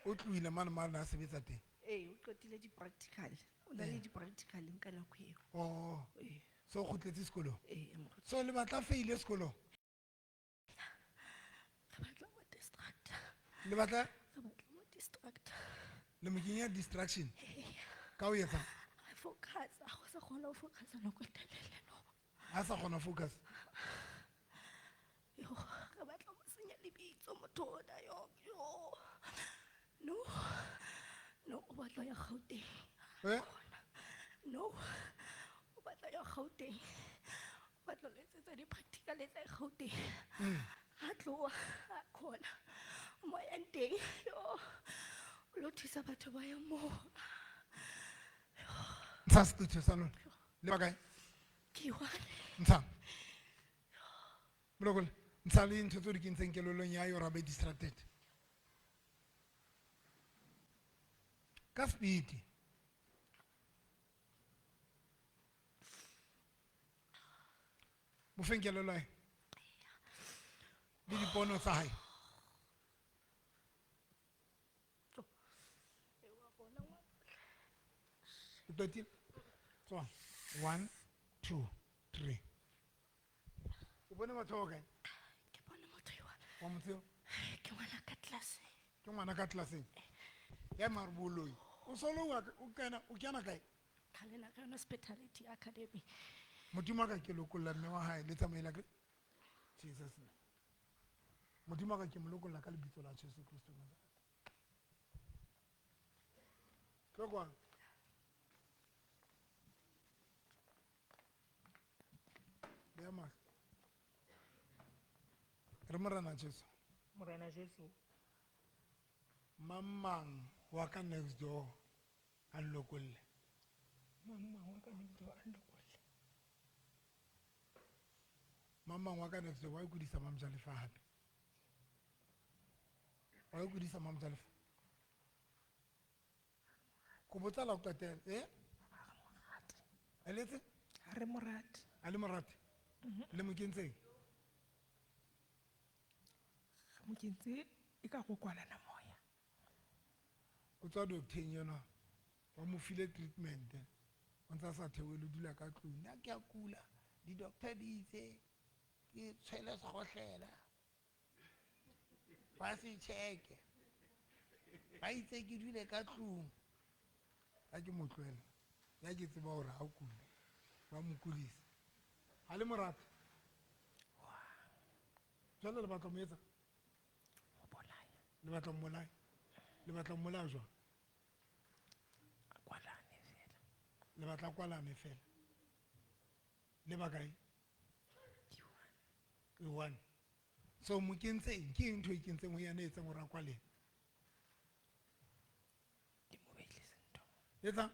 O tlohile mane mane a sebetsa teng. Ee, o qetile di-practical. O na le di-practicaleng ka nako eo. Oh. Ee. So o kgutletse sekolong? Ee, moruti. So le batla feile sekolong? Re batla mo distractor. Le batla? Re batla mo distractor. Le mo kenya distraction? Ee. Ka o etsang? A focus, a go sa kgona ho focus nako e telele no. A sa kgona focus. Yo, re batla mo senya lebitso motho ona yo. Yo. No. No, o batla ya Gauteng. Eh? No. O batla ya Gauteng. O batla lo etsetsa di-practical tsa Gauteng. Ha tloha, a khona. Mo yang teng. Yo. O lo thusa batho ba yang moo. Ntsha setho sa lona. Le ba kae? Ke one. Ntsha. Molokole, ntsha le ntho tseo di kentseng kelellong ya yora be distracted. Ka speed. Mo feng kelello ya hae. Le dipono tsa hae. O qetile? Tswa. 1 2 3. O bone batho ba kae? Ke bone motho yo. Wa motse? Ke ngwana ka classeng. Ke ngwana ka classeng. Ya mare boloi. O solo o kena o kena kae? Ka lena ka yona Hospitality Academy. Modimo a ka ke lokolla mme wa hae le tsamaela ke Jesus name. Modimo a ka ke mo lokolla ka lebitso la Jesu Kristo Nazareth. Tlo kwano. Beya mahlo. Re Morena Jesu. Morena Jesu. Mang mang wa ka next door a nlokolle. Mang mang wa ka next door a nlokolle. Mang mang wa ka next door wa ikudisa Mamjalefa hape. Wa ikudisa Mamjalefa. Ko botsa la ho qetela, eh? A letse? Ha re mo rate. A le mo rate? Le mo kentseng? Re mo kentse e ka go kwalana moya. O tswa docteng yona, ba mo file treatment. O ntsa sa theohele, o dula ka tlung. Nna ke a kula, di-doctor di itse ke tshwele sekgohlela. Ba se check-e. Ba itse ke dule ka tlung. Ha ke mo tlohela, ya ke tseba hore ha o kula, ba mo kulisa. Ha le mo rate? Jwale le batla mo etsa? Mo bolaya. Le batla mmolaya? Le batla mmolaya jwang? A kwalane fela. Le batla kwalane fela. Le ba kae? Ke one. Ke one. So mo kentse eng? Ke eng ntho e kentseng ho yena e etsang hore a kwalene? Ke mo beile ntho. Etsa?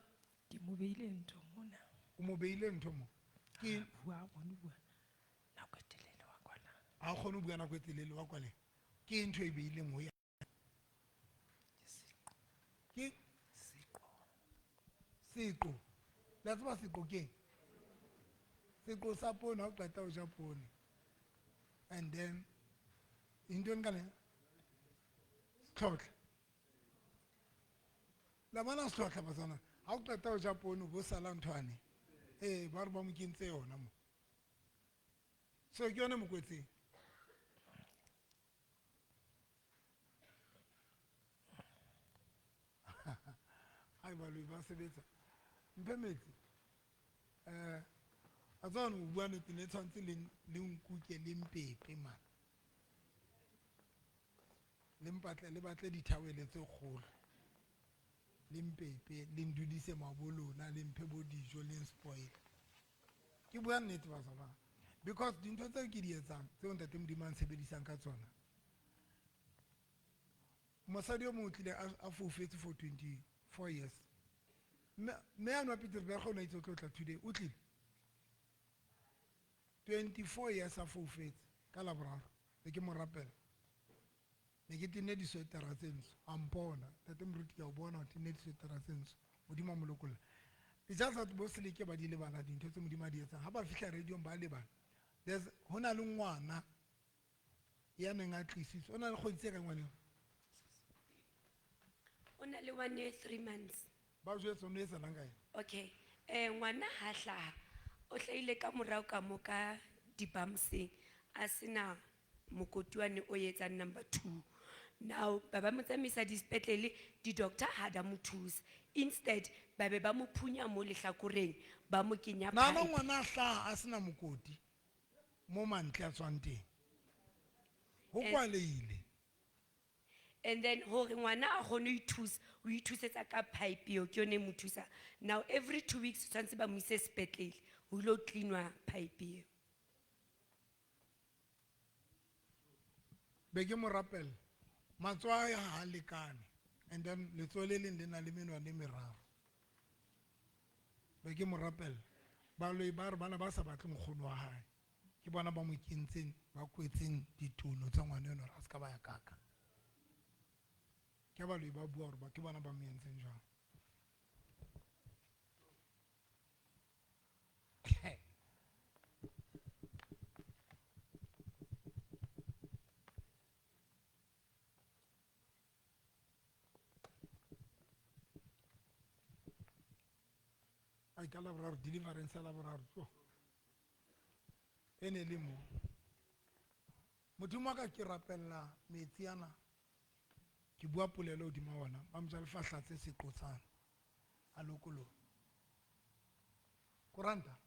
Ke mo beile ntho mona. O mo beile ntho mo? Ke Ha bua, ha kgone ho bua nako e telele wa kwalana. Ha kgone ho bua nako e telele wa kwalena. Ke ntho e beileng ho yena. Ke seqo. Ke? Seqo. Seqo. Le a tseba seqo ke eng? Seqo sa poone ha o qeta ho ja poone. And then ntho e nka le setlhotlha. La bona setlhotlha batswana, ha o qeta ho ja poone bo sala nthwane. Ee, ba re ba mo kentse yona mo. So ke yone mokwetseng. Ai baloi ba sebetsa. Mphe metsi. A tseba o bua nnete ne tshwanetse le nkuke le mpepe man. Le mpatle le batle dithawele tse kgolo. Le mpepe le ndudise mabolona le mphe bo dijo le spoil. Ke bua nnete batswana. Because dintho tseo ke di etsang tseo ntate Modimo a ntshebedisang ka tsona. Mosadi o mongwe o tlile a foufetse for 24 years. Mme a nwa Pieterberg o ne a itse o tlo tla today, o tlile. 24 years a foufetse ka Laboraro, be ke mo rapela. Ne ke tenne diswetera tse ntsho, a mpona, ntate moruti ke a o bona o tenne diswetera tse ntsho, Modimo a mo lokolla. It's just that bo seleke ba di lebala dintho tse Modimo a di etsang. Ha ba fihla radio-ong ba lebala. There's ho na le ngwana ya neng a tlisitswe, o na le kgwedi tse kae ngwaneng? O na le 1 year 3 months. Ba jwetse o no etsahalang ka ena? Okay, ngwana ha hlaha, o hlahile ka morao ka mo ka di-bumseng, a sena mokoti wane o etsang number 2. Now ba ba mo tsamaisa dispetlele, di-doctor ha da mo thusa. Instead ba be ba mo phunya mo lehlakoreng, ba mo kenya Nahana pipe. ngwana a hlaha a sena mokoti mo mantle a tswang teng. Ho kwalehile. And then hore ngwana a kgone ho ithusa, o ithusetsa ka pipe eo, ke yone e mo thusang. Now every 2 weeks tshwanetse ba mo ise sepetlele ho ilo cleanwa pipe eo. Be ke mo rapella. Matsoho a hae ha a lekane. And then letsoho le leng le na le menwana e meraro. Be ke mo rapella. Baloi ba re bana ba sa batle nkgono wa hae. Ke bona ba mo kentseng, ba kwetseng ditono tsa ngwana enwa hore a ska ba ya kaka. Ke baloi ba bua hore ba ke bona ba mo entseng jwang. Ai, ka Laboraro, deliverance ya Laboraro, tlo. E ne le mo. Modimo wa ka ke rapella metsi ana. Ke bua polelo hodima ona, ba mo jale fahlatse seqotsana. A lokolohe. Koranta.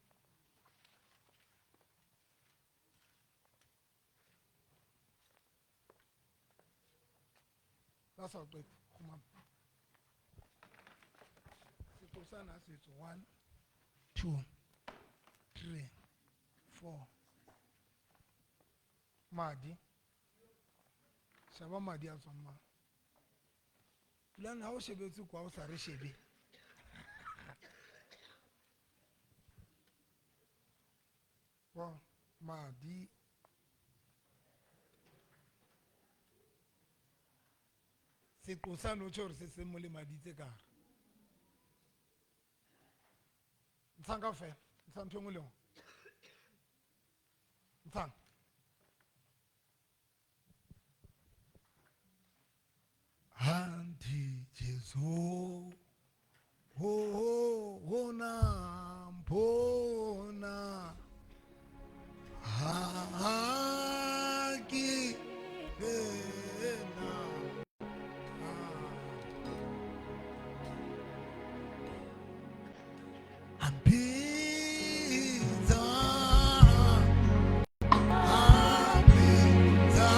Ba sa qeta, kgumama. Seqotsana se tswe 1, 2, 3, 4. Madi. Sheba madi a tswang mang. Pulane ha o shebetse kwa o sa re shebe. Wa madi. Seqosa no tjho hore se se mo lemaditse ka hare. Ntshang kaofela, ntshang ntho e nngwe le nngwe. Ntshang. Hanti Jesu, ho ho ho na mpona. Ha ha ke ena. Ampitsa, ampitsa.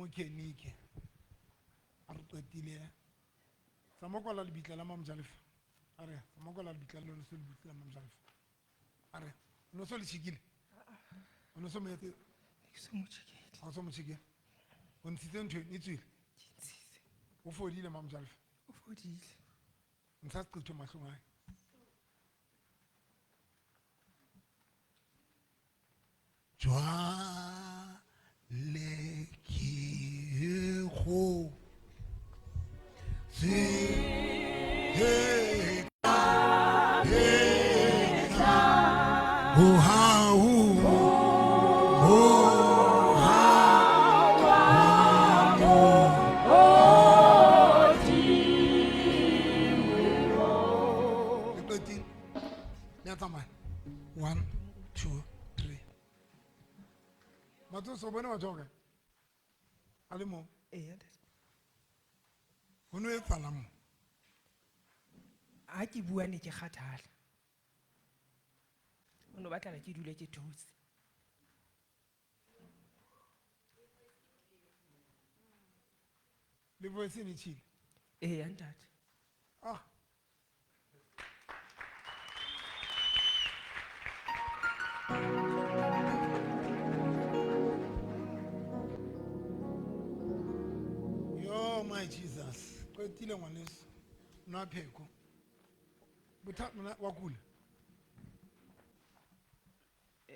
Mokenike a re qetile tsamaya kwala lebitla la Mamojalefa a re tsamaya kwala lebitla le se le butse la Mamojalefa a re o no so le tjhekile o no so mo etse Ne ke so mo tjhekele. ha o so mo tjhekele o ntshitse ntho eno e tswile Ke ntshitse. o fodile Mamojalefa O fodile. ntsha seqetho mahlong a hae jwale ke go Le qetile le a tsamaya 1 2 3 matsoso o bone batho ba kae a le mong Eya ntate. ho no etsahalang mo Ha ke bua ne ke kgathala. O no batla ke dule ke thotse. Le voice e ne tjhile Eya ntate. ah yo my jesus qetile ngwaneso nwa pheko bothata wa kula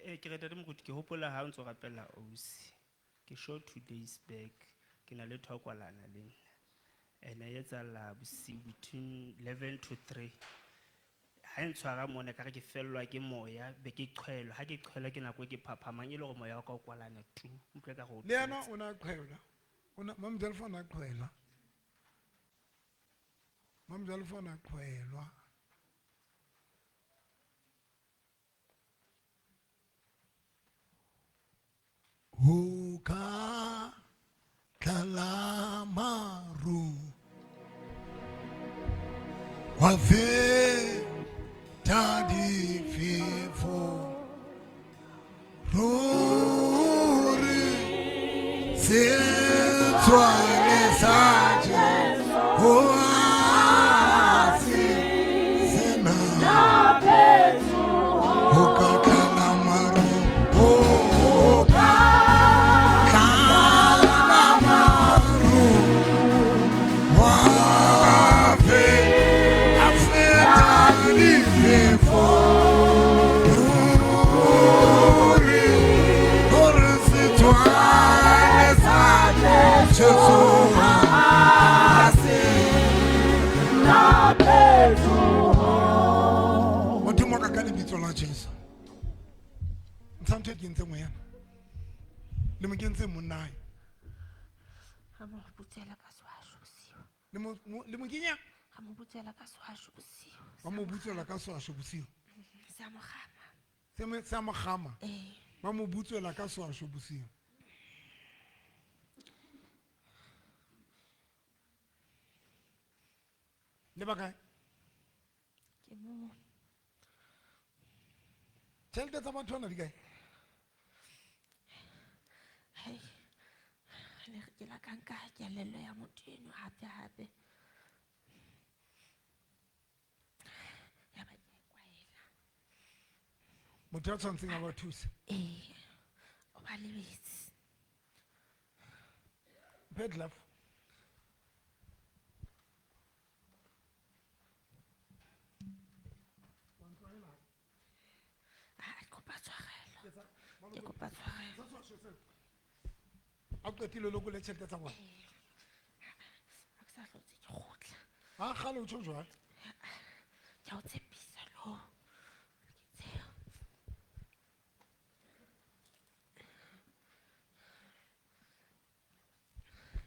Eh, ke re ntate moruti ke hopola ha o ntso rapella ausi. Ke sure 2 days back ke na le thokwalana le nna. Ene e etsahala bosiu between 11 to 3. Ha e ntshwara mona ekare ke fellwa ke moya be ke qhwelwa. Ha ke qhwelwa ke nako e ke phaphamang e le hore moya wa ka o kwalana tu. Utlwe ekare o le yena thotse. o ne a qhwelwa O ne- Mamojalefa o ne a qhwelwa Mamojalefa o ne a qhwelwa ho ka tlala maru wa feta difefo ruri se tshwane sa Jesu ha se sena ho ka tlala maru ho ka tlala maru wa feta difefo ruri hore se tshwane sa Jesu ha se Modimo wa ka ka lebitso la Jesu ntsha ntho e kentseng ho yena le mo kentseng monna hae Ga mo butsela ka swasho bosiu. le mo le mo kenya Ga mo butsela ka swasho bosiu. ba mo butswela ka swasho bosiu Se a mo gama. se mo se a mo kgama Ee. ba mo butswela ka swasho bosiu le ba kae Ke mo tjhelete tsa batho bana di kae hei le re ke la ka nka kelello ya motho eno hape hape. Ya ba ke a e kwaela. Motho ya tshwantseng a ba thuse Ee. O ba lebetse. mphe glove Ah, ke kopa tshwarelo. Ke kopa tshwarelo. A qetile o lokole tjhelete tsa bona Ha ke sa hlotse ke kgutla. ha kgale o tjho jwalo Ke a o tshepisa lo. Ke tseo.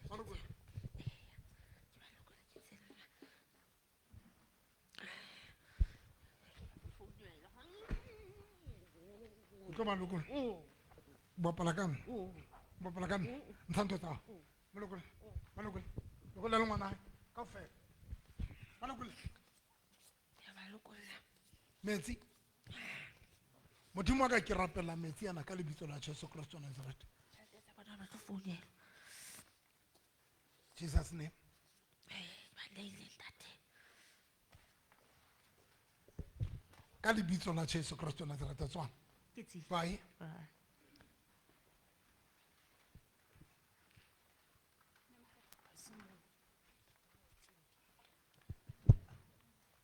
Ba lokole. Ke ba lokola ke tsela. O tlo ba lokola bapala ka nna bapala ka nna ntsha ntho tsa hao mo lokole ba lokole lokola le ngwana hae kaofela ba lokole Ke a ba lokolla. Metsi modimo wa ka ke rapela metsi ana ka lebitso la Jesu Kristo wa Nazareth Tjhelete tsa bona ba tlo founelwa. Jesus name. Baleile ntate. Ka lebitso la Jesu Kristo wa Nazareth tswang. Ke tsile. Bye. Bye.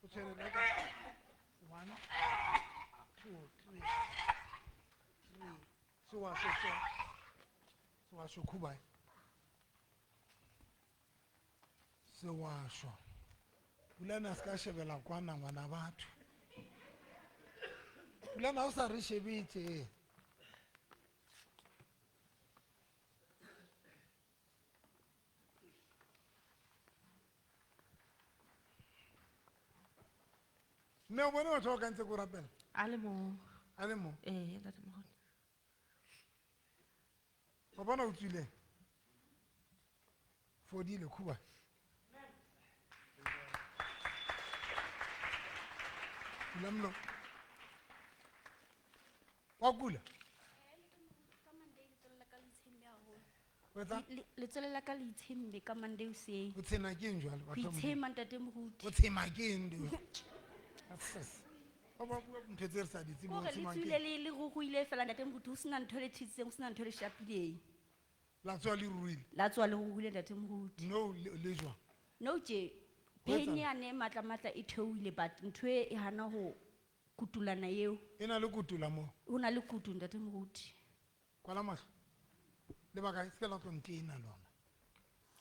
O tshwere le ka- One, two, three. Three. Sewasho, sewasho khubae. Sewasho. Pulane a se ka shebela kwana ngwana batho. Pulane ha o sa re shebe tje. Mme o bone batho ba ka ntse ko rapela? A le mong. A le mong. Ee, ntate moruti. Wa bona o tswile. Fodile khuba. Bula molomo. Wa kula? O etsang? Letswele la ka le itshemme ka Monday hoseng. O tshena ke eng jwale Ho batho ba Modimo? itshema ntate moruti. O tshema ke eng di? Ases. Ba ba bua ntho tse re sa di tsebeng, o Kore le tshema ke tswile eng? le le ruruhile fela ntate moruti ho sena ntho e le thetsitseng, ho sena ntho e le shapileng. La tswa le ruruhile. La tswa le ruruhile ntate moruti. No le le jwang? No tje, Ho pain etsahala? yane e matla-matla e theohile but ntho e e hana ho kutulana eo. E na le kutula moo. Ho na le kutu ntate moruti. Kwala mahlo. Le bakae? Se ke la tlo ntena lona.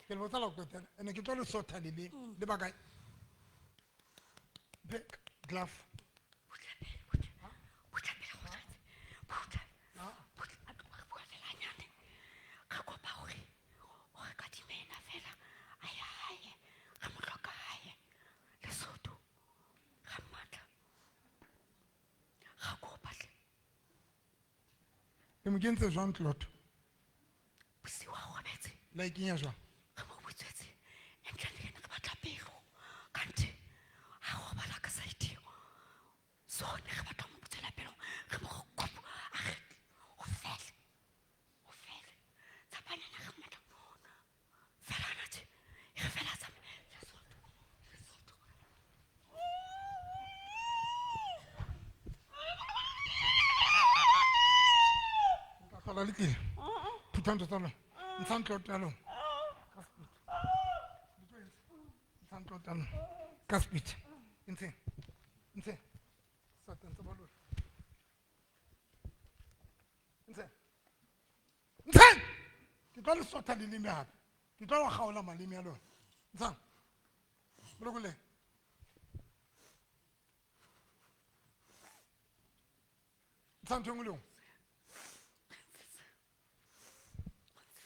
Ke le botsa la ho qetela. Ene ke tlo le sotha leleme. Le bakae? Mphe glove. Butla pele, butla. Butla pele, kgothatse. Butla. Ah. Butla, a tloha re bua fela hanyane. Re kopa hore o re kadime yena fela a ye hae. Re mo hloka hae. Lesotho. Ra mmatla. Ra kopa hle. Le mo kentse jwang clot? Bosiu ha o robetse. La e kenya jwang? Re mo butswetse. Ntle le yena re batla pelo. Kante ha robala ka side eo. So ne re batla ho mo butswela pelo. Re mo re kopo a re ho fele. Ho fele. Tshapanyana re mmatla. Fela hana tje. E re fela tsamaye. Lesotho. Lesotho. Nka hlola le tlile. Phutha ntho tsa lona. Ntshang clot ya lona. Ka speed. Ntshang clot ya lona. Ka speed. Ntsheng. Ntsheng. Satan tsa ba lona. Ntsheng. Ntsheng! Ke tlo le sotha leleme hape. Ke tlo le kgaola maleme a lona. Ntshang. Bolokole. Ntshang ntho e nngwe le e nngwe.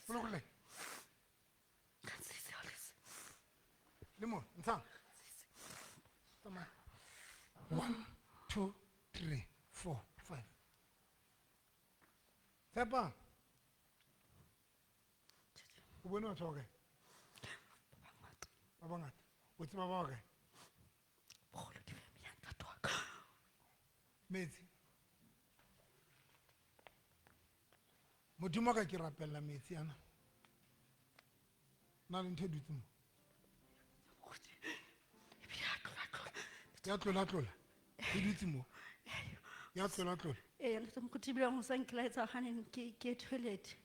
Bolokole. Le mo, ntshang. Tsamaya. 1, 2, 3, 4, 5. Tshepang. O bone batho ba kae? Ba bangata. O tseba ba bakae? Boholo ke family ya ntate wa ka. Metsi. Modimo wa ka ke rapella metsi ana. Na le ntho e dutseng mo? Ebile a tlola-tlola. Ya tlola-tlola. E dutse mo. Ya tlola-tlola. Ee, ntate moruti, ebile hoseng ke la etsa haneng ke ye toilet.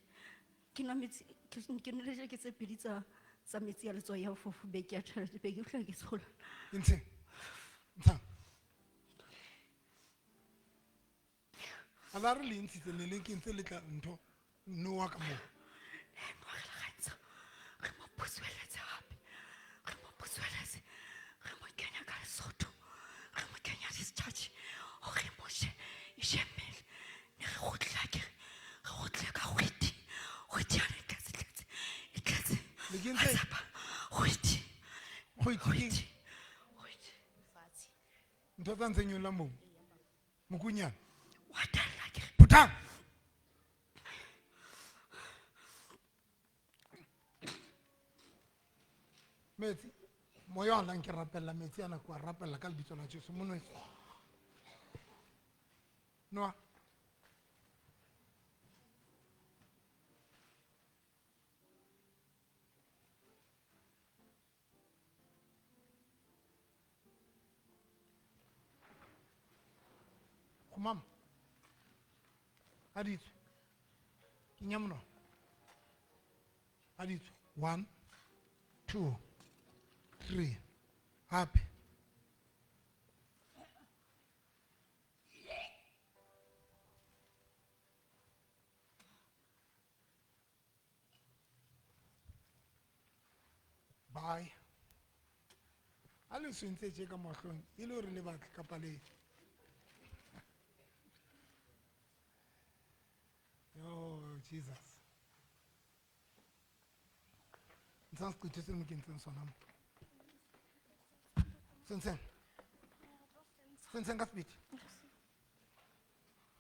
Ke nwa metsi, ke nwele jeke tse pedi tsa metsi a letswai a fofo be ke ya toilet, be ke fihla ke tshola. Ntsheng. Ntshang. A la re le ntshitse ne le kentse le tla ntho nowa ka moo. Nowa re la kgantsha. Re mo butsweletse hape. Re mo butsweletse. Re mo kenya ka Lesotho. Re mo kenya discharge. Hore mo je, e je mmele. Ne re kgutle akere. Re kgutle ka kgwedi. Kgwedi yane e tletse, tletse. E tletse. Le kentse- Matsapa. Kgwedi. Kgwedi ke- Kgwedi. Kgwedi. Ntho tsa ntseng nyolla moo. Mokunyana. Wa tella akere. Phuthang. Metsi. Moya wa nna ke rapella metsi ana, ke wa rapella ka lebitso la Jesu. Mo nwetse. Nwa. Kumama. A di tswe. Kenya monwana. A di tswe. 1, 2, 3. Hape. Bye. A le swentse tje ka mahlong e le hore le batle kapa le. Oh Jesus. Ntshang seqetho se mo kentseng sona mo. Sentsheng. Sentsheng ka sebete.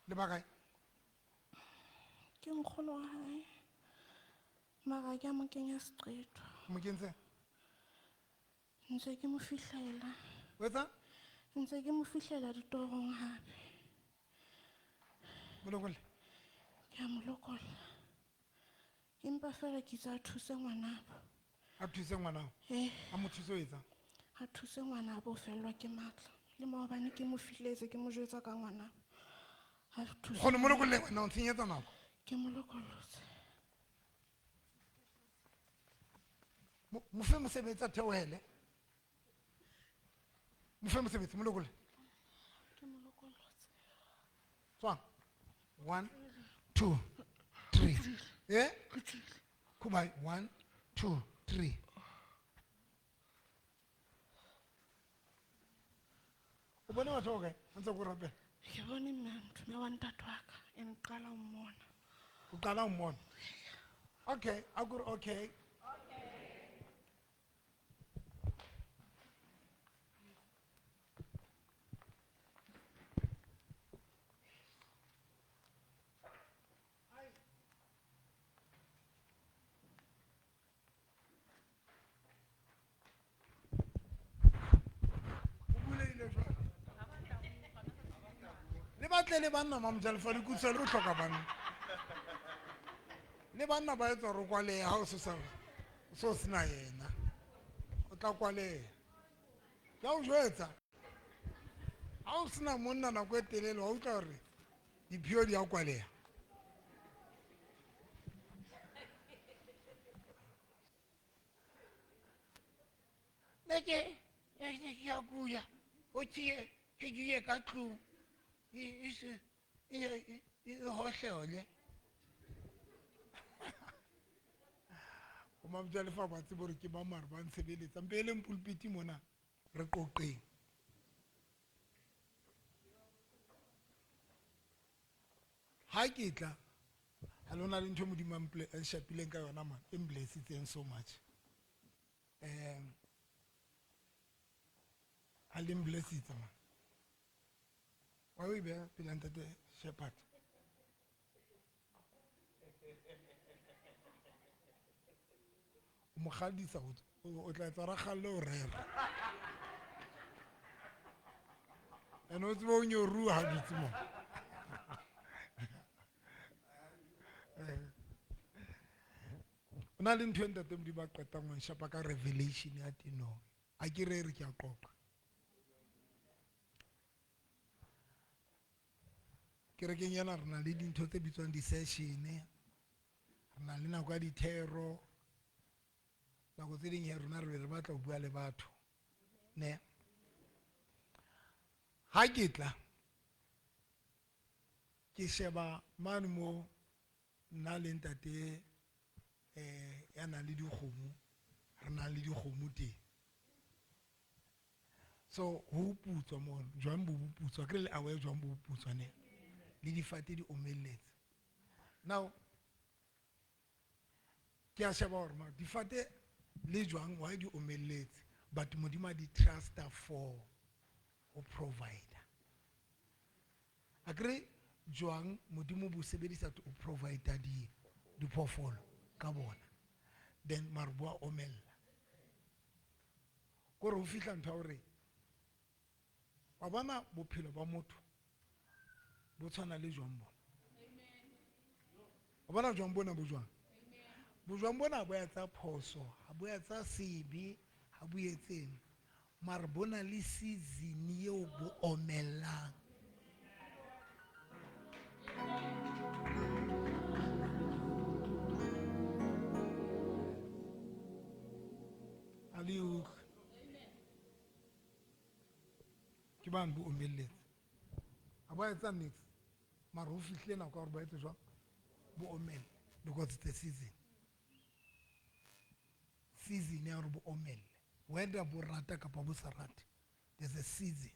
Le ba kae? Ke nkgono wa hae. Mara ke a mo kenya seqetho. Mo kentseng? Ntse ke mo fihlela. O etsang? Ntse ke mo fihlela ditorong hape. Mo lokolle. Ke a mo lokolla. Empa feela ke itse a thuse ngwanabo. A thuse ngwanabo? Eh. A mo thuse ho etsang? A thuse ngwanabo, o fellwa ke matla. Le maobane ke mo fihletse, ke mo jwetsa ka ngwanabo. A thuse. Kgone mo lokolle wena, o ntshenyetsa nako. Ke mo lokollotse. Mo fe mosebetsi a theohele. Mo fe mosebetsi, mo lokolle. Ke mo lokollotse. Tswang. 1, 2, 3. Eh? Kubai, 1, 2, 3. O bone batho ba kae? Ha ntse ko rapela. Ke bone mme ntho, mme wa ntate wa ka, e nqala ho mmona. O qala ho mmona? Okay, a kore okay. Le batle le banna mamojalefa le kutswa le o hloka banna. Le banna ba etsa hore o kwalehe ha o so sa, o so sena yena. O tla kwaleha. Ke a o jwetsa. Ha o sena monna nako e telele, wa utlwa hore diphio di a kwaleha. Nna ke, ke a kula. O tsie, ke dule ka tlung. E se, e, e, e hohlole. O mamojalefa ba tsebe hore ke ba mare ba ntshebeletsa. Mpe e leng pulpiti mona, re qoqeng. Ha ke tla, ha lona le ntho e Modimo a a nshapileng ka yona man, e mblessitseng so much. Ha le mblessitse man. Wa o e beha pela ntate Shepherd? O mo kgadisa, o tla etsa rakgalle o rera. Ene o tsebe o nyoruwa ha dutse moo. O na le ntho e ntate Modimo a qetang ho nshapa ka revelation ya teng. Ha ke rere, ke a qoqa. Kerekeng ena re na le dintho tse bitswang di-session, re na le nako ya dithero. Nako tse ding he rona re be re batla ho bua le batho. Ne? Ha ke tla, ke sheba mane mo nna le ntate, ya nang le dikgomo, re nang le dikgomo teng. So, ho putswa mono, jwang bo boputswa, ke re le aware jwang bo boputswa ne? Le difate di omelletse. Now, ke a sheba hore ma, difate le jwang, why di omelletse? But Modimo a di trusta for ho provider. Akere jwang Modimo bo sebedisa to provide diphoofolo ka bona. Then mare bo a omella. Kore ho fihla ntho ya hore wa bona bophelo ba motho bo tshwana le jwang bona. Wa bona jwang bona bo jwang? Bojwang bona bo etsa phoso, ha bo etsa sebe, ha bo etseng. Mare bo na le season eo bo omellang. A le utlwe. Ke bane bo omelletse. Ha ba etsa niks. Mara ho fihlile nako ya hore ba etse jwang? Bo omelle because it's the season. Season ya hore bo omelle. Whether bo rata kapa bo sa rate, there's a season.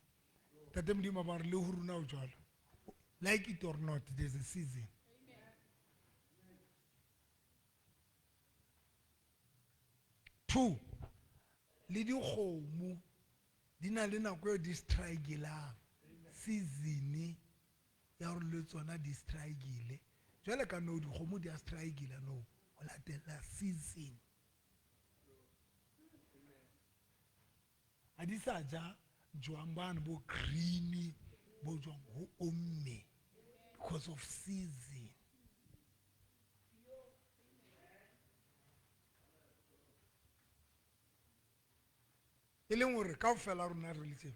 Ntate Modimo ba re le ho rona ho jwalo. Like it or not, there's a season. Two, le dikgomo di na le nako eo di strikelang season ya hore le tsona di strikile. Jwale ka nou dikgomo di a strikila nou ho latela season. Ha di sa ja jwang bane bo green bo jwang ho omme because of season. E leng hore kaofela rona re le tje,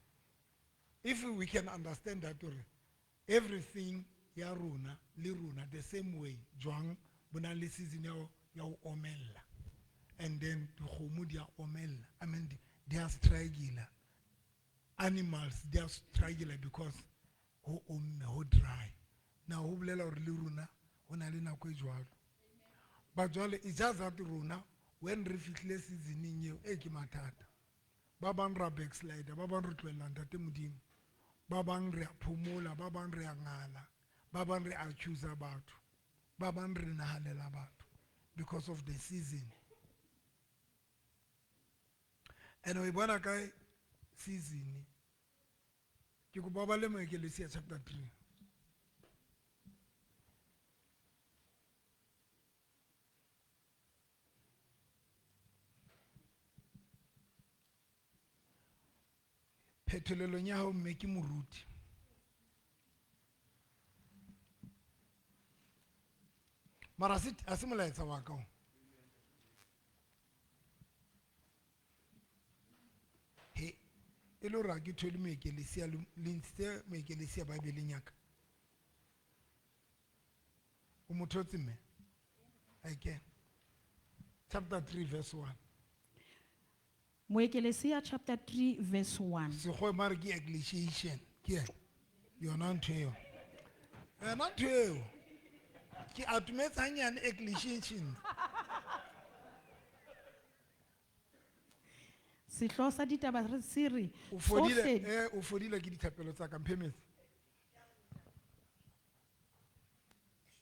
if we can understand that hore everything ya rona le rona the same way jwang bo na le season ya ho omella and then dikgomo di a omella, I mean di a struggle, animals di a struggle because ho omme, ho dry. Now ho bolela hore le rona ho na le nako e jwalo. But jwale it's just that rona when re fihlile seasoning eo e ke mathata. Ba bang ra backslider, ba bang re tlohella Ntate Modimo, ba bang re a phomola, ba bang re a ngala, ba bang re accuse batho, ba bang re nahanela batho because of the season. And we bona kae season? Ke kopa ba le Moekelesia chapter 3. Phetolelong ya hao mme ke moruti. Mara ha se molaetsa wa ka o. He, e le hore ha ke thole Moekelesia, le ntshitse Moekelesia Bibeleng ya ka. O mo thotse mme? Aike. Chapter 3 verse 1. Moekelesia chapter 3 verse 1. Sekgowa mare ke ecclesiastes, ke ena. Yona ntho eo. Yona ntho eo. Ke atometse hanyane ecclesiastes. Sehlooho sa ditaba re se re, O fodile, tsohle o fodile ke dithapelo tsa ka, mphe metsi.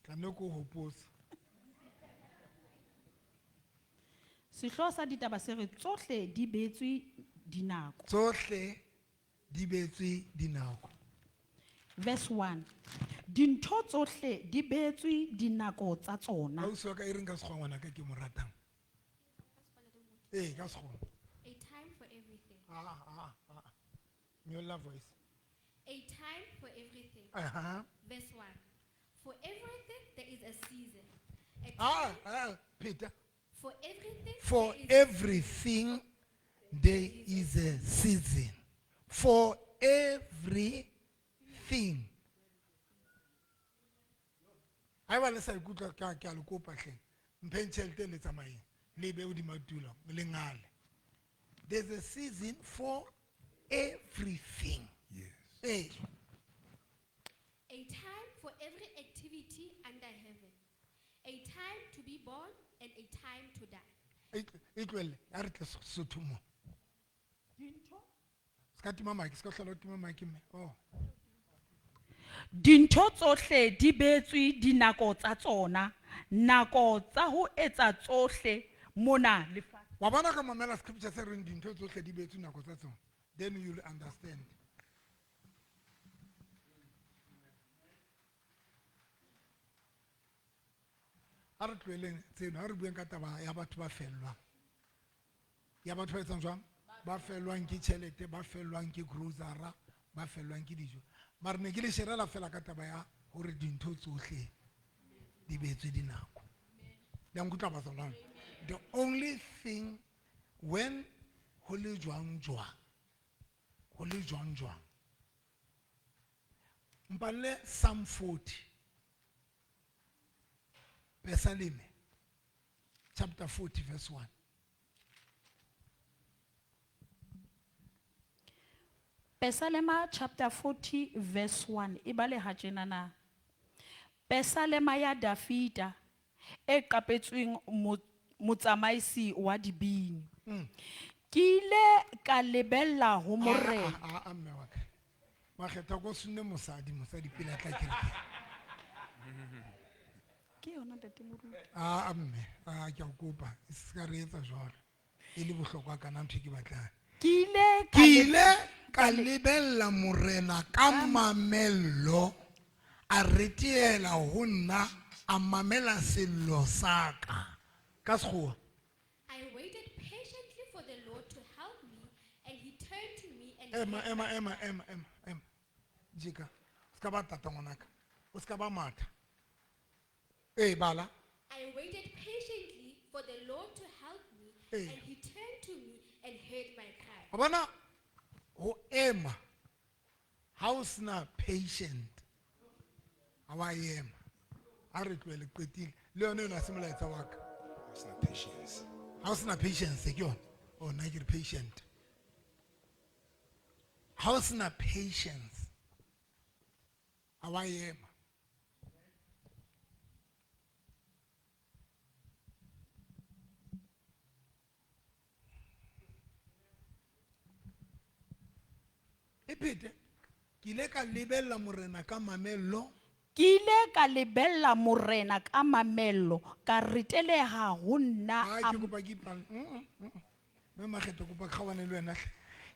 Tla nne ke o hopotse. Sehlooho sa ditaba se re tsohle di beetswe dinako. Tsohle di beetswe dinako. Verse 1. Dintho tsohle di beetswe dinako tsa tsona. Ausi wa ka e reng ka sekgowa ngwanaka ke mo ratang? Ee, ka sekgowa. A time for everything. Ah, ah, ah, ah. Nyolla voice. A time for everything. Uh-huh. Verse 1. For everything there is a season. A time Peter. For everything For there is everything there is a season. For everything. Haeba le sa ikutlwa ke a le kopa hle. Mpheng tjhelete le tsamayeng. Le be hodima tulo, le ngale. There's a season for everything. Yes. Hey. A time for every activity under heaven. A time to be born and a time to die. E tlohelle, a re tle Sesotho mo. Se ka tima mic, se ka hlola o tima mic mme. Oh. Dintho tsohle di beetswe dinako tsa tsona, nako tsa ho etsa tsohle mona lefatsheng. Wa bona ka mamela scripture se reng dintho tsohle di beetswe nako tsa tsona, then you'll understand. Ha re tlohelleng tseno, ha re bueng ka taba ya batho ba fellwang. Ya batho ba etsang jwang? Ba fellwang ke tjhelete, ba fellwang ke grocery, ba fellwang ke dijo. Mara ne ke le sherela fela ka taba ya hore dintho tsohle di beetswe dinako. Le a nkutlwa bazalwane? The only thing when ho le jwang jwang, ho le jwang jwang. Mpalle Psalm 40. Pesaleme chapter 40 verse 1. Pesalema chapter 40 verse 1 e baleha tjenana. Pesalema ya Dafida e qapetsweng motsamaisi wa dibini. Ke ile ka lebella ho Morena. A mme wa ka. Makgetha ko sunne mosadi, mosadi pele a tla kerekeng. Ke yona ntate Moruti. A mme, a ke a o kopa, e se ka re etsa jwalo. E le bohlokwa kana ntho e ke batlang. Ke ile ka Ke ile ka lebella Morena ka mamello, a retiela ho nna, a mamela sello sa ka. Ka Sekgowa. I waited patiently for the Lord to help me, and he turned to me and Ema, heard ema, my ema, ema, ema, ema. Jika, o ska ba tata ngwanaka. O ska ba matha. Ee, bala. I waited patiently for the Lord to help me, Ee. and he turned to me and heard my cry. Wa bona ho ema ha o sena patient, ha wa ema. Ha re tlohele qetile. Le yona eno ha se molaetsa wa ka. Ha o sena patience. Ha o sena patience ke yona. Oh, nna ke re patient. Ha o sena patience, ha wa ema. E phete, ke ile ka lebella Morena ka mamello. Ke ile ka lebella Morena ka mamello, ka reteleha ho nna Ai, a ke kopa ke ipang. Mme Makgetho, kopa kgaohane le wena hle.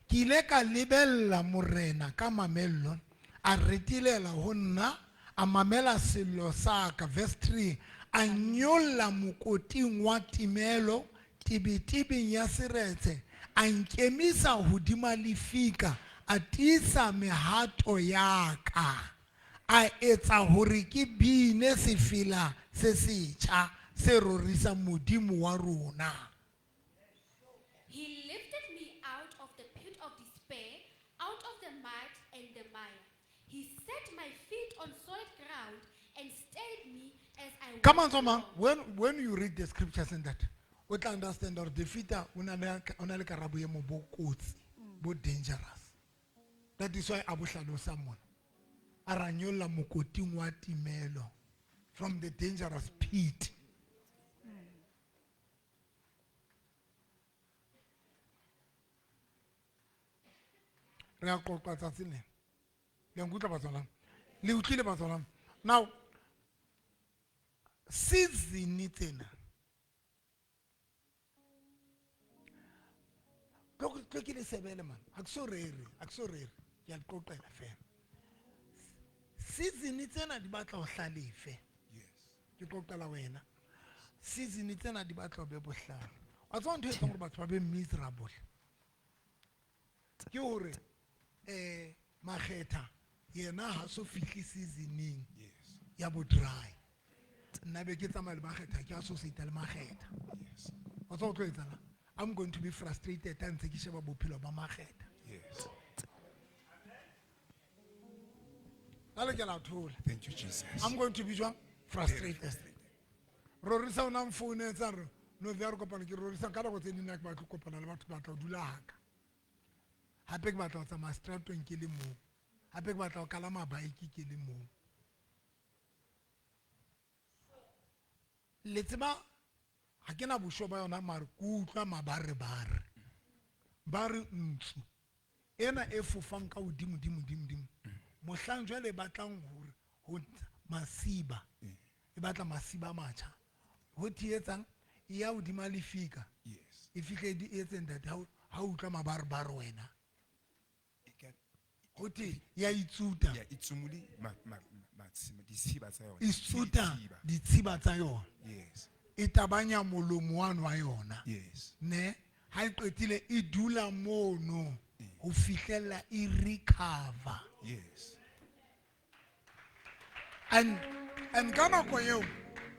Ke ile ka lebella Morena ka mamello, a retelela ho nna, a mamela sello sa ka. Verse 3, a nyolla mokoting wa timelo, tebetebeng ya seretse, a nkemisa hodima lefika, a tiisa mehato ya ka, a etsa hore ke bine sefela se setjha se rorisang Modimo wa rona. He lifted me out of the pit of despair, out of the mud and the mire. He set my feet on solid ground and steadied me as I Come on, walked Soma, along. when you read the scriptures and that, o tla understand hore Davida o na le, o na le karabo e mo bo kotsi, bo dangerous. That is why a bo hlalosa mona. A ra nyolla mokoting wa timelo from the dangerous pit. Re a qoqa tsatsi lena. Le a nkutlwa batswana? Le utlwile batswana? Now, season tsena. Tlo ke le sebele man. Ha ke so rere, ha ke so rere. Ke a le qoqela fela. Season tsena di batla ho hlalefe. Yes. Ke qoqela wena. Season tsena di batla ho be bohlale. Wa tseba ntho e etsang hore batho ba be miserable. Ke hore, Makgetha yena ha so fihle seasoning Yes. ya bo dry. Nna be ke tsamaya le Makgetha, ke associate le Makgetha. Yes. Wa tseba ho tlo etsahalang? I'm going to be frustrated ha ntse ke sheba bophelo ba Makgetha. Yes. Ka lokela ho thola. Thank you, Jesus. I'm going to be jwang? Frustrated. Frustrated. Rorisa o na nfounetse a re, no, ve a re kopana, ke rorisa ka nako tse ding nna ke batla ho kopana le batho, ke batla ho dula haka. Hape ke batla ho tsamaya seterateng ke le mong. Hape ke batla ho kalama bike ke le mong. Le tseba, ha ke na bosho ba yona mare ke utlwa mabarebare. Ba re ntsu ena e fofang ka hodimo, dimo, dimo, dimo. Mohlang jwale e batlang hore ho ntsha masiba. E batla masiba a matjha. Ho thietsang, e ya hodima lefika. Yes. E fihle di etse ntate, ha o utlwa mabarebare wena. E ka Ho thwe ya itsuta. Ya itsumuli ditshiba tsa yona. E tsuta Ditshiba. ditshiba tsa yona. Yes. E tabanya molomo wa wa yona. Yes. Ne, ha e qetile e dula mono ho fihlella e recover. Yes. And ka nako eo,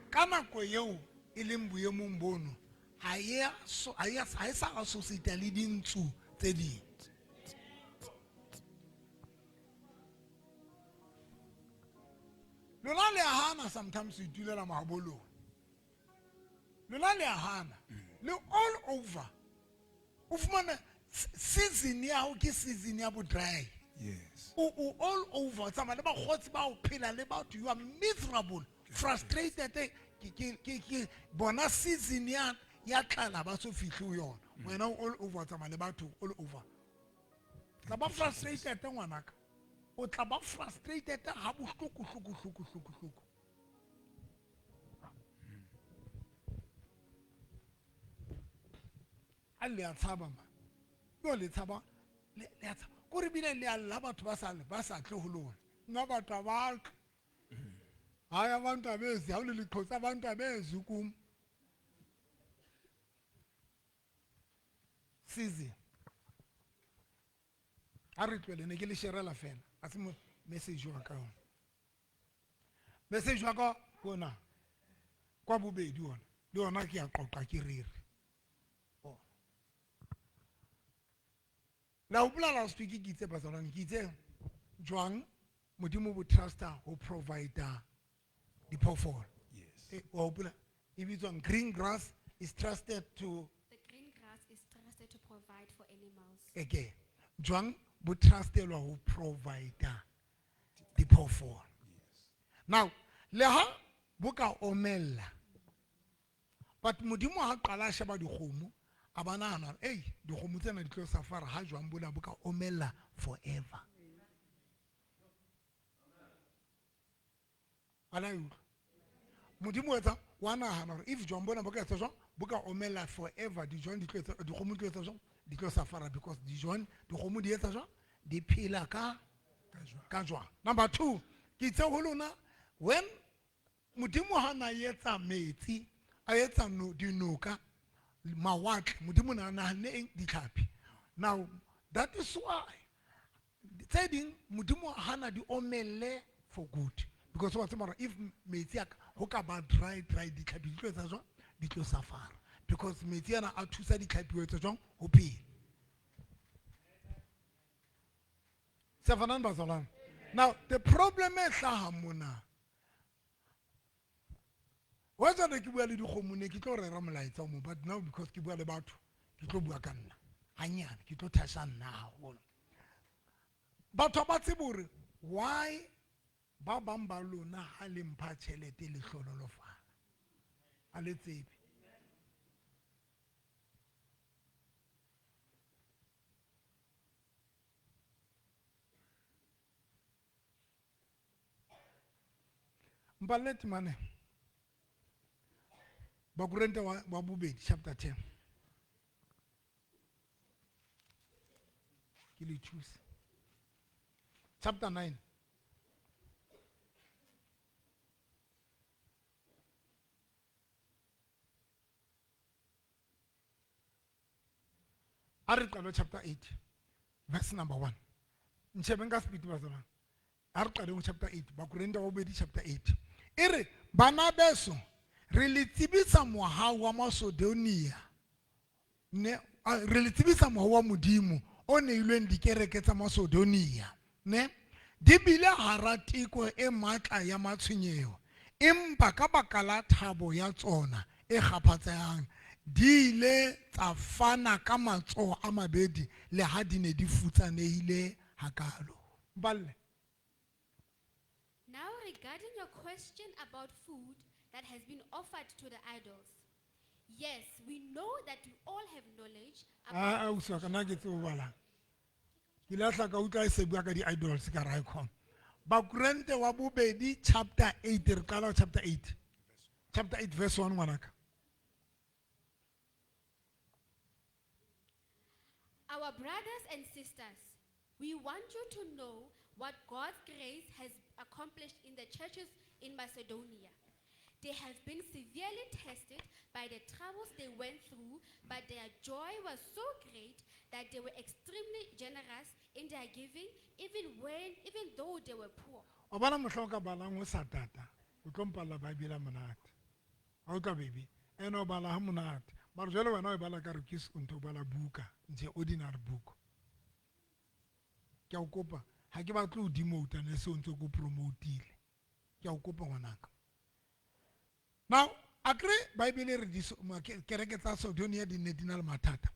ka nako eo e leng boemong bono, ha e a so, ha e a, ha e sa associate le dintsu tse ding. Lona le a hana sometimes ho itulela mahabolong. Lona le a hana. Le all over. O fumana season ya hao ke season ya bo dry. Yes. O all over. O tsamaya le bakgotsi ba o phela le batho. You are miserable, frustrated. Ke bona season ya tlala ba so fihle ho yona. Wena o all over, o tsamaya le batho all over. Tla ba frustrated ngwanaka. O tla ba frustrated ha bohloko, hloko, hloko, hloko, hloko. A le a tshaba ma. Yo le tshaba, le a tshaba. Ko re bile le a lla batho ba sa le, ba sa tle ho lona. Nna batho ba tle. Hayi, abantu abezi, ha o le leqhotsa, abantu abezi kum. Season. Ha re tlohele, ne ke le sherela fela. Ha se message wa ka ona. Message wa ka ke ona. Kwa bobedi ona. Le ona ke a qoqa ke rere. Bona. La hopola last week ke itse bazalwane, ke itse jwang Modimo bo trusta ho provide diphoofolo. Yes. Wa hopola e bitswang green grass is trusted to The green grass is trusted to provide for animals. Again, jwang bo trustelwa ho provide diphoofolo. Yes. Now, le ha bo ka omella, but Modimo ha qala a sheba dikgomo, a ba nahana hore, ei, dikgomo tsena di tlo safara ha jwang bona bo ka omella forever. A la e utlwa? Modimo o etsa, wa nahana hore if jwang bona bo ka etsa jwang, bo ka omella forever, dijwang di tlo etsa, dikgomo di tlo etsa jwang, di tlo safara because dijwang, dikgomo di etsa jwang, di phela ka jwang. Number 2, ke itse ho lona, when Modimo ha na etsa metsi, a etsa dinoka, mawatle, Modimo na nahanne eng? Ditlhapi. Now, that is why tse ding Modimo ha na di omelle for good. Because wa tseba hore if metsi a ka, ho ka ba dry, dry, ditlhapi di tlo etsa jwang? Di tlo safara. Because metsi ana a thusa ditlhapi ho etsa jwang? Ho phela. Sefanang bazalwane. Now, the problem e hlaha mona. Wa tswa ne ke bua le dikgomo ne ke tlo rera molaetsa o mong, but now because ke bua le batho, ke tlo bua ka nna. Hanyane, ke tlo thasha nna haholo. Batho ba tsebe hore why ba bang ba lona ha le mpha tjhelete le hlohonolofala. Ha le tsebe. Mpalle temane. Bakorinthe wa bobedi, chapter 10. Ke le thuse. Chapter 9. A re qale chapter 8, verse number 1. Ntjhebeng ka speed bazalwane. A re qale ho chapter 8, Bakorinthe wa bobedi chapter 8. E re, bana beso, re le tsebisa mohau wa Macedonia. Ne, a, re le tsebisa mohau wa Modimo o neilweng dikereke tsa Macedonia. Ne, di bile hara teko e matla ya matshwenyeho, empa ka baka la thabo ya tsona e kgaphatsehang, di ile tsa fana ka matsoho a mabedi le ha di ne di futsanehile hakalo. Balle. Now regarding your question about food that has been offered to the idols, yes, we know that we all have knowledge about Ah, ah, usiwa ka nna ke tsebe ho bala. Ke lahla ka utlwa e se bua ka di-idols ka ra e khona. Bakorinthe wa bobedi chapter 8, re qala ho chapter 8. Chapter 8 verse 1 ngwanaka. Our brothers and sisters, we want you to know what God's grace has accomplished in the churches in Macedonia. They have been severely tested by the troubles they went through, but their joy was so great that they were extremely generous in their giving, even though they were poor. Wa bona mohla o ka balang o sa tata, o tlo mpalla Bible monate. Ha o tla baby, ene o bala ha monate. Mara jwale wena o e bala ka re ke ntho o bala buka, nje ordinary book. Ke a o kopa, ha ke batle ho demote ne se o ntse ko promotile. Ke a o kopa ngwanaka. Now, Akere Bible e re kereke tsa Sodonia di ne di na le mathata.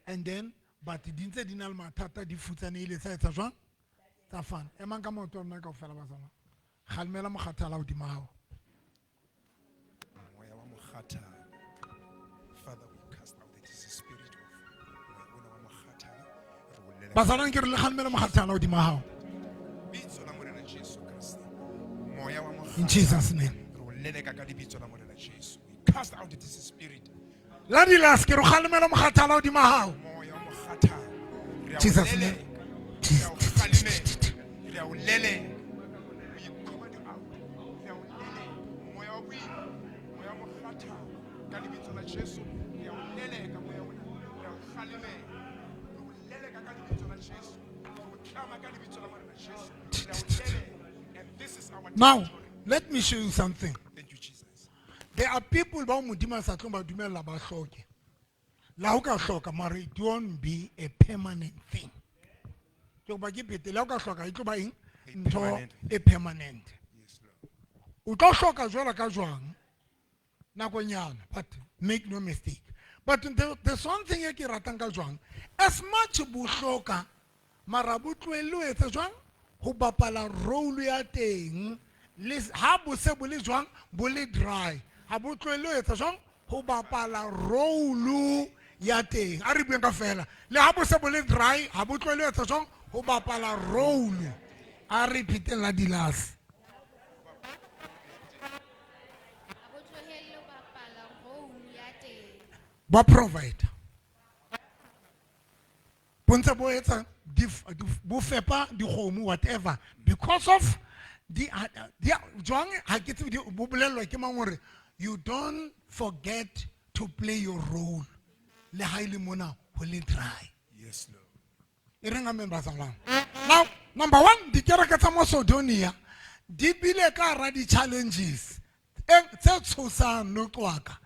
And then but di ntse di na le mathata di futsanehile tsa etsa jwang? Tsa fana. Emang ka maoto a lona kaofela bazalwane. Kgalemela mokgathala hodima hao. Moya wa mokgathala. Father, we cast out the spirit of moya ona wa mokgathala. Re o leleka. Bazalwane ke re le kgalemele mokgathala hodima hao. Bitso la Morena Jesu Kriste. Moya wa In mokgathala. Jesus name. Re o leleka ka lebitso la Morena Jesu. We cast out this spirit. La dilas ke re kgalemela mokgathala hodima hao. Moya wa mokgathala. Re a o Jesus name. leleka. Re a o kgalemela. Re a o leleka. We command you out. Re a o leleka. Moya wa boima. Moya wa mokgathala. Ka lebitso la Jesu. Re a o leleka moya ona. Re a o kgalemela. Re o leleka ka lebitso la Jesu. Re o tlama ka lebitso la Morena Jesu. Re a o leleka. And this is our Now, territory. let me show you something. Thank you, Jesus. There are people bao Modimo a sa tlong ba dumella ba hloke. La ho ka hloka mara it won't be a permanent thing. Ke hoba ke phete, le ha o ka hloka e tlo ba eng? A Ntho permanent. e permanent. Yes, Lord. O tlo hloka jwalo ka jwang nakonyana, but make no mistake. But there's one thing e ke ratang ka jwang. As much bo hloka mara bo tlohelle ho etsa jwang? Ho bapala role ya teng. Le ha bo se bo le jwang, bo le dry. Ha bo tlohelle ho etsa jwang? Ho bapala role ya teng. A re bueng ka fela. Le ha bo se bo le dry, ha bo tlohelle ho etsa jwang? Ho bapala role. A re pheteng la dilas. Ha bo tlohelle ho bapala role ya teng. Ba provide. Bo ntse bo etsa bo fepa dikgomo whatever because of di, di jwang ha ke tsebe bo bolellwa ke mang hore you don't forget to play your role le ha ile mona ho le dry. Yes, Lord. E reng amen bazalwane. Now number 1, dikereke tsa Macedonia di bile ka hara di-challenges tse tshosang no qwaka.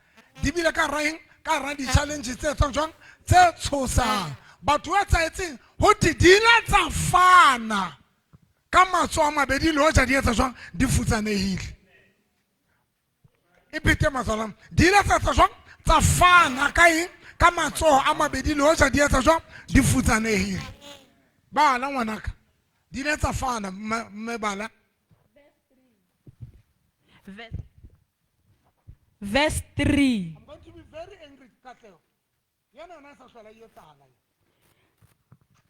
Di bile ka hara eng? Ka hara di-challenges tse etsang jwang? Tse tshosang. Batho ba tsaetseng ho thwe di ile tsa fana ka matsoho a mabedi le hoja di etsa jwang? Di futsanehile. E phete mazalwane. Di ile tsa etsa jwang? Tsa fana ka eng? Ka matsoho a mabedi le hoja di etsa jwang? Di futsanehile. Bala ngwanaka. Di ile tsa fana mme bala. Verse 3. I'm going to be very angry, Katlego. Yena yona e sa hlola e etsahala.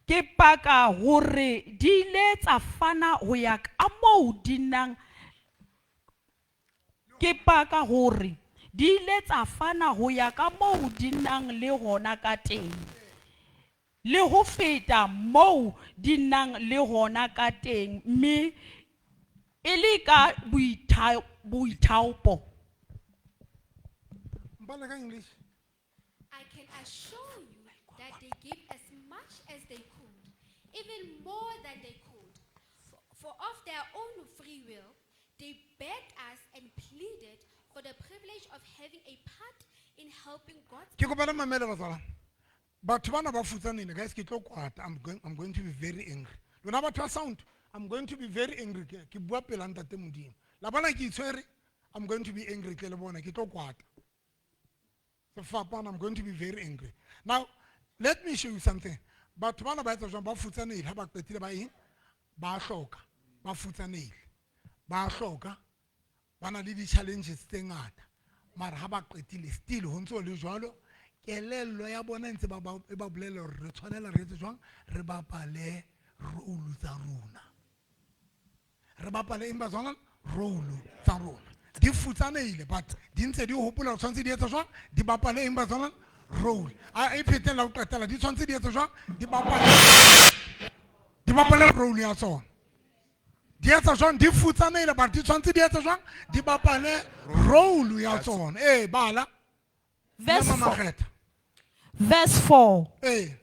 Ke paka hore di ile tsa fana ho ya ka moo di nang. Ke paka hore di ile tsa fana ho ya ka moo di nang le hona ka teng. Le ho feta moo di nang le hona ka teng, mme e le ka boithaopo. Mpala ka English. I can assure you that they give as much as they could, even more than they could. For of their own free will, they begged us and pleaded for the privilege of having a part in helping God's Ke kopa le mamele batswala. Batho bana ba futsanehile, guys, ke tlo kwata. I'm going to be very angry. Lona batho ba sound, I'm going to be very angry. Ke bua pela ntate Modimo. La bona ke itshwere, I'm going to be angry tle le bona, ke tlo kwata. Sefapano, I'm going to be very angry. Now, let me show you something. Batho bana ba etsa jwang? Ba futsanehile, ha ba qetile ba eng? Ba hloka. Ba futsanehile. Ba hloka. Ba na le di-challenges tse ngata. Mara ha ba qetile still ho ntso le jwalo, kelello ya bona e ntse e ba bolella hore re tshwanela re etse jwang? Re bapale role tsa rona. Re bapale eng ba tswana? Role tsa rona. Di futsanehile, but di ntse di hopola hore tshwanetse di etse jwang? Di bapale eng ba tswana? Role. A e pheteng la ho qetela, di tshwanetse di etse jwang? Di bapale role ya tsona. Di etsa jwang? Di futsanehile, but di tshwanetse di etse jwang? Di bapale role ya tsona. Ee, bala. Verse Mama 4. Makgetha. Verse 4. Ee.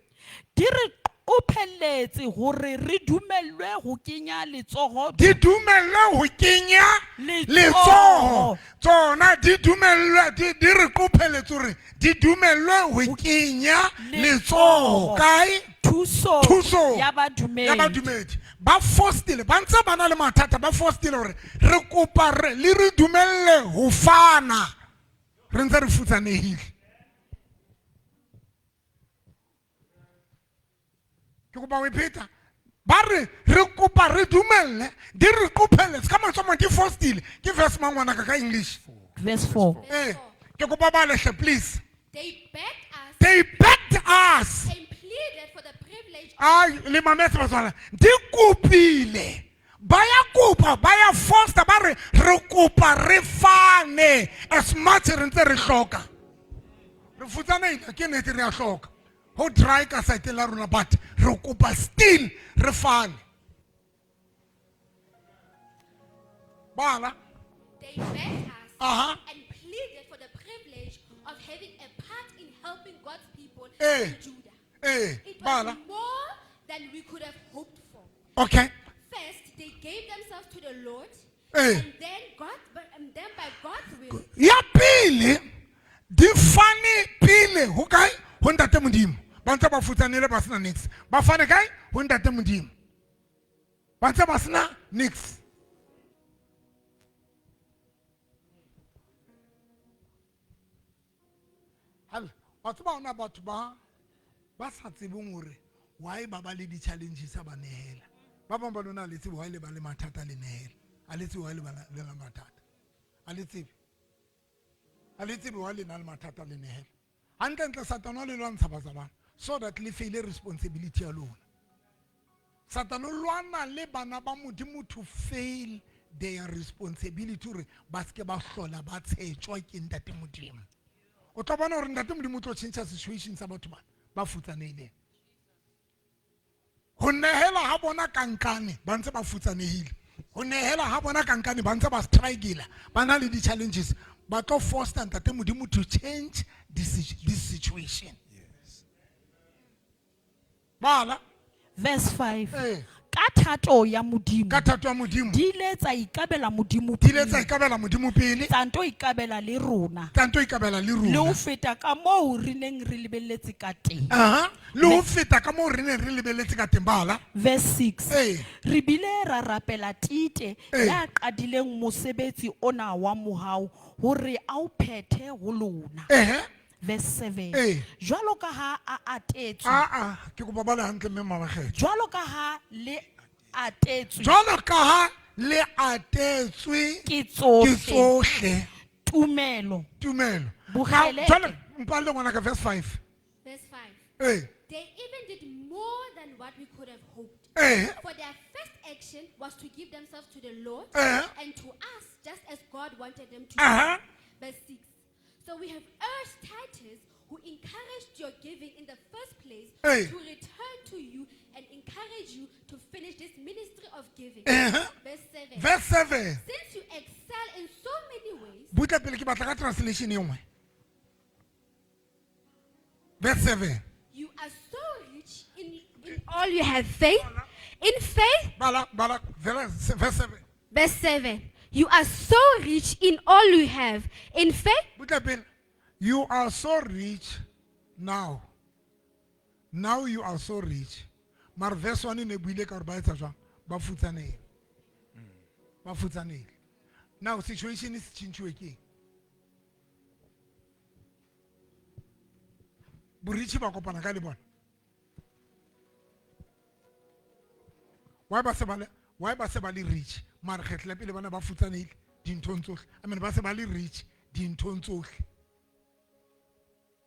Di re qopheletse hore re dumellwe ho kenya letsoho. Di dumellwe ho kenya Letsoho. letsoho. Tsona di dumellwe, di re qopheletse hore di dumellwe ho kenya letsoho. Letsoho. Kae? Thuso Thuso ya badumedi. ya badumedi. Ba fostile, ba ntse ba na le mathata, ba fostile hore re kopa re, le re dumelle ho fana. Re ntse re futsanehile. Ke kopa ho e pheta. Ba re re kopa re dumelle, di re qophelle, se ka mantswe a mang di fostile. Ke verse mang ngwanaka ka English? Verse 4. Eh, ke kopa ba lehle please. They begged us They begged us. and pleaded for the privilege Ai, le mametse batswana. Di kopile. Ba ya kopa, ba ya foster, ba re re kopa re fane as much re ntse re hloka. Re futsanehile, ke nnete re a hloka. Ho dry ka side la rona, but re kopa still re fane. Bala. They begged us Aha. and pleaded for the privilege of having a part in helping God's people Eh. in Judah. Eh, It was bala. more than we could have hoped for. Okay. First, they gave themselves to the Lord, Eh. and then God, and then by God's will, Ya pele di fane pele ho kae? Ho ntate Modimo. Ba ntse ba futsanehile ba sena niks. Ba fane kae? Ho ntate Modimo. Ba ntse ba sena niks. Hal, wa tseba hona batho ba sa tsebeng hore why ba ba le di-challenges ha ba nehela. Ba bang ba lona ha le tsebe why le ba le mathata le nehela. Ha le tsebe why le ba le na le mathata. Ha le tsebe. Ha le tsebe why le na le mathata le nehela. Hantlentle Satane o le lwantsha bazalwane so that le faile responsibility ya lona. Satane o lwana le bana ba Modimo to fail their responsibility hore ba seke ba hlola ba tshetjwa ke ntate Modimo. O tla bona hore ntate Modimo o tlo tjhentjha situation sa batho bana ba futsanehileng. Ho nehela ha bona kankane ba ntse ba futsanehile. Ho nehela ha bona kankane ba ntse ba struggle, ba na le di-challenges. Ba tlo foster ntate Modimo to change this situation. Yes. Bala. Verse 5. Eh. Ka thato ya Modimo. Ka thato ya Modimo. Di ile tsa ikabela Modimo Di ile tsa pele. ikabela Modimo pele. Tsa nto ikabela le rona. Tsa nto ikabela le Le ho rona. feta ka moo re neng re lebelletse ka teng. Aha. Le ho feta ka moo re neng re lebelletse ka teng, bala. Verse 6. Eh. Re bile ra rapela Tite Eh. ya qadileng mosebetsi ona wa mohau hore a o phethe ho lona. Ehe. Verse 7. Eh. Jwalo ka ha a atetswe. Ah, ah, ke kopa bale hantle mme Mabakgetho. Jwalo ka ha le atetswe. Jwalo ka ha le atetswe Ke tsohle. ke tsohle. Tumelo. Tumelo. Bokgeleke. Jwale mpalle ngwana ka verse 5. Verse 5. Eh. They even did more than what we could have hoped. Eh. For their first action was to give themselves to the Lord Eh. and to us, just as God wanted them to. Uh-huh. Verse 6. So we have urged Titus, who encouraged your giving in the first place, Hey. to return to you and encourage you to finish this ministry of giving. Uh-huh. Verse 7. Verse 7. Since you excel in so many ways, Butla pele ke batla ka translation e nngwe. Verse 7. you are so rich in all you have faith. In faith, Bala, bala, verse 7. verse 7. You are so rich in all you have. In faith, Butla pele. You are so rich now. Now you are so rich. Mara verse 1 e ne buile ka hore ba etsa jwang? Ba futsanehile. Ba futsanehile. Now situation e se tjhentjhuwe ke eng? Borichi ba kopana ka le bona. Why ba se ba le, why ba se ba le rich? Mara kgetlo la pele bana ba futsanehile dinthong tsohle. I mean ba se ba le rich dinthong tsohle.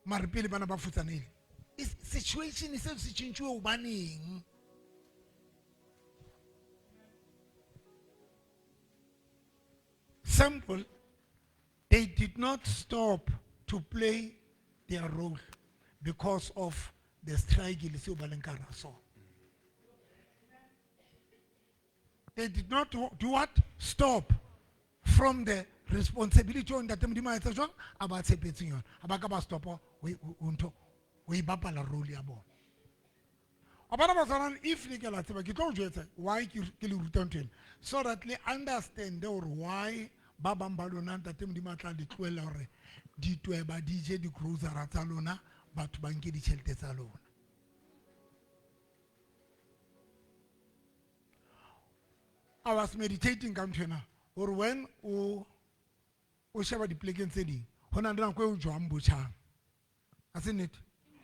Mara pele bana ba futsanehile. Situation e se se tjhentjhuwe hobaneng? Simple. They did not stop to play their role because of the struggle seo ba leng ka hara sona. They did not do what? Stop from the responsibility on ntate Modimo a etsa jwang? A ba tshepetseng yona. Ha ba ka ba stopa ho ntho, ho e bapala role ya bona. Wa bona batswana, if le ke la tseba, ke tlo o jwetsa why ke le ruta ntho ena, so that le understand hore why ba bang ba lona ntate Modimo a tla le tlohella hore ditweba di je di-grocery tsa lona, batho ba nke ditjhelete tsa lona. I was meditating ka ntho ena, hore when o sheba dipolekeng tse ding, Ho na le nako eo jwang bo tjhang. Ha se nnete?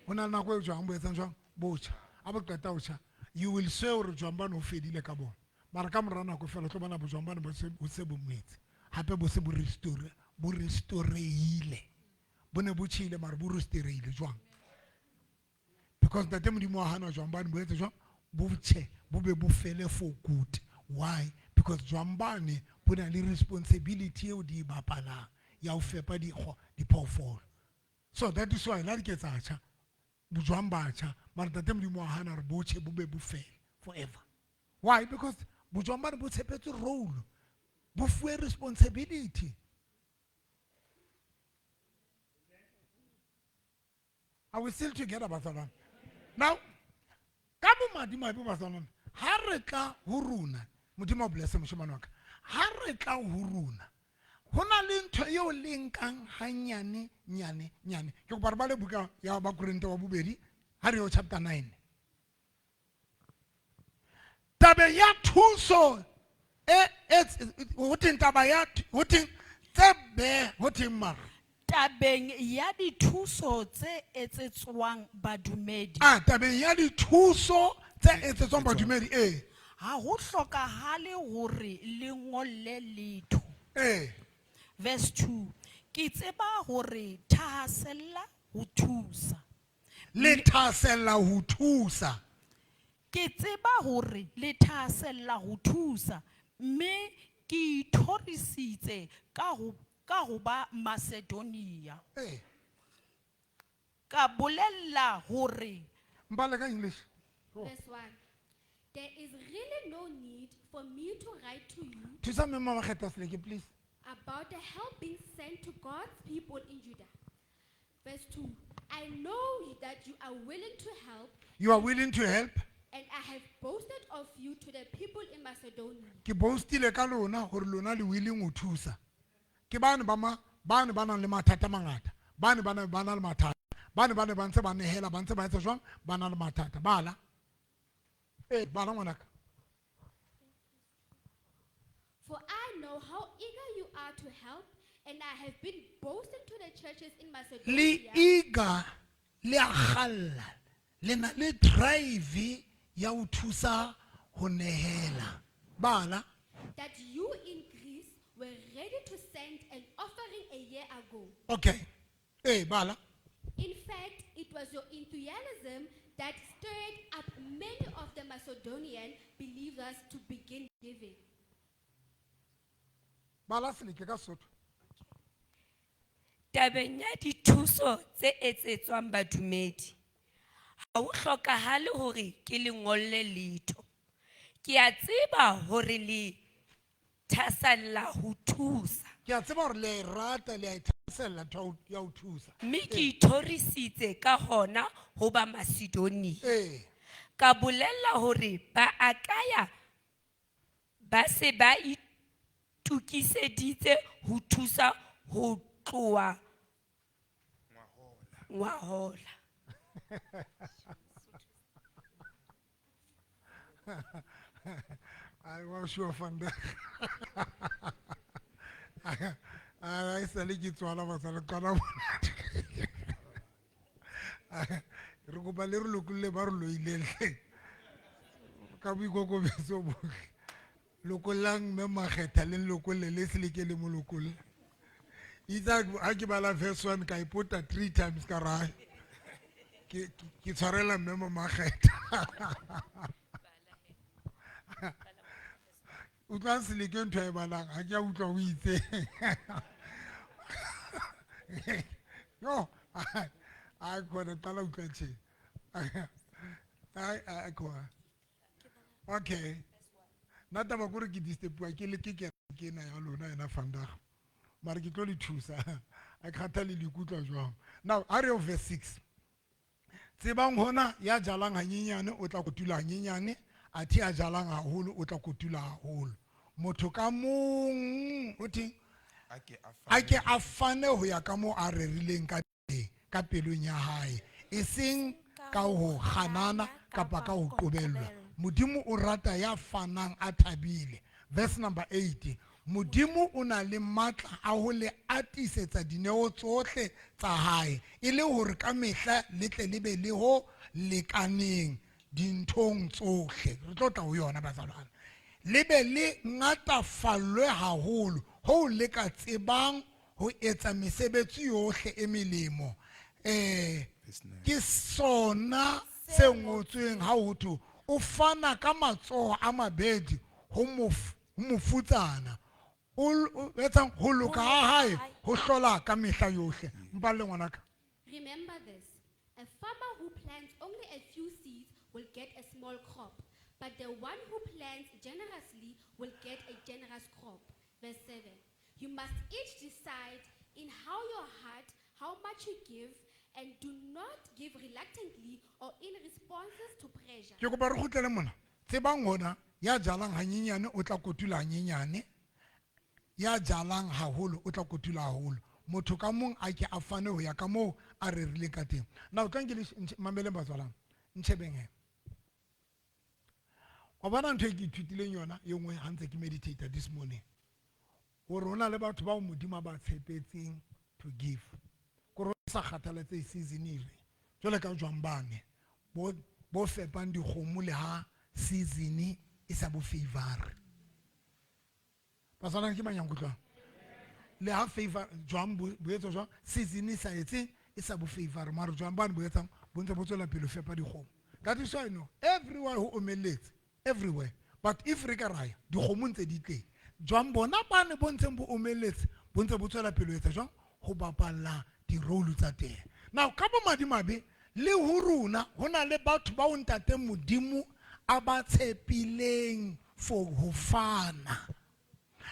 Ho na le nako eo jwang bo etsang jwang? Bo tjha. Ha bo qeta ho tjha, you will swear hore jwang bano ho fedile ka bona. Mara ka mora nako fela o tlo bona bojwang bano bo se bo se bo metse. Hape bo se bo restore bo restorehile. Bo ne bo tjhele mara bo restorehile jwang? Because ntate Modimo wa hana jwang bane bo etse jwang? Bo tjhe, bo be bo fele for good. Why? Because jwang bane bo na le responsibility eo di e bapalang ya ho fepa dikgo diphoofolo. So that is why la di ke tsa tjha, bojwang ba tjha, mara ntate Modimo wa hana hore bo tjhe bo be bo fele forever. Why? Because bojwang bane bo tshepetse role, bo fuwe responsibility. Are we still together, bazalwane? Now, ka bomadimabe bazalwane, ha re tla ho rona, Modimo o bless moshemane wa ka. Ha re tla ho rona, ho na le ntho eo le nkang hanyane nyane nyane. Ke kopa re bale buka ya Bakorinthe wa bobedi, ha re yo chapter 9. Tabeng ya thuso e e ho theng taba ya ho theng tse be ho theng mara Tabeng ya dithuso tse etsetswang badumedi. Ah, tabeng ya dithuso tse etsetswang badumedi ee. Ha ho hlokahale hore le ngolle letho. Ee. Verse 2. Ke tseba hore thahasella ho thusa. Le thahasella ho thusa. Ke tseba hore le thahasella ho thusa, mme ke ithorisitse ka ho ka ho ba Macedonia. Ee. Ka bolella hore Mpale ka English. Verse 1. There is really no need for me to write to you Thusa mme Mama Kgetha Seleke please. about the help being sent to God's people in Judah. Verse 2. I know that you are willing to help, You are willing to help. and I have boasted of you to the people in Macedonia. Ke boastile ka lona hore lona le willing ho thusa. Ke bane ba ma bane ba nang le mathata a mangata. Bane ba na ba na le mathata. Bane ba ne ba ntse ba nehela ba ntse ba etsa jwang? Ba na le mathata. Bala. Eh, bala ngwanaka. For I know how eager you are to help, and I have been boasting to the churches in Le Macedonia eager le a kgalla. Le na le drive ya ho thusa ho nehela. Bala. that you in Greece were ready to send an offering a year ago. Okay. Eh, bala. In fact, it was your enthusiasm that stirred up many of the Macedonian believers to begin giving. Bala Seleke ka Sesotho. Tabeng ya dithuso tse etsetswang badumedi, ha ho hlokahale hore ke le ngolle letho. Ke a tseba hore le thasalla ho thusa. Ke a tseba hore le a e rata le a e thahasella ntho ya ho thusa. Mme ke ithorisitse ka hona ho ba Macedonia. Ee. Ka bolella hore ba Akaya ba se ba itokiseditse ho thusa ho tloha ngwahola. Ai wa sure vandag. Ai sale ke tswala basale qala bona. Re kopa le re lokolle ba re loileng hle. Ka boikokobetso bohle. Lokollang mme Makgetha le lokolle le Seleke le mo lokolle. Itse ha ke bala verse 1 ka ipota 3 times ka ra. Ke ke tshwarela mme Makgetha. Utlwa Seleke ntho e balang ha ke a utlwa o itse. Yo, a khona qala utlwa tje. Ai a khona. Okay. Nna taba kore ke disturbiwa ke le ke ke ena ya lona ena vandag. Mara ke tlo le thusa. A kgathale le ikutlwa jwang. Now, a re verse 6. Tsebang hona ya jalang hanyenyane o tla kotula hanyenyane, athe ya jalang haholo o tla kotula haholo. Motho ka mong o theng? A ke a fane ho ya ka moo a rerileng ka teng ka pelong ya hae, eseng ka ho kganana kapa ka ho qobellwa. Modimo o rata ya fanang a thabile. Verse number 8. Modimo o na le matla a ho le atisetsa dineo tsohle tsa hae e le hore ka mehla le tle le be le ho lekaneng dinthong tsohle. Re tlo tla ho yona bazalwane. Le be le ngatafallwe haholo hoo le ka tsebang ho etsa mesebetsi yohle e melemo. Eh ke sona se ngotsweng ha ho thwe o fana ka matsoho a mabedi ho mofutsana o etsang ho loka ha hae ho hlola ka mehla yohle. Mpalle ngwanaka. Remember this a farmer who plants only a few seeds will get a small crop, but the one who plants generously will get a generous crop. Verse 7. You must each decide in how your heart how much you give and do not give reluctantly or in responses to pressure. Ke kopa re kgutlele mona. Tsebang hona ya jalang hanyenyane o tla kotula hanyenyane. Ya jalang haholo o tla kotula haholo. Motho ka mong a ke a fane ho ya ka moo a rerileng ka teng. Now tlang ke le mameleng batswalang. Ntshebeng he. Wa bona ntho e ke ithutileng yona e nngwe ha ntse ke meditate this morning. Hore ho na le batho bao Modimo a ba tshepetseng to give. Kore ho sa kgathalatsehe season e re. Jwale ka jwang bane bo bo fepang dikgomo le ha season e sa bo favor. Batswalang ke mang ya nkutlwang? Le ha favor jwang bo etswa jwang season e sa etse e sa bo favor mare jwang bane bo etsang bo ntse bo tswela pele ho fepa dikgomo. That is why I know everywhere ho omelletse everywhere but if re ka raya dikgomo ntse di teng jwang bona bane bo ntseng bo omelletse bo ntse bo tswela pele ho etsa jwang ho bapalla di-role tsa teng. Now ka bomadimabe le ho rona ho na le batho bao ntate Modimo a ba tshepileng for ho fana.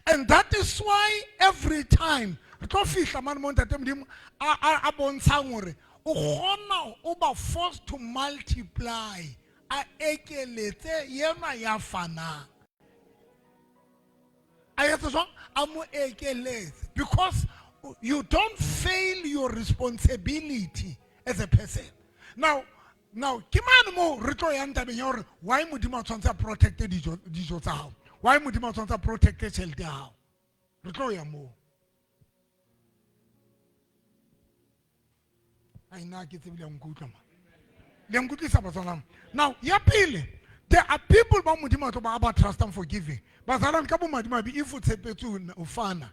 And that is why every time re tlo fihla mane mo ntate Modimo a bontshang hore o kgona o ba forced to multiply a ekeletse yena ya fanang. A etse jwang? A mo ekeletse because you don't fail your responsibility as a person. Now now ke mane mo re tlo yang tabeng ya hore why Modimo a tshwanetse a protecte dijo dijo tsa hao. Why Modimo a tshwanetse a protecte tjhelete ya hao. Re tlo ya moo. Ai nna ke tsebe le nkutlwa ma. Le nkutlwisa batswalang. Now ya pele there are people ba Modimo a tlo ba ba trustang for giving. Batswalang ka bomadimabe if o tshepetswe o fana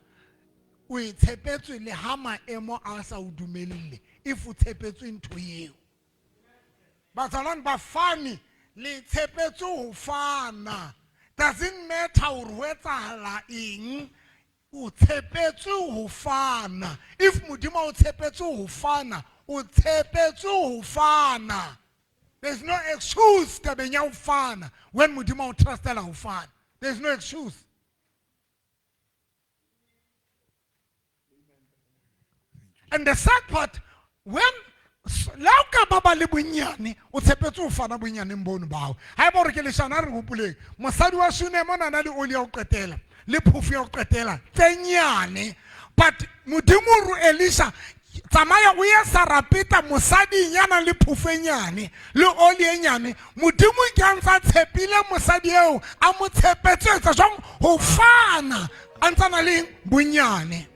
o e tshepetswe le ha maemo a sa o dumelle if o tshepetswe ntho eo. Batswalang bafani le tshepetswe ho fana. Doesn't matter hore ho etsahala eng o tshepetswe ho fana. If Modimo o tshepetswe ho fana, o tshepetswe ho fana. There's no excuse tabeng ya ho fana when Modimo o trustela ho fana. There's no excuse. And the sad part, when le ha o ka ba ba le bonnyane o tshepetse ho fana bonyaneng bono bao ha eba hore ke leshana re hopoleng mosadi wa Shunema o na na le oli ya ho qetela le phofo ya ho qetela tse nyane but Modimo o re Elisha tsamaya o ye Sarapeta mosading ya nang le phofo e nyane le oli e nyane Modimo ke a ntsa tshepile mosadi eo a mo tshepetse etsa jwang ho fana a ntsa na le bonyane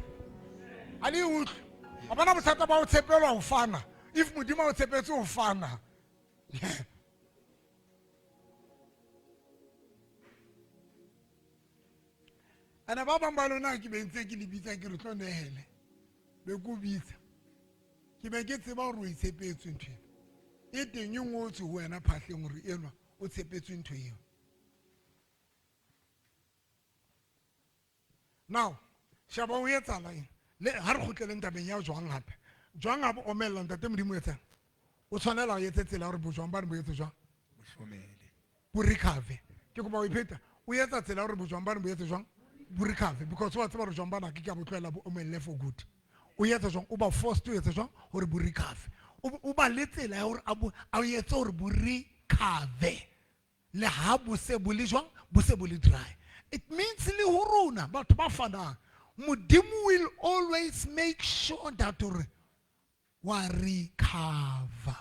a le utlwe wa bona bothata ba ho tshepelwa ho fana if Modimo a o tshepetse ho fana ene ba bang ba lona ke bentse ke le bitsa ke re tlo nehele be ko bitsa ke be ke tseba hore o e tshepetswe ntho ena e teng e ngotswe ho wena phahleng hore enwa o tshepetswe ntho eo. Now sheba o etsahala eng le ha re kgutleleng tabeng ya jwang hape jwang ha bo omella ntate Modimo o etsang o tshwanela o etse tsela hore bojwang bane bo etse jwang bo recover ke kopa o ipheta o etsa tsela hore bojwang bane bo etse jwang bo recover because wa tseba hore jwang bana ke ke a bo tlohela bo omelle for good o etsa jwang o ba forced o etse jwang hore bo recover o ba le tsela ya hore a etse hore bo recover le ha bo se bo le jwang bo se bo le dry it means le ho rona batho ba fanang Modimo will always make sure that hore wa recover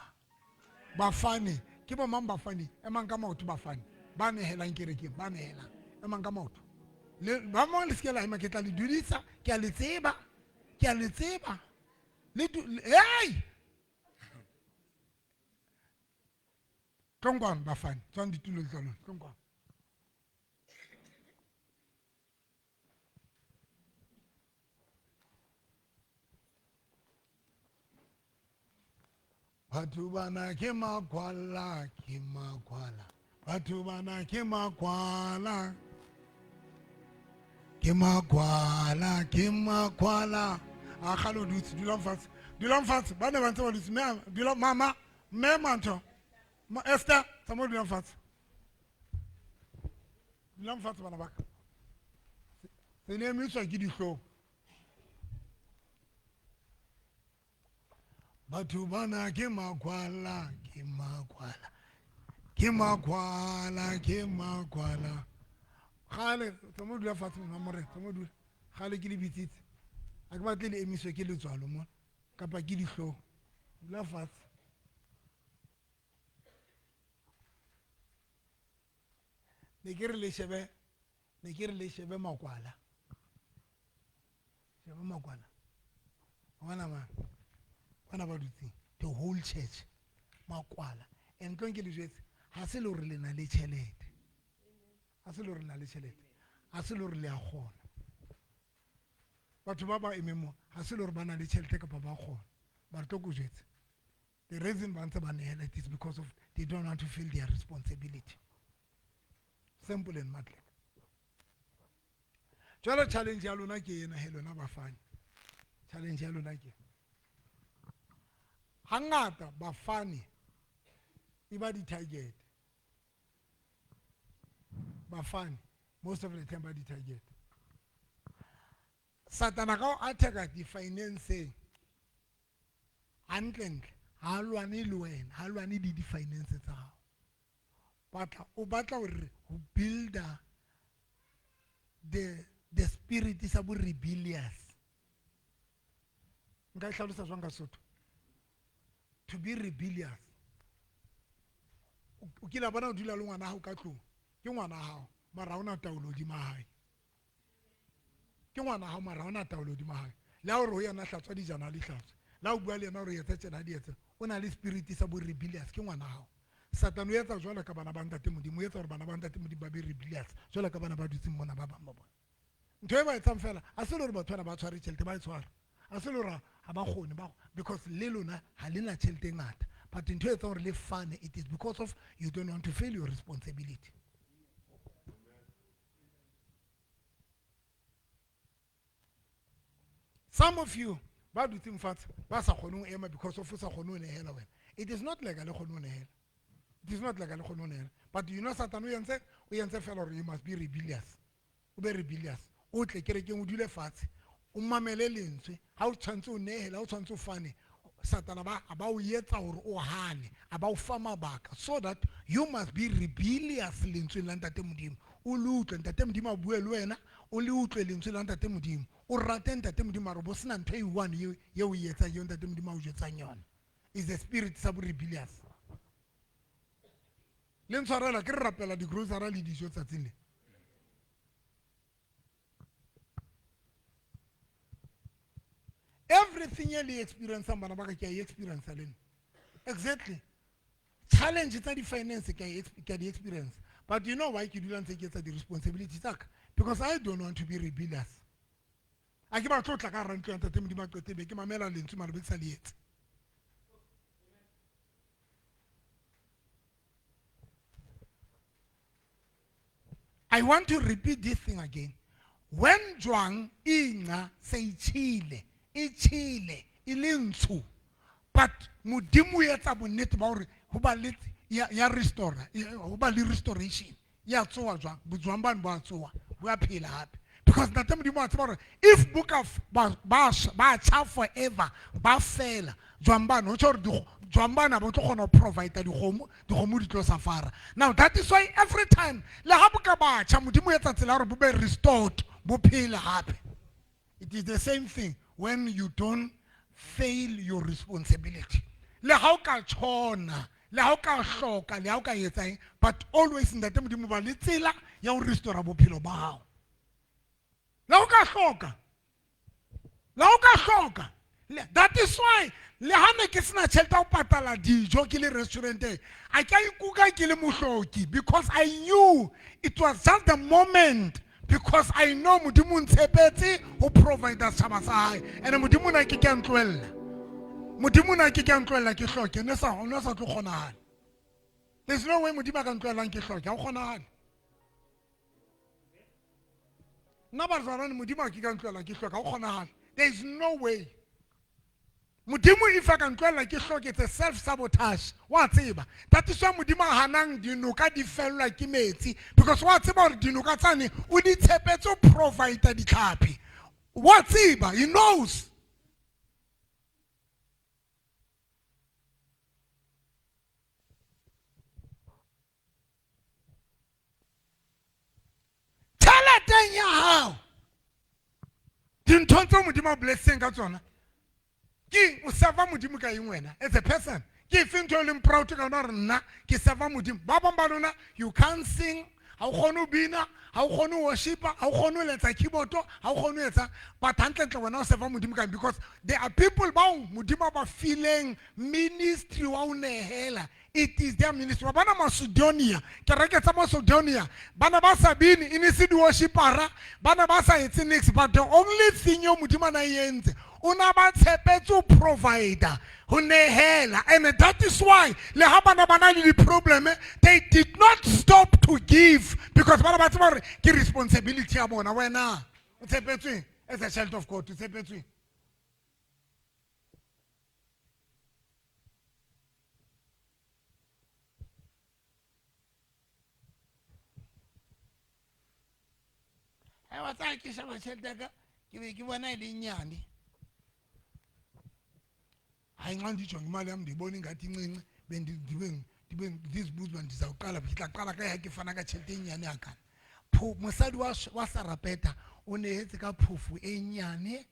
bafani ke bo mang bafani emang ka maoto bafani ba nehelang kerekeng ba nehelang emang ka maoto. Le ba bang le se ke la ema, ke tla le dudisa, ke a le tseba, ke a le tseba. Le hey! Tlong kwano bafana, tswang ditulong tsa lona, tlong kwano. Batho bana ke makwala, ke makwala. Batho bana ke makwala. Ke makwala, ke makwala. A kgale o dutse, dulang fatshe. Dulang fatshe, ba ne ba ntse ba dutse. Mme, dula, mama, mme Mantho. Ma, Esther, tsamaya o dulang fatshe. Dulang fatshe bana ba ka. Se le emiswa ke dihlong. Batho bana ke makwala, ke makwala. Ke makwala, ke makwala. Kgale, tsamaya o dula fatshe mona morena, tsamaya o dula. Kgale ke le bitsitse. Ha ke batle le emiswe ke letswalo mona, kapa ke dihlong. Dula fatshe. Ne ke re le shebe, ne ke re le shebe makwala. Shebe makwala. Bona man. Bona ba dutseng. The whole church. Makwala. And ntlong ke le jwetse, ha se le hore le na le tjhelete. Ha se le hore le na le tjhelete. Ha se le hore le a kgona. Batho ba ba emeng mo, ha se le hore ba na le tjhelete kapa ba kgona. Ba re tlo ko jwetse. The reason ba ntse ba nehela it is because of they don't want to feel their responsibility. Simple and matle. Jwale challenge ya lona ke ena he lona bafani. Challenge ya lona ke. Hangata bafani e ba di-target. Bafani most of the time ba di-target. Satana ka o attack-a di-financeng hantlentle, ha lwane le wena, ha lwane le di-finance tsa hao. Batla, o batla hore ho builda the spirit sa bo rebellious. Nka e hlalosa jwang ka Sesotho? To be rebellious. O kile wa bona o dula le ngwana hao ka tlung, ke ngwana hao, mara ha ona taolo hodima hae. Ke ngwana hao, mara ha ona taolo hodima hae. Le ha o re ho yena hlatswa dijana, ha di hlatswe. Le ha o bua le yena hore etsa tjena, ha di etse. O na le spirit sa bo rebellious, ke ngwana hao. Satan o etsa jwalo ka bana ba ntate Modimo, o etsa hore bana ba ntate Modimo ba be rebellious, jwalo ka bana ba dutseng mona ba bang ba bona. Ntho e ba etsang fela, ha se le hore batho bana ba tshware tjhelete, ba e tshwara. Ha se le hore ha ba kgone, ba, because le lona ha le na tjhelete e ngata. But ntho e etsang hore le fane, it is because of you don't want to fail your responsibility. Some of you ba dutseng fatshe ba sa kgone ho ema because of o sa kgone ho nehela wena. It is not like a le kgone ho nehela. It is not like a le kgone ho nehela. But you know Satan o entse fela hore you must be rebellious. O be rebellious. O tle kerekeng o dule fatshe. O mamele lentswe. Ha o tshwantse o nehela, ha o tshwantse o fane, Satan ba o etsa hore o hane, a ba o fa mabaka so that you must be rebellious lentsweng la Ntate Modimo. O le utlwe Ntate Modimo a bue le wena, o le utlwe lentswe la Ntate Modimo. O rate Ntate Modimo mara bo sena ntho e one ye o e etsang eo Ntate Modimo a o jwetsang yona. Is the spirit sa bo rebellious. Le ntshwarela ke re rapela di-grocery le dijo tsatsing le. Everything e le experience-ang bana ba ka ke a e experience le nna. Exactly. Challenge tsa di-finance ke a di experience. But you know why ke dula ntse ke etsa di-responsibility tsa ka? Because I don't want to be rebellious. A ke batle ho tla ka hara ntlo ya Ntate Modimo a qete be ke mamela lentswe mara be ke sa le etse. I want to repeat this thing again. When jwang inqa seyitshile, itshile, e le ntsho, but Modimo o etsa bonnete ba hore ho ba le ya restore, ho ba le restoration. Ya tsoha jwang, bojwang bano bo a tsoha, bo a phela hape. Because Ntate Modimo a tseba hore if bo ka ba, ba ba tjha forever, ba fela, jwang bano, ho tjho hore jwang bana bo tlo kgona ho provide dikgomo, dikgomo di tlo safara. Now that is why every time le ha bo ka ba tjha, Modimo o etsa tsela ya hore bo be restored, bo phele hape. It is the same thing when you don't fail your responsibility. Le ha o ka tshona, le ha o ka hloka, le ha o ka etsa eng, but always Ntate Modimo ba le tsela ya ho restore bophelo ba hao. La o ka hloka. La o ka hloka. That is why le ha ne ke sena tjhelete ya ho patala dijo ke le restauranteng, a ke a ikuka ke le mohloki because I knew it was just the moment, because I know Modimo o ntshepetse ho provide setjhaba sa hae, and Modimo o na ke ke a ntlohella. Modimo o na ke ke a ntlohella ke hloke, ne sa, o ne sa tlo kgonahale. There's no way Modimo a ka ntlohellang ke hloke, ha o kgonahale. Nna bazalwane, Modimo a ke ka ntlohella ke hloke, ha o kgonahale. There is no way. Modimo if a ka ntlohella ke hloke, it's a self-sabotage. Wa tseba. That is why Modimo a hanang dinoka di fellwa ke metsi, because wa tseba hore dinoka tsane o di tshepetse ho provide ditlhapi. Wa tseba, he knows. Tjheleteng ya hao, dinthong tseo Modimo a blesseng ka tsona, ke o serva Modimo ka eng wena as a person? Ke efe ntho e leng proud ka yona hore nna ke serva Modimo? Ba bang ba lona, you can't sing, ha o kgone ho bina, ha o kgone ho worshipa, ha o kgone ho letsa keyboard, ha o kgone ho etsa, but hantlentle wena o serva Modimo ka eng? Because there are people bao Modimo a ba fileng ministry wa ho nehela. It is their ministry. Wa bona Macedonia, kereke tsa Macedonia, bana ba sa bine, e ne se di-worshipara, bana ba sa etse niks, but the only thing eo Modimo a na e entse, o na ba tshepetse ho provider, ho nehela. And that is why le ha bana ba na le di-problem, they did not stop to give, because bana ba tseba hore ke responsibility ya bona. Wena o tshepetsweng as a child of God, o tshepetsweng. Hai, wa tsaya ke sheba tjhelete ya ka, ke be ke bona e le nyane. Hayi, nxa ndijonga imali yam ndiyibona ingathi incinci, ndibe ndizibuza uba ndizawuqala phi, ke tla qala kae ha ke fana ka tjhelete e nyane hakana. Mosadi wa Sarapeta o nehetse ka phofo e nyane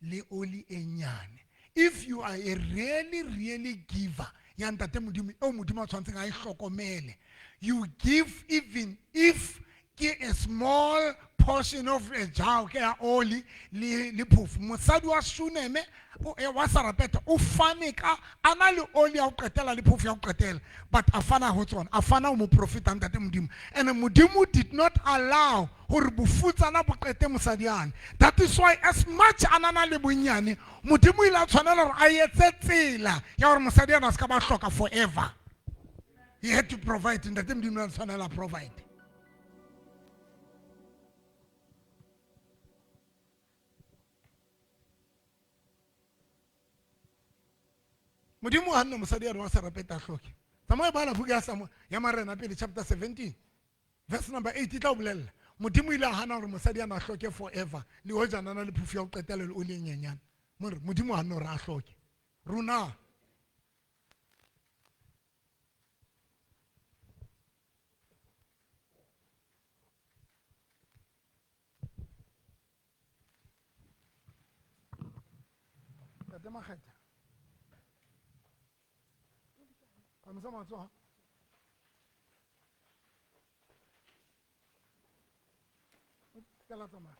le oli e nyane. If you are a really, really giver ya Ntate Modimo, eo Modimo a tshwanetseng a e hlokomele, you give even if ke a small portion of a jar ke ya oli le phofo. Mosadi wa Shuneme, wa Sarapeta o fane ka a na le oli ya ho qetela le phofo ya ho qetela, but a fana ho tsona, a fana ho moprofeta Ntate Modimo. And Modimo did not allow hore bofutsana bo qete mosadi yane. That is why as much a na na le bonyane, Modimo ile a tshwanela hore a etse tsela ya hore mosadi yana a se ka ba hloka forever. He had to provide. Ntate Modimo a tshwanela provide. Modimo ha nna mosadi ya wa Sarapeta hloke. Tsamaya bala buka ya Samuel ya Marena pele chapter 17 verse number 8 e tla o bolella. Modimo ile a hana hore mosadi yana a hloke forever, le hoja nana le phofu ya ho qetela le oli e nyenyane. More Modimo ha nna hore a hloke. Rona Ntate Makgetha. Phamisa matsoho. Se ka la tsamaya.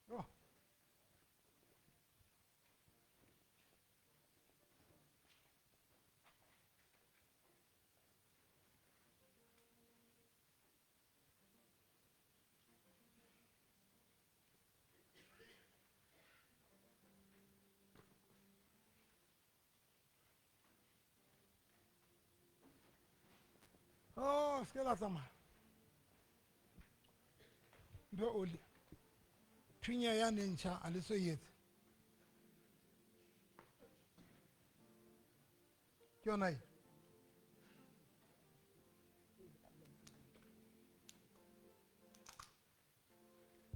Oh. Oh, se ke la tsamaya. Mphe oli. Thunya ya ne ntjha, a le so e etse. Ke yona e.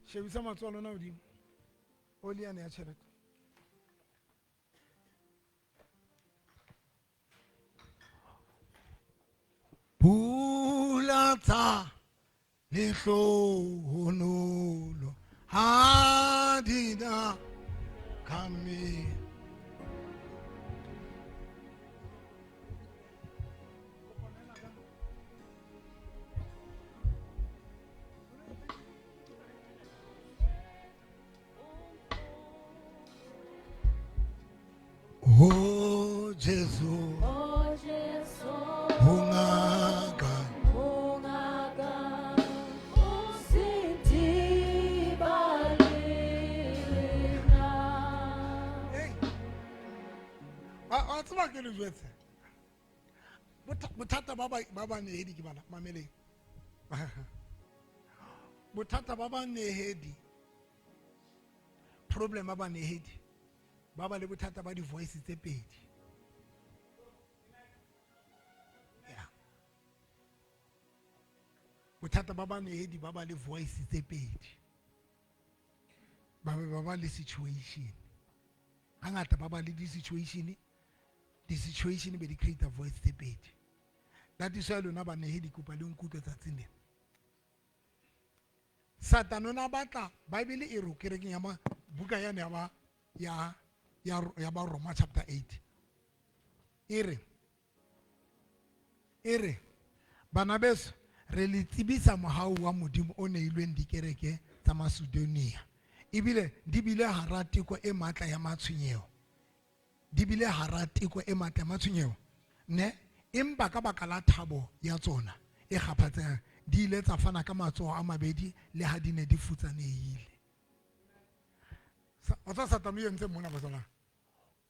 Shebisa matsoho a lona hodimo. Oli yane ya tjhelete. Pula tsa lehlohonolo ha di na. Overcome me. Oh Jesu, Oh Jesu, ungaka ungaka usithibalile na. Hey. Wa tseba ke le jwetse. Bothata ba banehedi ke bana, mameleng. Bothata ba banehedi, problem ba banehedi, ba ba le bothata ba di-voice tse pedi. Yeah. Bothata ba banehedi ba ba le voice tse pedi. Ba be ba ba le situation. Hangata ba ba le di-situation, di-situation be di create a voice tse pedi. That is why lona banehedi kopa le nkutlwe tsatsing lena. Satan o na batla, Bible e re kerekeng ya ma, buka yane ya ba, ya, ya, ya ba Roma chapter 8. E re, e re, bana beso, re le tsebisa mohau wa Modimo o neilweng dikereke tsa Macedonia. Ebile di bile hara teko e matla ya matshwenyeho. Di bile hara teko e matla ya matshwenyeho. Ne? Empa ka baka la thabo ya tsona e kgaphatsehang, di ile tsa fana ka matsoho a mabedi le ha di ne di futsanehile. Wa tseba Satan o entse mona batswana?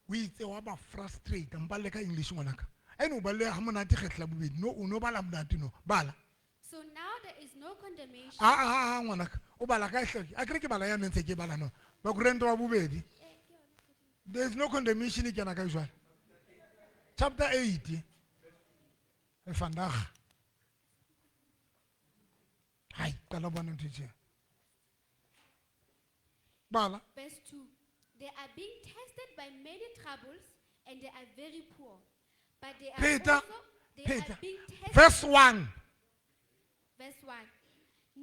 O itse wa ba frustrate, mpalle ka English ngwanaka. Ene o balle ha monate kgetla bobedi. No, o no bala monate no. Bala. So now there is no condemnation. Ah, ah, ah, ngwanaka. O bala ka hle. Akere ke bala ya ntse ke bala no. Ba kurente wa bobedi. There is no condemnation e kena ka jwale. Chapter 8. E vandag. Hai, qala bona ntho tje. Bala. Verse 2. They are being tested by many troubles and they are very poor. But they are Peter, also, they Peter. are being tested. Verse 1. Verse 1.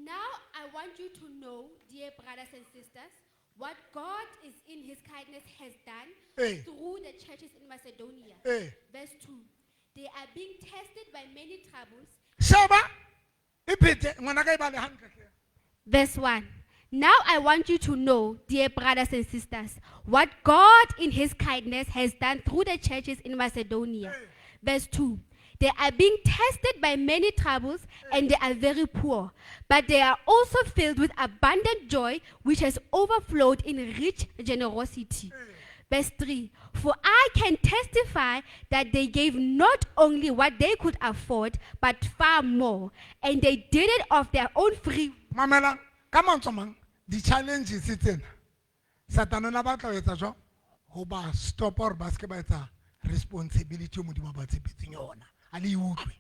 Now I want you to know, dear brothers and sisters, what God is in his kindness has done Hey. through the churches in Macedonia. Hey. Verse 2. They are being tested by many troubles. Sheba, iphete, ngwana ka e bale hantle hle. Verse 1. Now I want you to know, dear brothers and sisters, what God in his kindness has done through the churches in Macedonia. Verse 2. They are being tested by many troubles and they are very poor, but they are also filled with abundant joy, which has overflowed in rich generosity. Verse 3. For I can testify that they gave not only what they could afford, but far more, and they did it of their own free Mamela, ka mantswe a mang, di-challenges tsena, Satan o na batla ho etsa jwang? Ho ba stop hore ba se ke ba etsa responsibility eo Modimo a ba tshepetseng yona. A le e utlwe.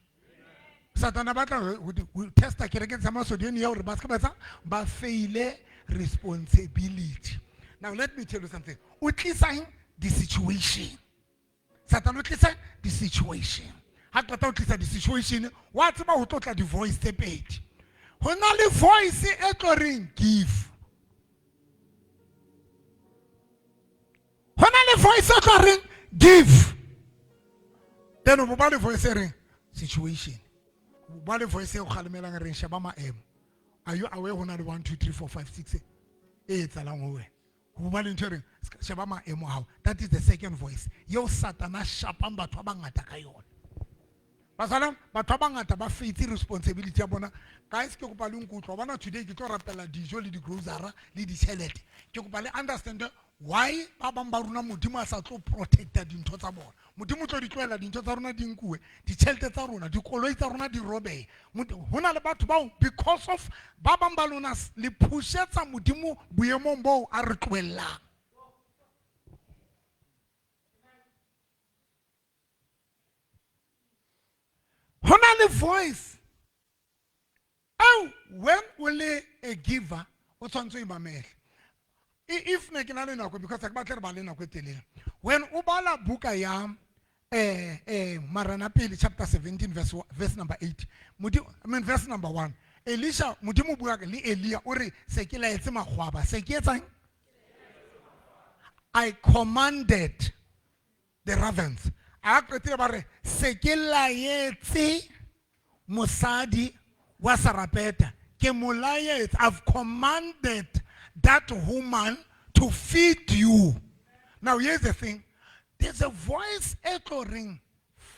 Satan a batla ho testa kereke tsa Macedonia hore ba se ke ba etsa, ba faile responsibility. Now let me tell you something. O tlisang the situation. Satan o tlisa the situation. Ha qeta ho tlisa the situation, wa tseba ho tlo tla di-voice tse pedi. Ho na le voice e tlo reng give. Ho na le voice e tlo reng give. Then o bo ba le voice e reng situation. O ba le voice e o kgalemelang e reng sheba maemo. Are you aware ho na le 1, 2, 3, 4, 5, 6 e etsahalang ho wena? Ho ba le ntho e reng sheba maemo a hao. That is the second voice. Eo Satan a shapang batho ba bangata ka yona. Bazalwane, batho ba bangata ba faitse responsibility ya bona. Guys, ke kopa le nkutlwe. Wa bona today ke tlo rapela dijo le di-grocery le ditjhelete. Ke kopa le understand why ba bang ba rona Modimo a sa tlo protecta dintho tsa bona. Modimo o tlo di tlohela dintho tsa rona di nkuwe, ditjhelete tsa rona, dikoloi tsa rona di robehe. Ho na le batho bao because of ba bang ba lona le pushetsa Modimo boemong boo a re tlohellang. Ho na le voice. Oh, when o le a giver, o tshwanetse o imamele. If ne ke na le nako, because ha ke batle re ba le nako e telele. When o bala buka ya, Marana pele, chapter 17, verse number 8. Modimo, I mean, verse number 1. Elisha, Modimo o bua le Elia, o re, se ke laetse makgwaba, se ke etsang? I commanded the ravens. A qetile ba re se ke laetse mosadi wa Sarapeta. Ke mo laetse. I've commanded that woman to feed you. Now here's the thing. There's a voice e tlo reng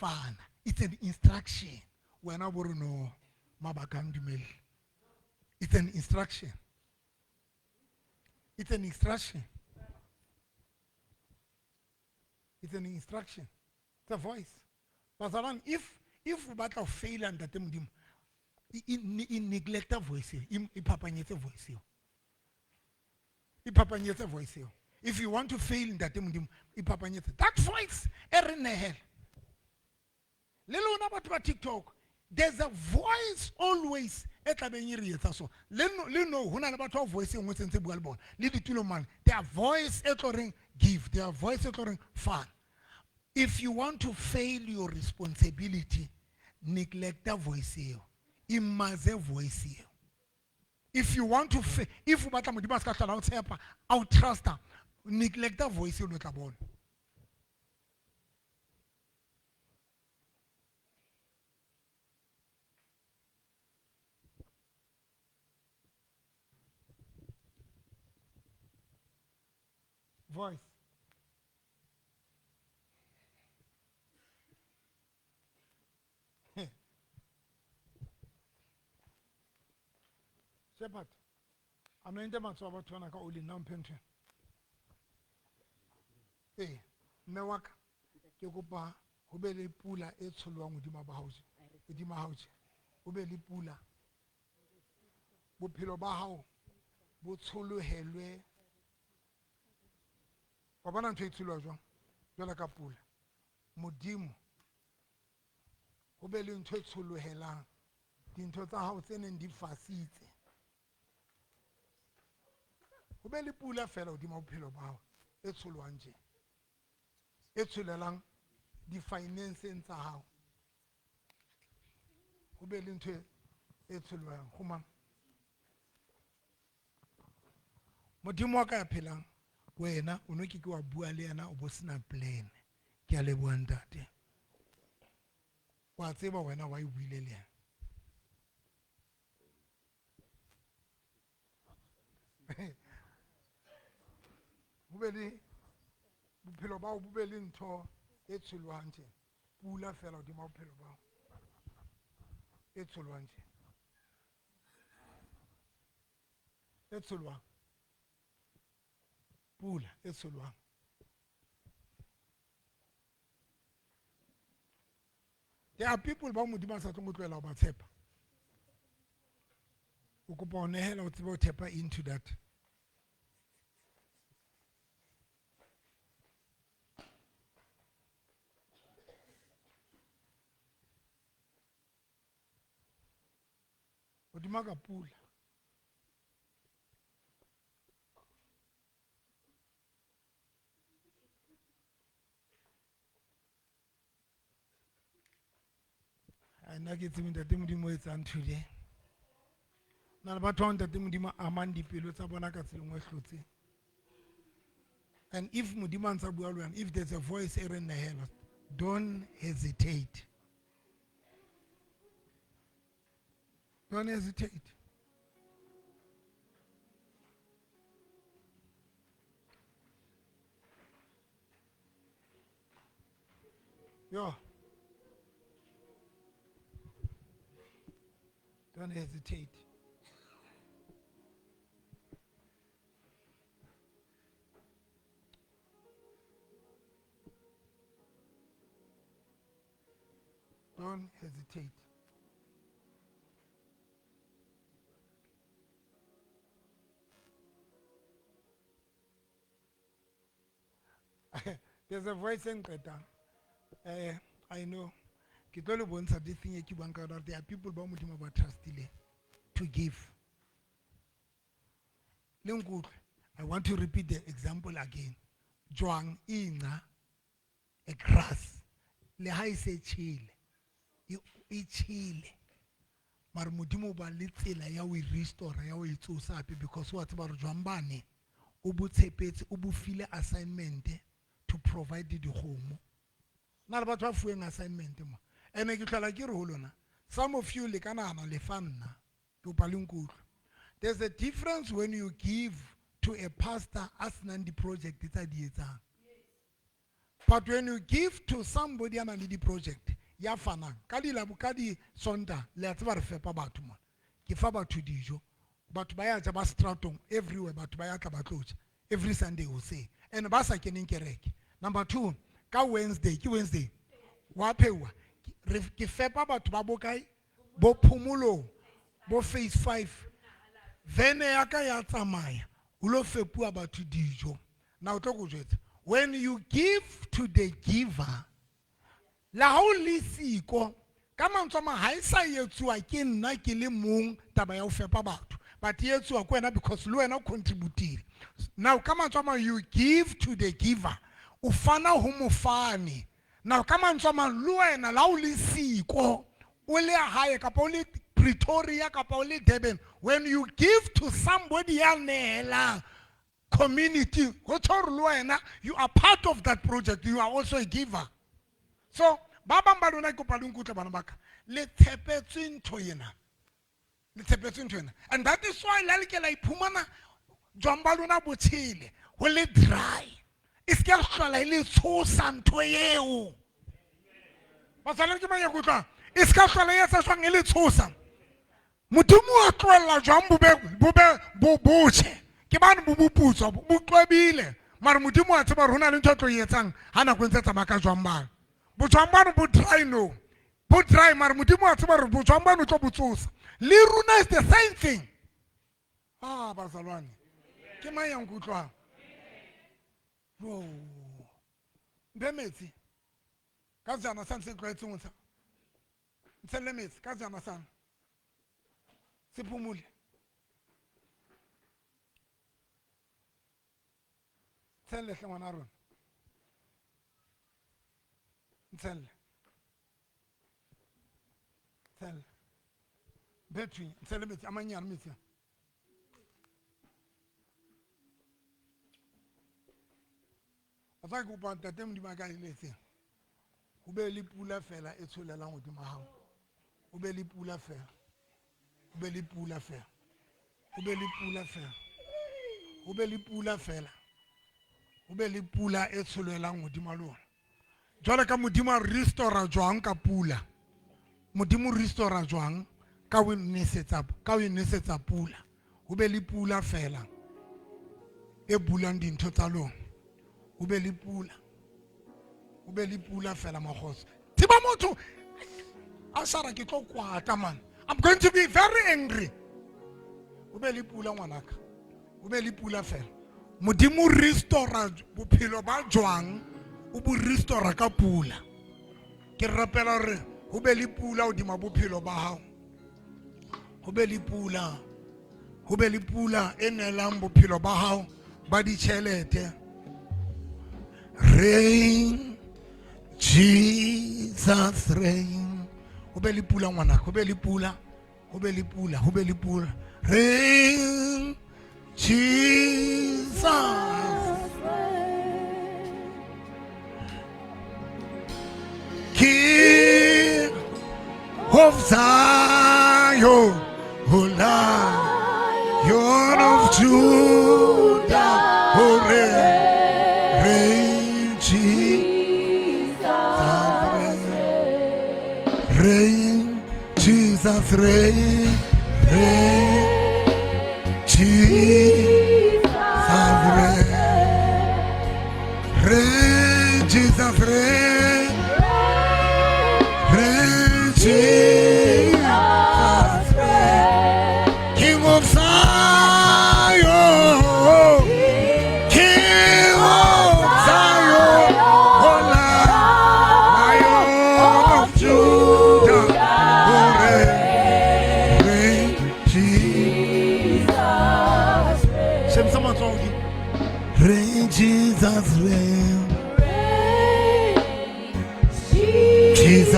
fana. It's an instruction. Wena bo re no mabaka a ndumelle. It's an instruction. It's an instruction. It's an instruction. It's a voice. Bazalwane, if o batla ho faila ntate Modimo, e neglecta voice eo, e phapanyetse voice eo. E phapanyetse voice eo. If you want to fail ntate Modimo, e phapanyetse. That voice e re nehela. Le lona batho ba TikTok, there's a voice always e tlabeng e re etsa so. Le no, le no, ho na le batho ba voice e nngwe tse ntse bua le bona. Le ditulong mane, their voice e tlo reng give, their voice e tlo reng fana. If you want to fail your responsibility, neglect the voice eo. Imaze voice eo. If you want to if o batla Modimo a ska hlola o tshepa, a o trusta, neglect the voice eo o tla bona. Voice. Shepherd, anointe matsoho a batho bana ka oli, nna o mphe ntho ena. Ee, mme wa ka, ke kopa ho be le pula e tsholohang hodima ba hao tje, hodima hao tje. Ho be le pula. Bophelo ba hao bo tsholohelwe. Wa bona ntho e tsholoha jwang? Jwalo ka pula. Modimo, ho be le ntho e tsholohelang. Dintho tsa hao tse neng di fasitse. Ho be le pula fela hodima bophelo ba hao e tsholohang tje. E tsholelang di-financeng tsa hao. Ho be le ntho e tsholohang. Ho mang? Modimo wa ka ya phelang, wena o no ke ke wa bua le yena o bo sena plan. Ke a leboha ntate. Wa tseba wena wa e buile le yena. Ho be le bophelo ba hao bo be le ntho e tsholohang tje. Pula fela hodima bophelo ba hao. E tsholohang tje. E tsholohang. Pula e tsholohang. There are people ba Modimo a sa tlong ho tlohela ho ba tshepa. O kopa ho nehela o tsebe ho thepa into that. Hodima ka pula. Ai, nna ke tsebe ntate Modimo o etsang today. Na le batho ba ntate Modimo a amang dipelo tsa bona ka tsela e nngwe e hlotseng. And if Modimo a ntsa bua le wena, if there's a voice e re nehela, don't hesitate. Don't hesitate. Yo. Don't hesitate. Don't hesitate. There's a voice in Qeta. I know. Ke tlo le bontsha this thing e ke buang ka yona, there are people ba Modimo ba trustile to give. Le nkutlwe. I want to repeat the example again. Jwang inca a grass le ha e se tjhele, e tjhele. Mara Modimo o ba le tsela ya ho e restore, ya ho e tsosa hape, because wa tseba hore jwang bane o bo tshepetse o bo file assignment to provide dikgomo. Na le batho ba fuweng assignment mo. Ene ke tlhola ke re ho lona, some of you le ka nahana le fa nna, ke kopa le nkutlwe. There's a difference when you give to a pastor a senang di-project tsa di etsang. But when you give to somebody a nang le di-project, ya fanang, ka di labo, ka di Sontaha, le a tseba re fepa batho mona. Ke fa batho dijo. Batho ba ya ja ba stratong everywhere, batho ba ya tla ba tlo ja. Every Sunday hoseng. And ba sa keneng kereke. Number 2, ka Wednesday, ke Wednesday, wa pheuwa. Ke fepa batho ba bokae? Bo Phomolong, bo phase 5. Vene ya ka ya tsamaya, o lo fepuwa batho dijo. Now o tlo go jwetsa, when you give to the giver, la ha o le siko, ka mantswe a mang, ha e sa etsuwa ke nna ke le mong taba ya ho fepa batho, but e etsuwa ke wena because le wena o contributile. Now ka mantswe a mang, you give to the giver, o fana ho mofani. Now ka mantswe a mang, le wena la o le siko, o le hae kapa o le Pretoria kapa o le Durban, when you give to somebody ya nehelang community, ho tjho hore le wena you are part of that project, you are also a giver. So ba bang ba lona ke kopa le nkutlwe bana ba ka, le tshepetswe ntho ena, le tshepetswe ntho ena, and that is why la le ke la iphumana jwang ba lona bo tshele ho le dry, e se ke ya hlola e le tshosa ntho eo. Batswadi ke mang ya kutlwang? E se ka hlola e etsa jwang e le tshosa? Modimo wa tlohella jwang bo be bo botjhe? Ke bane bo boputswa, bo qwebile. Mara Modimo wa tseba hore ho na le ntho e tlo e etsang ha nako e ntse e tsamaya ka jwang bana. Bojwang bano bo dry no. Bo dry, mara Modimo wa tseba hore bojwang bano o tlo bo tsosa. Le rona is the same thing. Bazalwane. Ke mang ya nkutlwang? Yo. Mphe metsi. Ka sejana sa se tlwaetseng ho ntsha. Ntshelle metsi ka sejana sa. Se phomole. Ntshelle hle ngwana rona. Ntshelle. Ntshelle. Mphe thwi, ntshelle metsi a mannyane metsi a. Wa tseba ke kopa ntate Modimo a ka eletseng. Ho be le pula fela e tsholelang hodima hao. Ho be le pula fela. Ho be le pula fela. Ho be le pula fela. Ho be le pula fela. Ho be le pula e tsholelang hodima lona. Jwale ka Modimo a restore jwang ka pula? Modimo restore jwang ka ho nesetsa, ka ho nesetsa pula? Ho be le pula fela e bulang dintho tsa lona. Ho be le pula. Ho be le pula fela makgotso. Thiba motho. A sara ke tlo kwata man. I'm going to be very angry. Ho be le pula ngwanaka. Ho be le pula fela. Modimo restore bophelo ba jwang, o bo restore ka pula. Ke rapela hore ho be le pula hodima bophelo ba hao. Ho be le pula. Ho be le pula e nelang bophelo ba hao ba ditjhelete. Rain, Jesus rain. Ho be le pula ngwanaka, ho be le pula, ho be le pula, ho be le pula. Rain, Jesus. King of Zion, O Lion of Judah, O reign, Jesus, reign, Jesus, reign, reign, Jesus, reign, reign, Jesus, reign, reign, Jesus, reign, King of Zion, King of Zion, O Lion of Judah, O reign, Jesus. Shebisa matsoho hodimo. Reign, Jesus, reign. Jesus,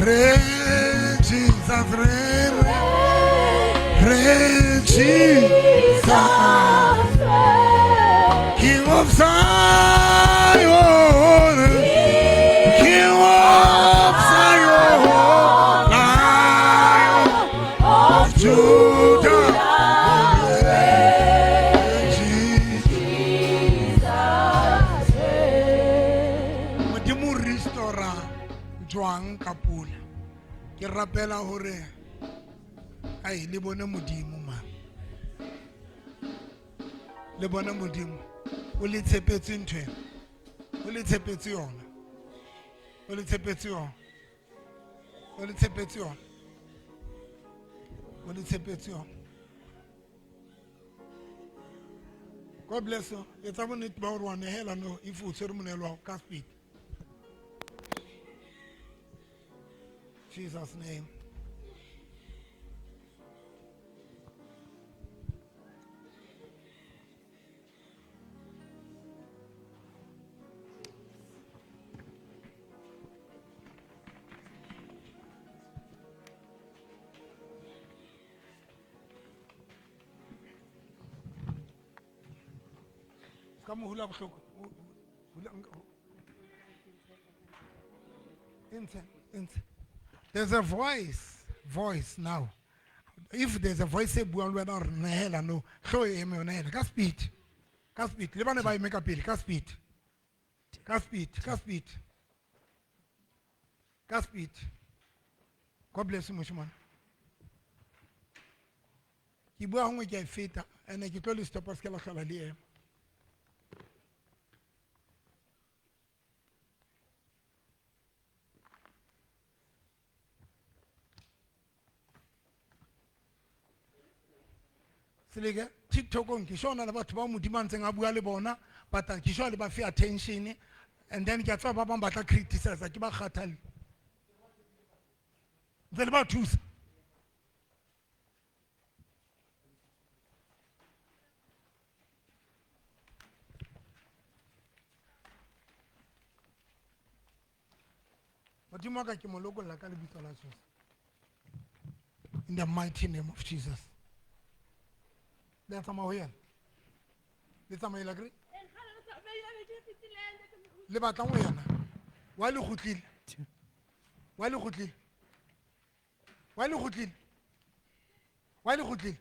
reign, Jesus, reign, reign, Jesus, King of Zion, King of Zion, Lion of Judah, Jesus. Modimo o restora jwang ka pula. Ke rapela hore ai le bone Modimo man. Le bone Modimo. O le tshepetse ntho ena. O le tshepetse yona. O le tshepetse yona. O le tshepetse yona. O le tshepetse yona. God bless you. Etsa bonnete ba hore wa nehela no if o tshwere monehelo wa hao ka speed. Jesus name. Ka mo hula bohloko. Hula, ntshe, ntshe. There's a voice now. If there's a voice e buang le wena hore nehela no, hlo e eme yona ena ka speed. Ka speed. Le bana ba eme ka pele, ka speed. Ka speed, ka speed. Ka speed. God bless you, moshemane. Ke bua hongwe ke a e feta, ene ke tlo le stopa se ke la hlola le ema. Seleke, TikTok-ong ke sure le batho ba Modimo a ntseng a bua le bona, but ke sure le ba fe attention, and then ke a tseba ba bang ba tla criticize, ke ba kgathalle. Ntse le ba thusa. Modimo wa ka ke mo lokolla ka lebitso la Jesu. In the mighty name of Jesus. Le a tsamaya ho yena? Le tsamaile akere? Le batlang ho yena? Wa le kgutlile? Wa le kgutlile? Wa le kgutlile? Wa le kgutlile?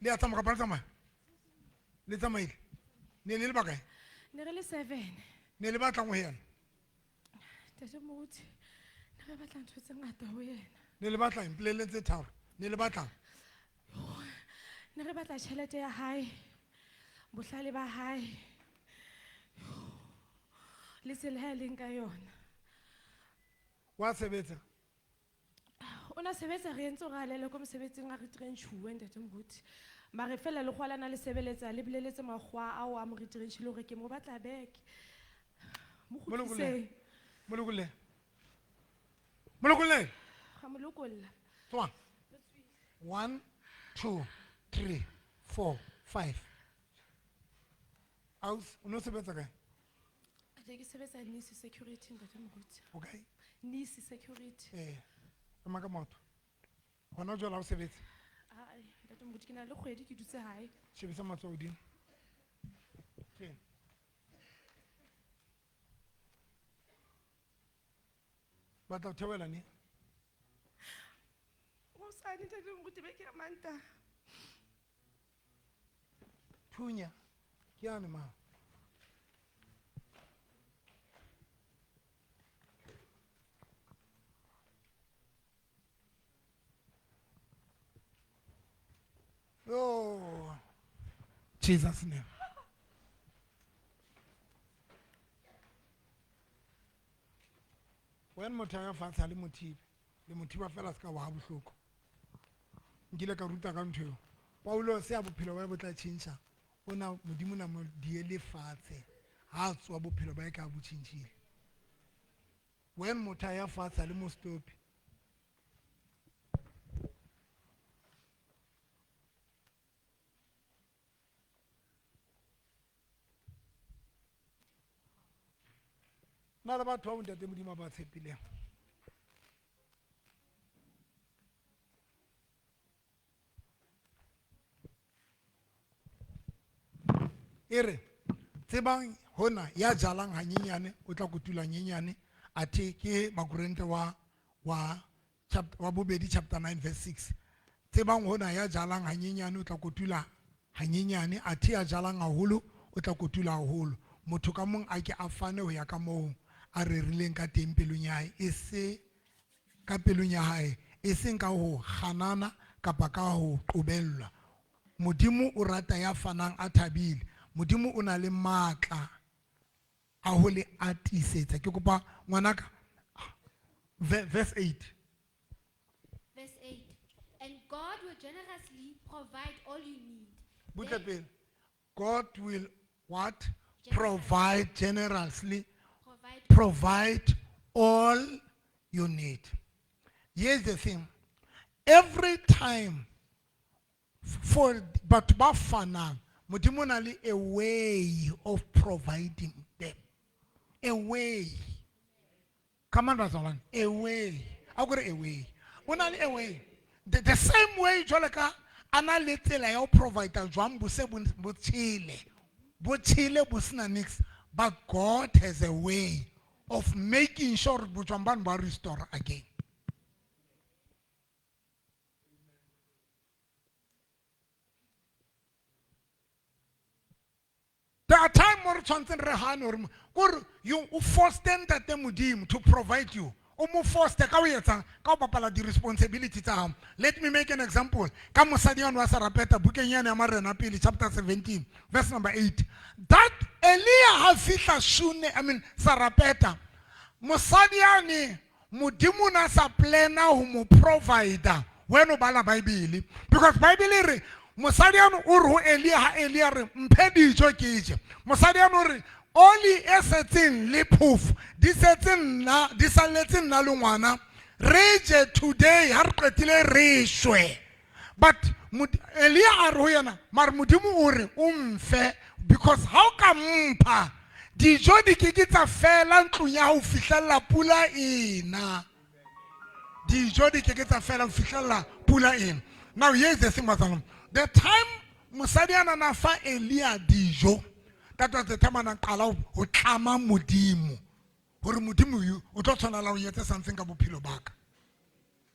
Le a tsamaya kapa le tsamaya? Le tsamaile? Ne le le bakae? Ne re le 7. Ne le batlang ho yena? Ntate Moruti, ne re batla ntho tse ngata ho yena. Ne le batla eng? Mpolelleng tse tharo. Ne le batlang? Ne re batla tjhelete ya hae, bohlale ba hae, le tsela ya leng ka yona. Wa sebetsa? O na sebetsa, re entse hore a lele ko mosebetsing a retrenchuwe, Ntate Moruti. Mare fela lekgowa la na le sebeletsa, le boleletse makgowa ao a mo retrenchile hore ke mo batla back. Mo Molokolle. kgutliseng. Molokolle. Molokolle. Ga mo lokolla. Tsoang. 1, 2, 3, 4, 5. Aus, o no sebetsa kae? Ke sebetsa Nisi Security, Ntate Moruti. O kae? Nisi Security. Ema ka maoto. Hona jwale ha o sebetse? Ai, Ntate Moruti, ke na le kgwedi ke dutse hae. Shebisa matsoho hodimo. Tjena. Batla ho theohela neng? Hosane, Ntate Moruti, beke ya Mantaha. Thunya, ke yane mang? Oh, Jesus name. When motho a ya fatshe a le mothibe, le mothiba fela se ka wa ha bohloko. Nkile ka ruta ka ntho eo. Paulo se a bophelo ba bo tla tjhentjha. Ona Modimo na mo diele fatshe. Ha a tswa bophelo ba e ka bo tjhentjhile. When motho a ya fatshe a le mo stopi. Na le batho ba bontate Modimo a ba tshepileng. E re tsebang hona ya jalang hanyenyane o tla kotula nyenyane athe ke Bakorinthe wa wa chapter wa bobedi chapter 9 verse 6. Tsebang hona ya jalang hanyenyane o tla kotula hanyenyane athe ya jalang haholo o tla kotula haholo. Motho ka mong a ke a fane ho ya ka moo a rerileng ka teng pelong ya hae e se ka pelong ya hae e seng ka ho kganana kapa ka ho qobellwa. Modimo o rata ya fanang a thabile. Modimo o na le matla a ho le atisetsa. Ke kopa ngwanaka verse 8. Verse 8. And God will generously provide all you need. Butle pele. God will what? Provide generously. Provide all you need. Here's the thing. Every time for batho ba fanang, Modimo o na le a way of providing them. A way. Come on, bazalwane. A way. A ko re a way. O na le a way. The same way jwalo ka a na le tsela ya ho provide jwang bo se bo tjhele. Bo tjhele bo sena niks. But God has a way of making sure bojwang bano ba restore again. There are time mo re tshwantseng re hane hore kore you o forced Ntate Modimo to provide you. O mo forced ka o etsang ka o bapala di-responsibility tsa hao. Let me make an example. Ka mosadi yane wa Sarepta bukeng yane ya Marena pele chapter 17 verse number 8. That Elia ha fihla Shune, I mean Sarepta, mosadi yane Modimo na sa plana ho mo provider when o bala Bible, because Bible e re mosadi yane o re ho Elia ha Elia re mphe dijo ke je. Mosadi yane o re oli e setseng le phofo di setse nna di salletse nna le ngwana re je today ha re qetile re shwe. But Elia a re ho yena mare Modimo o re o mfe because ha o ka mpha dijo di ke ke tsa fela ntlong ya ho fihlella pula ena. Dijo di ke ke tsa fela ho fihlella pula ena. Now here's the thing, bazalwane. The time mosadi a na fa Elia dijo, that was the time a na qala ho tlama Modimo hore Modimo o tlo tshwanela ho etsa something ka bophelo ba ka.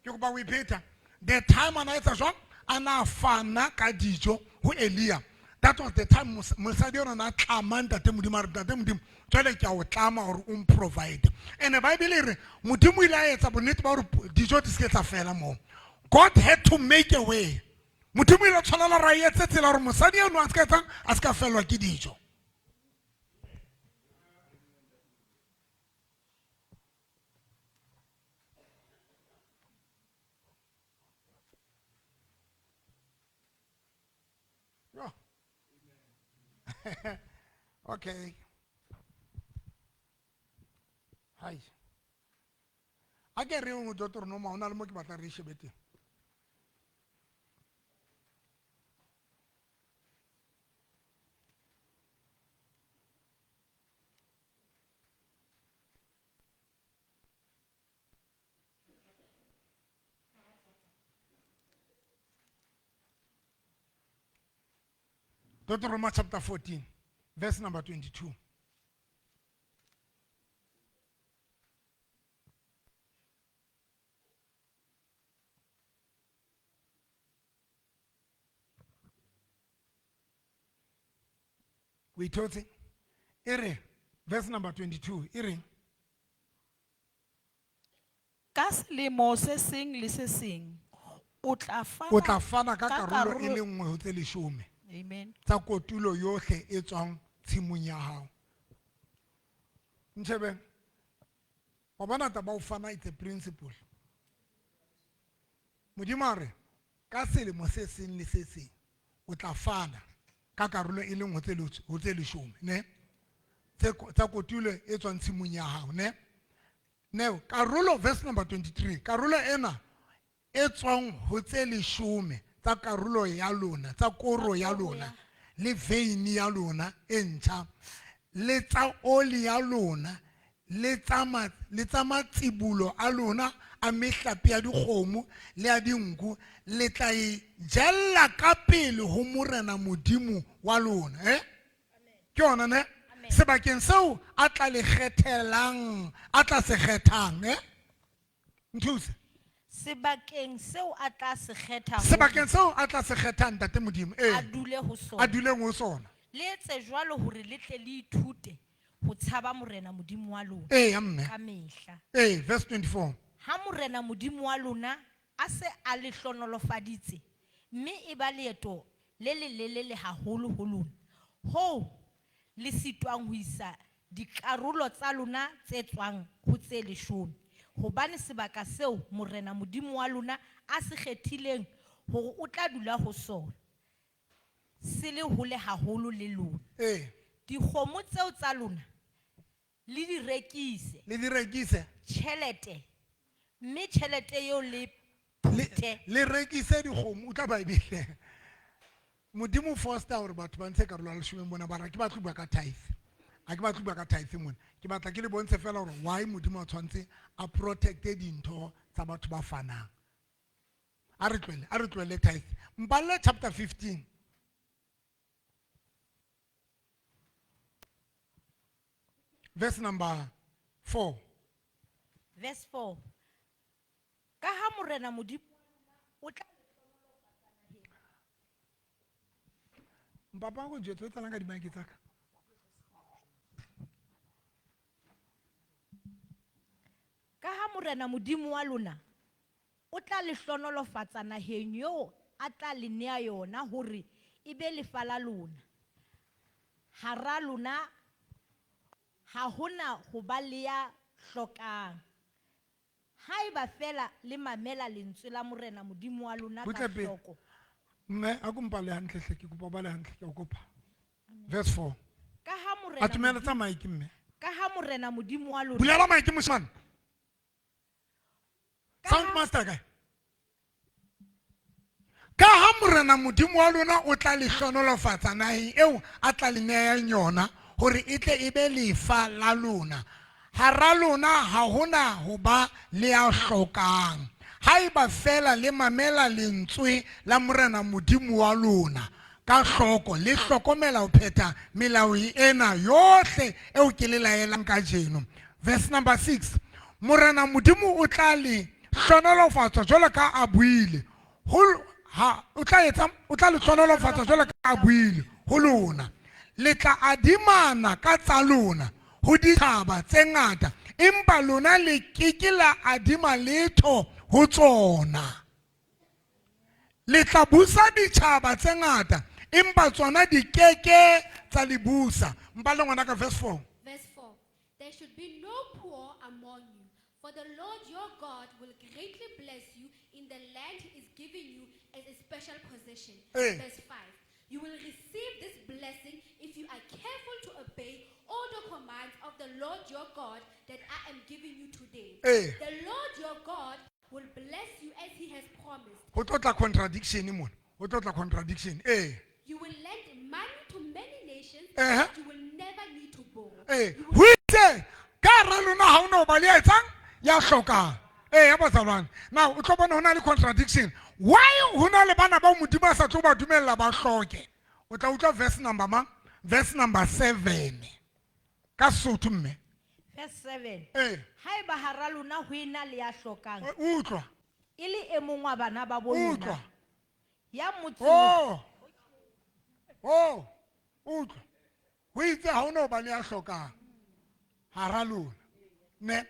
Ke kopa o e pheta. The time a na etsa jwang? A na fana ka dijo ho Elia. That was the time mosadi ona na tlama Ntate Modimo a re Ntate Modimo jwale ke a o tlama hore o mprovide. And the Bible e re Modimo o ile a etsa bonnete ba hore dijo di se ke tsa fela moo. God had to make a way. Modimo o ile a tshwanela hore a etse tsela hore mosadi eno a se ka etsang, a se ka fellwa ke dijo. Okay. Hi. A ke re o doctor no ma ona le mo ke batla re shebe teng. Deuteronomy chapter 14, verse number 22. We taught it. Ere, verse number 22. Ere. Ka selemo se seng le se seng, o tla fana O tla fana ka ka karolo e karolo le nngwe ho tse leshome. Amen. Tsa kotulo yohle e tswang tshimong ya hao. Ntshebe, wa bona taba o fana, it's a principle. Modimo a re, ka selemo se seng le se seng, o tla fana ka karolo e le nngwe ho tse leshome, ne? Tsa kotulo e tswang tshimong ya hao, ne? Neo, karolo, verse number 23, karolo ena e tswang ho tse leshome tsa karolo ya lona, tsa koro ya lona, le veini ya lona e ntjha, le tsa oli ya lona, le tsa le tsa matsibolo a lona a mehlape ya dikgomo le ya dinku, le tla e jella ka pele ho Morena Modimo wa lona, eh? Ke yona ne? Sebakeng seo a tla le kgethelang, a tla se kgethang, ne? Nthuse. Sebakeng seo a tla se kgetha hore Sebakeng seo a tla se kgethang ntate Modimo, ee. a dule ho sona. A duleng ho sona. Le etse jwalo hore le tle le ithute ho tshaba Morena Modimo wa lona. Ee, ya mme. Ka mehla. Ee, verse 24. Ha Morena Modimo wa lona a se a le hlohonolofaditse, mme e ba leeto le lelelele haholo ho lona, hoo le sitwang ho isa dikarolo tsa lona tse tswang ho tse leshome, hobane sebaka seo Morena Modimo wa lona a se kgethileng hore o tla dula ho sona se le hole haholo le lona. Ee. Dikgomo tseo tsa lona le di rekise. Le di rekise. Tjhelete, mme tjhelete eo le phuthe. Le rekise dikgomo, o tla Bible. Modimo foster hore batho ba ntshe karolo ya leshome mona, bara ke batle ho bua ka tithe. Ha ke batle ho bua ka tithe mona. Ke batla ke le bontshe fela hore why Modimo a tshwantse a protecte dintho tsa batho ba fanang. A re tlohele, a re tlohele tithe. Mpalle chapter 15. Verse number 4. Verse 4. Ka ha Morena Modimo o tla Mpapa go jwetse o tsalang ka dimaeke tsa ka. Ka ha Morena Modimo wa lona o tla le hlohonolofatsa naheng eo a tla le nea yona hore e be lefa la lona. Hara lona ha hona ho ba le ya hlokang. Haeba feela le mamela lentswe la Morena Modimo wa lona ka Butle pele. hloko. Mme, a ko mpale hantle hle, ke kopa o bale hantle, ke a o kopa. Verse 4. Ka ha Morena Atumela Modimo tsa mic, mme. Ka ha Morena Modimo wa lona. Bulela mic, moshemane. Ka Sound ha master kae? Ka ha Morena Modimo wa lona o tla le hlohonolofatsa naheng eo a tla le nehang yona hore e tle e be lefa la lona. Hara lona ha hona ho ba le ya hlokang. Haeba feela le mamela lentswe la Morena Modimo wa lona ka hloko, le hlokomela ho phetha melao ena yohle eo ke le laelang kajeno. Verse number 6. Morena Modimo o tla le hlohonolofatsa jwalo ka a buile. Ho ha o tla etsa, o tla le hlohonolofatsa jwalo ka a buile ho lona. Le tla adimana ka tsa lona ho ditjhaba tse ngata, empa lona le ke ke la adima letho ho tsona. Le tla busa ditjhaba tse ngata, empa tsona di ke ke tsa le busa. Mpa le ngwana ka verse 4. Verse 4. There should be no poor among you, for the Lord your God will greatly bless you in the land he is giving you as a special possession. Hey. Verse 5. You will receive this blessing if you are careful to obey all the commands of the Lord your God that I am giving you today. Hey. The Lord your God will bless you as he has promised. Ho tlo tla contradiction mona. Ho tlo tla contradiction. Eh. You will lend money to many nations Uh-huh. that you will never need to borrow. Eh. You Ho itse ka hara lona ha o no ba le ya etsang ya hlokang. Eh, ya bazalwane. Now o tlo bona ho na le contradiction. Why ho na le bana ba Modimo a sa tlo ba dumella ba hloke? O tla utlwa verse number mang? Verse number 7. Ka Sesotho mme. Verse 7. Eh. Haeba hara lona ho ena le ya hlokang. Utlwa. E le e mong wa bana ba bo lona. Utlwa. Ya motse. Oh. Oh. Utlwa. Ho itse ha o no ba le ya hlokang hara lona. Ne.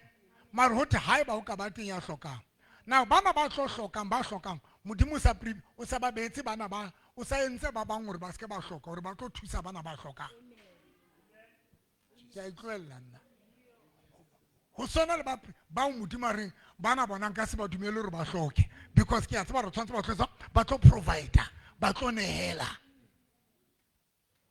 Mare ho thwe haeba o ka ba teng ya hlokang. Now bana ba tlo hlokang, ba hlokang, Modimo o sa pre-, o sa ba beetse bana ba, o sa entse ba bang hore ba seke ba hloka, hore ba tlo thusa bana ba hlokang. Ke a itlohella nna. Ho swana le bao Modimo a reng bana bona nka se ba dumele hore ba hloke, because ke a tseba hore tshwanetse ba tlo etsa, ba tlo provider, ba tlo nehela.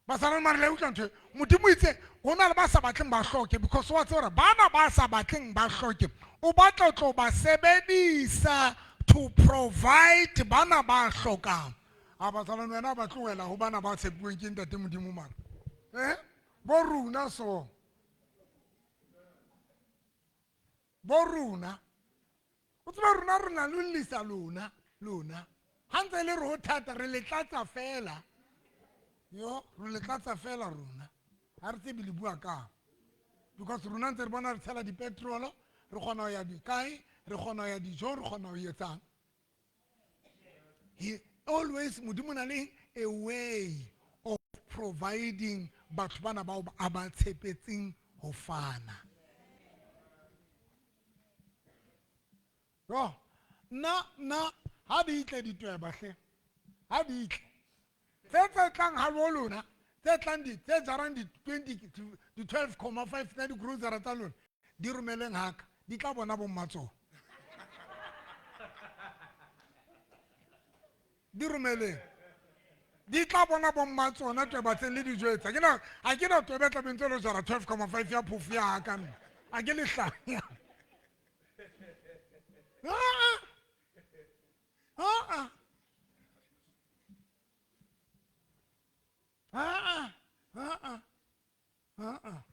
Bazalwane mare le utlwa ntho e? Modimo o itse ho na le ba sa batleng ba hloke, because wa tseba hore bana ba sa batleng ba hloke o batla ho tlo ba sebedisa to provide bana ba hlokang. A bazalwane wena ba tlohela ho bana ba tshepuweng ke Ntate Modimo mara. Bo rona so. Bo rona. O tseba rona re na le lisa lona, lona. Ha ntse le re ho thata re le tlatsa fela. Yo, re le tlatsa fela rona. Ga re tsebe le bua kang. Because rona ntse re bona re tshela dipetrolo, re kgona ho ya dikae, re kgona ho ya dijong, re kgona ho etsang. He always, Modimo o na le a way of providing batho bana bao a ba tshepetseng ho fana. Yo, nna, nna, ha di tle ditweba hle. Ha di tle. Tse tse tlang ha bo lona, tse tlang di, tse jarang di twenty, di 12.5 tsa di-grocery tsa lona, di romeleng haka, di tla bona bo mmatsona. Di romeleng. Di tla bona bo mmatsona tweba tse le dijo etsa. Ke na, ha ke na tweba e tla beng tse lo jara 12.5 ya phofo ya ka nna. Ha ke lehlanya. Ah, ah. Ah, ah. Ah, ah. Ah, ah. Ah, ah.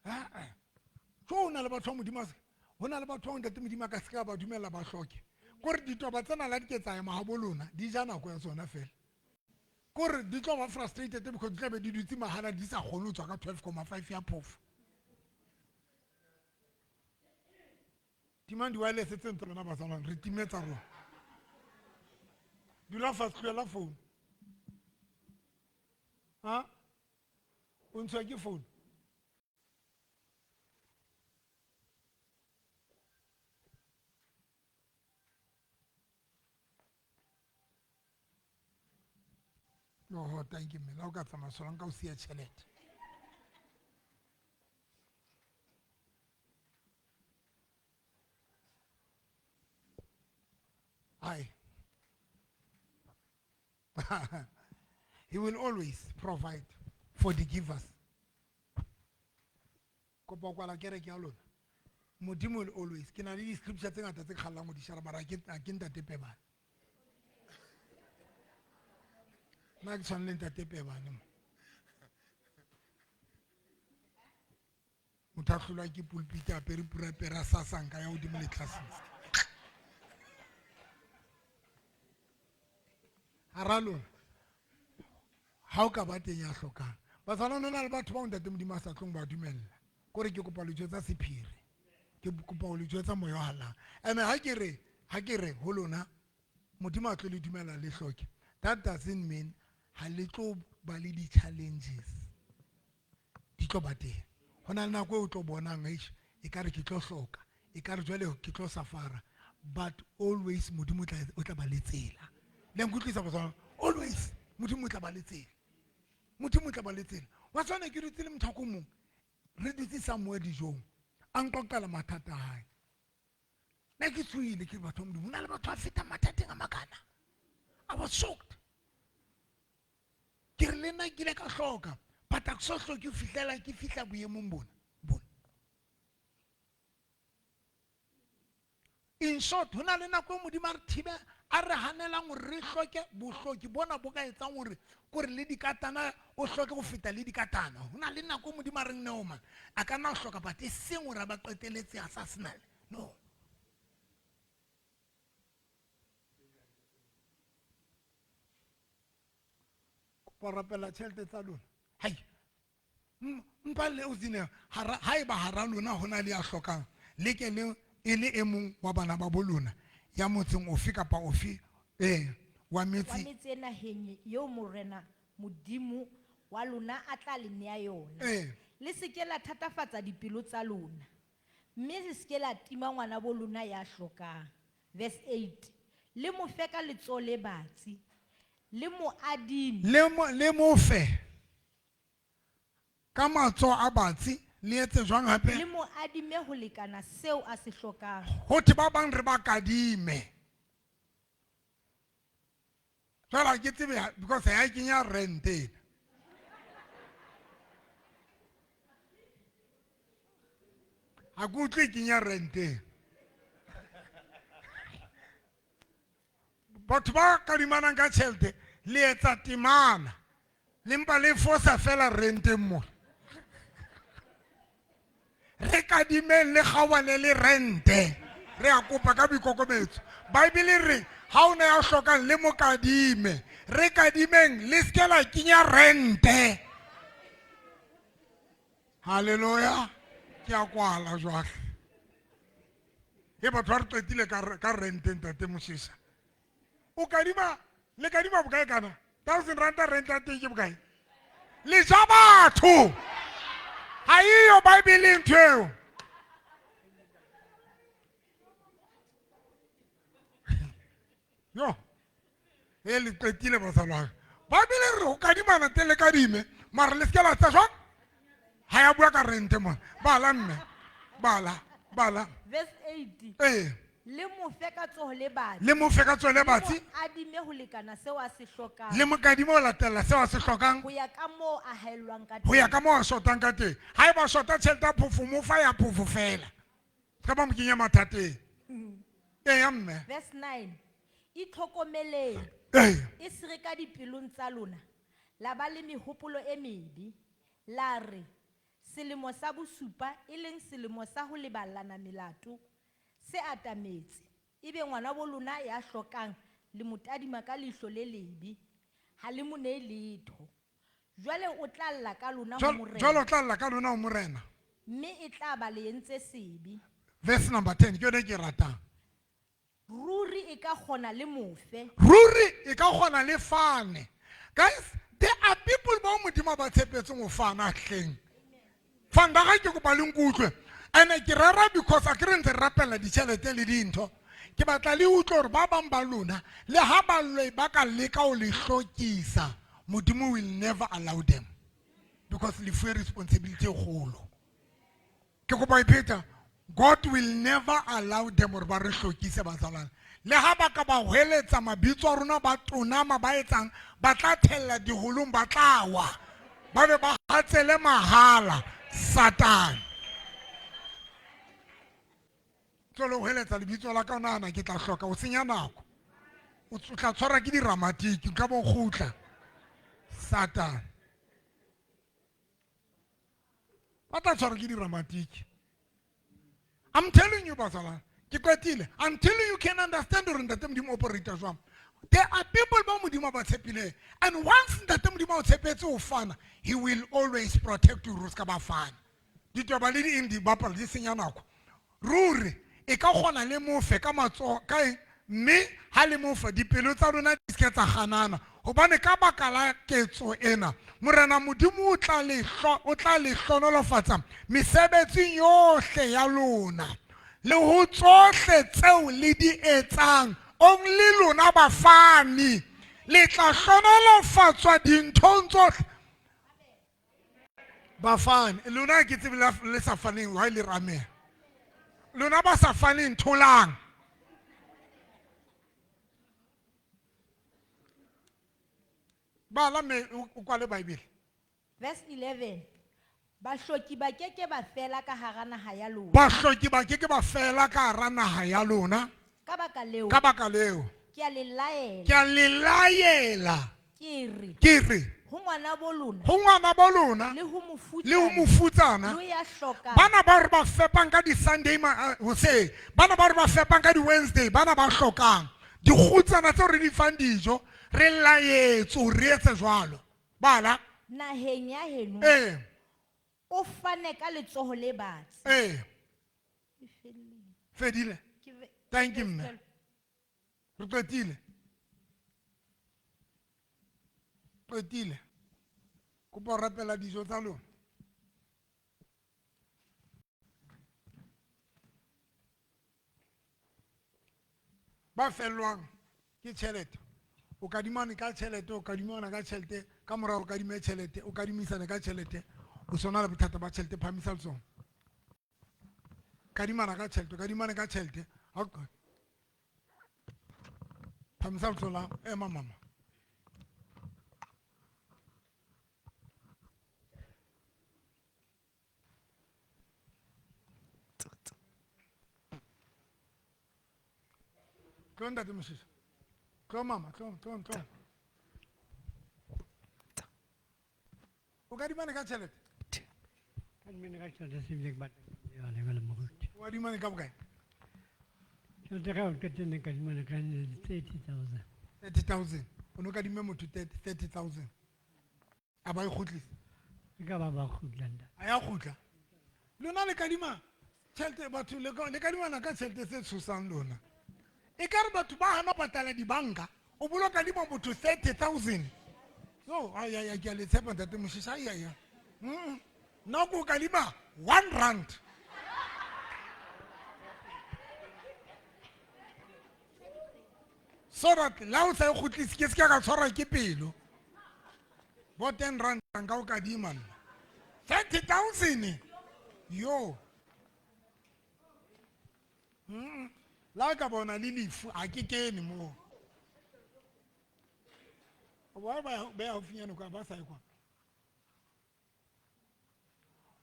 Ah, ah. So ho na le batho ba Modimo a se, ho na le batho ba Ntate Modimo a ka se ka ba dumella ba hloke. Kore ditaba tsena la di ke tsa ema ha bo lona, di ja nako ya tsona fela. Kore di tlo ba frustrated because di tla be di dutse mahala di sa kgone ho tswa ka 12.5 ya phofo. Timang di-wireless tse ntse lona bazalwane, re timetsa rona. Dula fatshe, tlohela phone. Ha? O ntshwa ke phone? Oho, thank you, mme. La o ka tsamaya sola nka o siya tjhelete. Aye. He will always provide for the givers. Kopa kwala kereke ya lona. Modimo will always. Ke na le di-scripture tse ngata tse kgallang ho di share, mara ha ke Ntate Pebane. Nna ke tshwane le Ntate Pebane mo. Motho a hlolwa ke pulpit, a apere purapere, a sasanka ya hodimo le tlase. Hara lona, ha o ka ba teng ya hlokang. Bazalwane, ho na le batho bao Ntate Modimo a sa tlong ba dumella. Kore ke kopa le jwetsa sephiri. Ke kopa ho le jwetsa moya o hallang. Ene ha ke re ho lona, Modimo a tlo le dumella le hloke. That doesn't mean ha le tlo ba le di-challenges. Di tlo ba teng. Ho na le nako e o tlo bonang, eish, ekare ke tlo hloka, ekare jwale ke tlo safara. But always Modimo o tla ba le tsela. Le nkutlwisa botswana? Always Modimo o tla ba le tsela. Modimo o tla ba le tsela. Wa tshwana ke dutse le motho o mong, re dutse somewhere dijong, a nqoqela mathata a hae. Nna ke tshohile, ke re batho ba Modimo, ho na le batho ba fetang mathateng a makana. I was shocked. Ke re le nna ke ile ka hloka, but ha ke so hloke ho fihlela ke fihla boemong bona, bona. In short, ho na le nako e Modimo a re thibe, a re hanelang hore re hloke bohloki bona bo ka etsang hore kore le dikatana o hloke ho feta le dikatana. Ho na le nako e Modimo a reng no man, a ka nna hloka but e seng hore a ba qeteletse a sa sena le. No. Kopa rapela tjhelete tsa lona. Hai. Mpa le o tsine, haeba hara lona ho na le ya hlokang, le ke le e le e mong wa bana ba bo lona ya motseng ofe kapa ofe, wa metse. Wa metse e naheng eo Morena Modimo wa lona a tla le nea yona. Le se ke la thatafatsa dipelo tsa lona, mme le se ke la tima ngwana bo lona ya hlokang. Verse 8, le mo fe ka letsoho le batsi, le mo adime. Le mo fe ka matsoho a batsi, le etse jwang hape? Le mo adime ho lekana seo a se hlokang. Ho thwe ba bang re ba kadime. Jwale ha ke tsebe because ha e kenya rent ena. Ha ke utlwe e kenya rent ena. Batho ba kadimanang ka tjhelete le etsa temana, le mpa le fosa fela renteng mona. Re kadimeng le kgaohane le rente, re a kopa ka boikokobetso. Bible e re ha o ne ya hlokang le mo kadime, Re kadimeng le se ke la kenya rente. Halleluja. Ke a kwala jwale. E batho ba re qetile ka rente ntate Mosisa. O kadima le kadima bokae kana? 1000 ranta rent ya teng ke bokae? Le ja batho. Ha eyo Bible ntho eo. Yo. E le qetile bazalwane. Bible re ho kadimana teng le kadime, mara le se ke la tsa jwang? Ha ya bua ka rente mona. Bala mme. Bala, bala. Verse 8. Ee. Le mo fe ka tsoho le batsi. Le mo fe ka tsoho le batsi. Le mo adime ho lekana seo a se hlokang. Le mo kadime ho latella seo a se hlokang. Ho ya ka moo a haellwang ka teng. Ho ya ka moo a shotang ka teng. Haeba a shota tjhelete ya phofo, mo fa ya phofo fela. Se ka ba mo kenya mathateng. Ee ya mme. Verse 9. Itlhokomeleng. Ee. E se re ka dipelong tsa lona la ba le mehopolo e mebe. La re selemo sa bosupa e leng selemo sa ho leballana melato se atametse. Ebe ngwana bo lona ya hlokang le mo tadima ka leihlo le lebe, ha le mo nehe letho. Jwale o tla lla ka lona ho Morena. Jwale o tla lla ka lona ho Morena. Mme e tla ba le entse sebe. Verse number 10 ke yone e ke e ratang. Ruri e ka kgona le mofe. Ruri e ka kgona le fane. Guys, there are people bao Modimo a ba tshepetseng ho fana hleng. Fanda ga ke kopa le nkutlwe. Ene ke rera because a ke re ntse re rapella ditjhelete le dintho. Ke batla le utlwe hore ba bang ba lona le ha ba lwe ba ka leka ho le hlokisa, Modimo will never allow them because le fuwe responsibility e kgolo. Ke kopa e pheta, God will never allow them hore ba re hlokise bazalwane. Le ha ba ka ba hweletsa mabitso a rona ba tonama ba etsang, ba tla thella diholong, ba tla wa. Ba be ba hatsele mahala, Satan. Tswele ho hweletsa lebitso la ka o nahana ke tla hloka o senya nako. O tla tshwarwa ke diramatiki, nka bo kgutla. Satan. Ba tla tshwarwa ke diramatiki. I'm telling you bazalwane, ke qetile. Until you can understand hore ntate Modimo operator jwang. There are people ba Modimo ba tshepileng, and once ntate Modimo a o tshepetse ho fana, he will always protect you hore o ska ba fana. Ditaba le di eng di bapala di senya nako. Ruri e ka kgona le mofe ka matsoho ka eng, mme ha le mofa dipelo tsa lona di se ke tsa ganana, hobane ka baka la ketso ena Morena Modimo o tla le o tla le hlonolofatsa mesebetsing yohle ya lona le ho tsohle tseo le di etsang. Only lona bafani le tla hlonolofatswa dinthong tsohle. Bafani lona ke tsebe le sa faneng why le rameha. Lona ba sa faneng tholang. Bala me o kwale Bible. Verse 11. Bahloki ba ke ke ba fela ka hara naha ya lona. Bahloki ba ke ke ba fela ka hara naha ya lona. Ka baka leo. Ka baka leo. Ke a le laela. Ke a le laela. Ke re. Ke re. Ho ngwana bo lona. Ho ngwana bo lona. Le ho mofutsana. Le ho mofutsana. Le ya hlokang. Bana ba re ba fepang ka di Sunday ma hoseng. Bana ba re ba fepang ka di Wednesday, bana ba hlokang. Dikgutsana tseo re di fang dijo, re laetswe hore re etse jwalo. Bala. Naheng ya heno. Ee. O fane ka letsoho le batsi. Ee. Fedile. Thank you mme. Re qetile. Qetile. Kopa ho rapela dijo tsa lona. Ba fellwang ke tjhelete, o kadimane ka tjhelete, o kadimana ka tjhelete, ka mora o kadime tjhelete, o kadimisane ka tjhelete, o sona le bothata ba tjhelete, phamisa letsoho. Kadimana ka tjhelete, o kadimane ka tjhelete. Phamisa letsoho la ema mama. Tlo ntate Mosisa. Tlo mama, tlo, tlo, tlo. O kadimane ka tjhelete? Kadimane ka tjhelete se bile ke batla yona jwale moruti. O adimane ka bokae? Tjhelete ka o qetelle kadimane ka 30,000. 30,000. O no kadimme motho 30,000. A ba e kgutlisa? E ka ba ba kgutla ntate. A ya kgutla. Lona le kadima tjhelete batho le le kadimana ka tjhelete tse tshosang lona. E ka re batho ba hana ho patala dibanka, o bolo kadima motho 30,000. Yo, ai ai ai, ke a le tshepa ntate Moshisha, ai ai ai. Nna ko kadima 1 rand. So that la o sa e kgutlise ke se ka tshwarwa ke pelo. Bo 10 rand nka o kadima nna. 30,000. Yo. La ka bona le lefu a ke kene moo. Ba ba be haufinyane kwa ba sa ye kwa.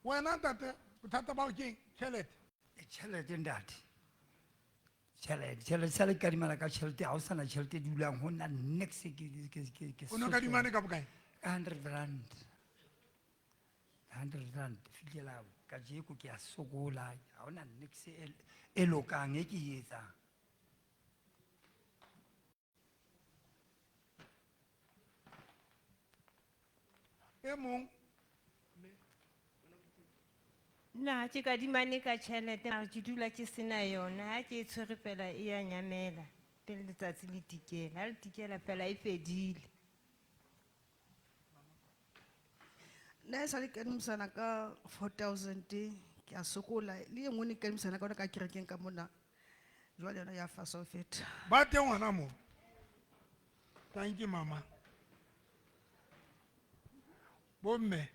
Wena ntate bothata ba ke eng? Tjhelete. Tjhelete ntate. Tjhelete, tjhelete sa le kadimana ka tjhelete, ha o sana tjhelete e dulang ho nna next ke O no kadimane ka bokae? Ka 100 rand. 100 rand fihlela kajeko ke a sokola, ha hona niks e lokang e ke e etsang. E mong? Nna ha ke kadimane ka tjhelete, mara ke dula ke sena yona. Ha ke e tshwere fela e ya nyamela pele letsatsi le tikela. Ha le tikela fela e fedile. Nna e sale ke kadimisana ka 4,000, ke a sokola. Le e nngwe ne ke kadimisana ka yona ka kerekeng ka mona. Jwale yona ya fasa ho feta. Ba teng hona moo. Thank you, mama. Bomme.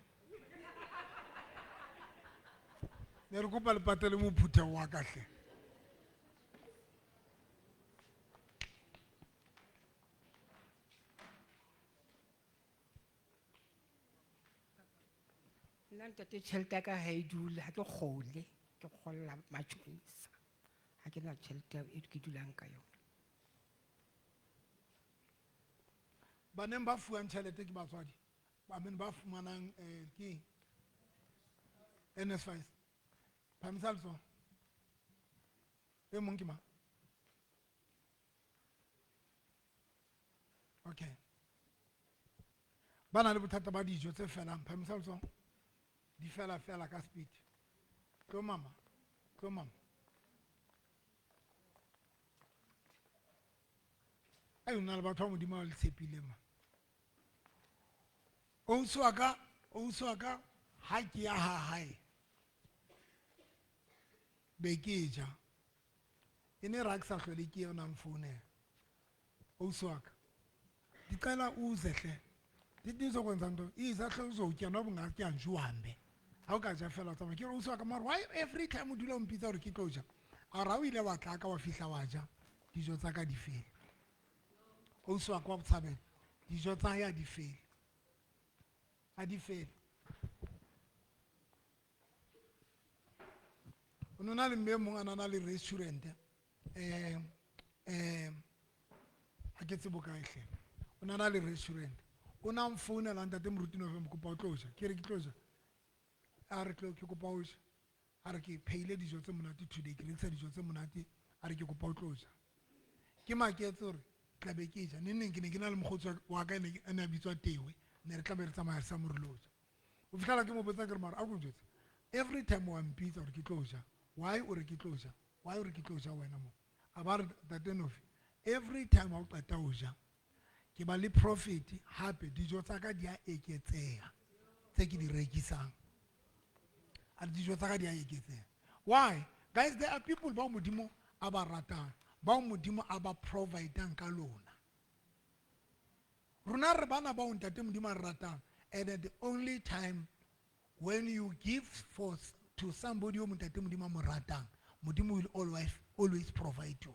Ne re kopa le patele mophuthego wa ka hle. Nna ntate tjhelete ya ka ha e dule, ha ke kgole, ke kgolla matjhonisa. Ha ke na tjhelete e ke dulang ka yona. Baneng ba fuwang tjhelete ke batswadi, ba men ba fumanang, ke NSFAS. Phamisa letsoho. E mong ke mang? Okay. Ba na le bothata ba dijo tse felang, phamisa letsoho. Di fela fela ka speed. Tlo mama, tlo mama. Ai, o na le batho ba Modimo ba le tshepileng ma. Ausi wa ka, ausi wa ka, ha ke ya ha hae. Be ke ja. E ne ra ke sa hlole ke yona mfounela. Ausi wa ka. Dicela uze hle. Ndithi nizokwenza nto, iza hle uzotya noba ungatya nje uhambe. Ha o ka ja fela o tsamaya. Ke re ausi wa ka, mara why every time o dula o mpitsa hore ke tlo ja? A re ha o ile wa tla ka wa fihla wa ja, dijo tsa ka di fele. Ausi wa ka wa Botshabelo, dijo tsa hae ha di fele. Ha di fele. O no na le mme e mong a na na le restaurant, ha ke tsebe bokae hle. O na na le restaurant. O na mfounela ntate Moruti November, kopa o tlo ja. Ke re ke tlo ja. A re tlo, ke kopa o ja. A re ke pheile dijo tse monate today, ke rekisa dijo tse monate. A re ke kopa o tlo ja. Ke maketse hore tla be ke ja. Neng neng ke ne ke na le mokgotsi wa ka, a ne a bitswa Tewe. Ne re tla be re tsamaya re sa mo re lo ja. O fihlela ke mo botsa ke re, mara a ko njwetse. Every time wa mpitsa hore ke tlo ja. Why o re ke tlo ja? Why o re ke tlo ja wena mo? A ba re, Ntate Nofi, every time ha o qeta ho ja, ke ba le profit hape dijo tsa ka di a eketseha tse ke di rekisang. A re dijo tsa ka di a eketseha. Why? Guys, there are people bao Modimo a ba ratang, bao Modimo a ba providang ka lona. Rona re bana bao Ntate Modimo a re ratang, and the only time when you give for to somebody yo Ntate Modimo a mo ratang, Modimo will always, always provide you.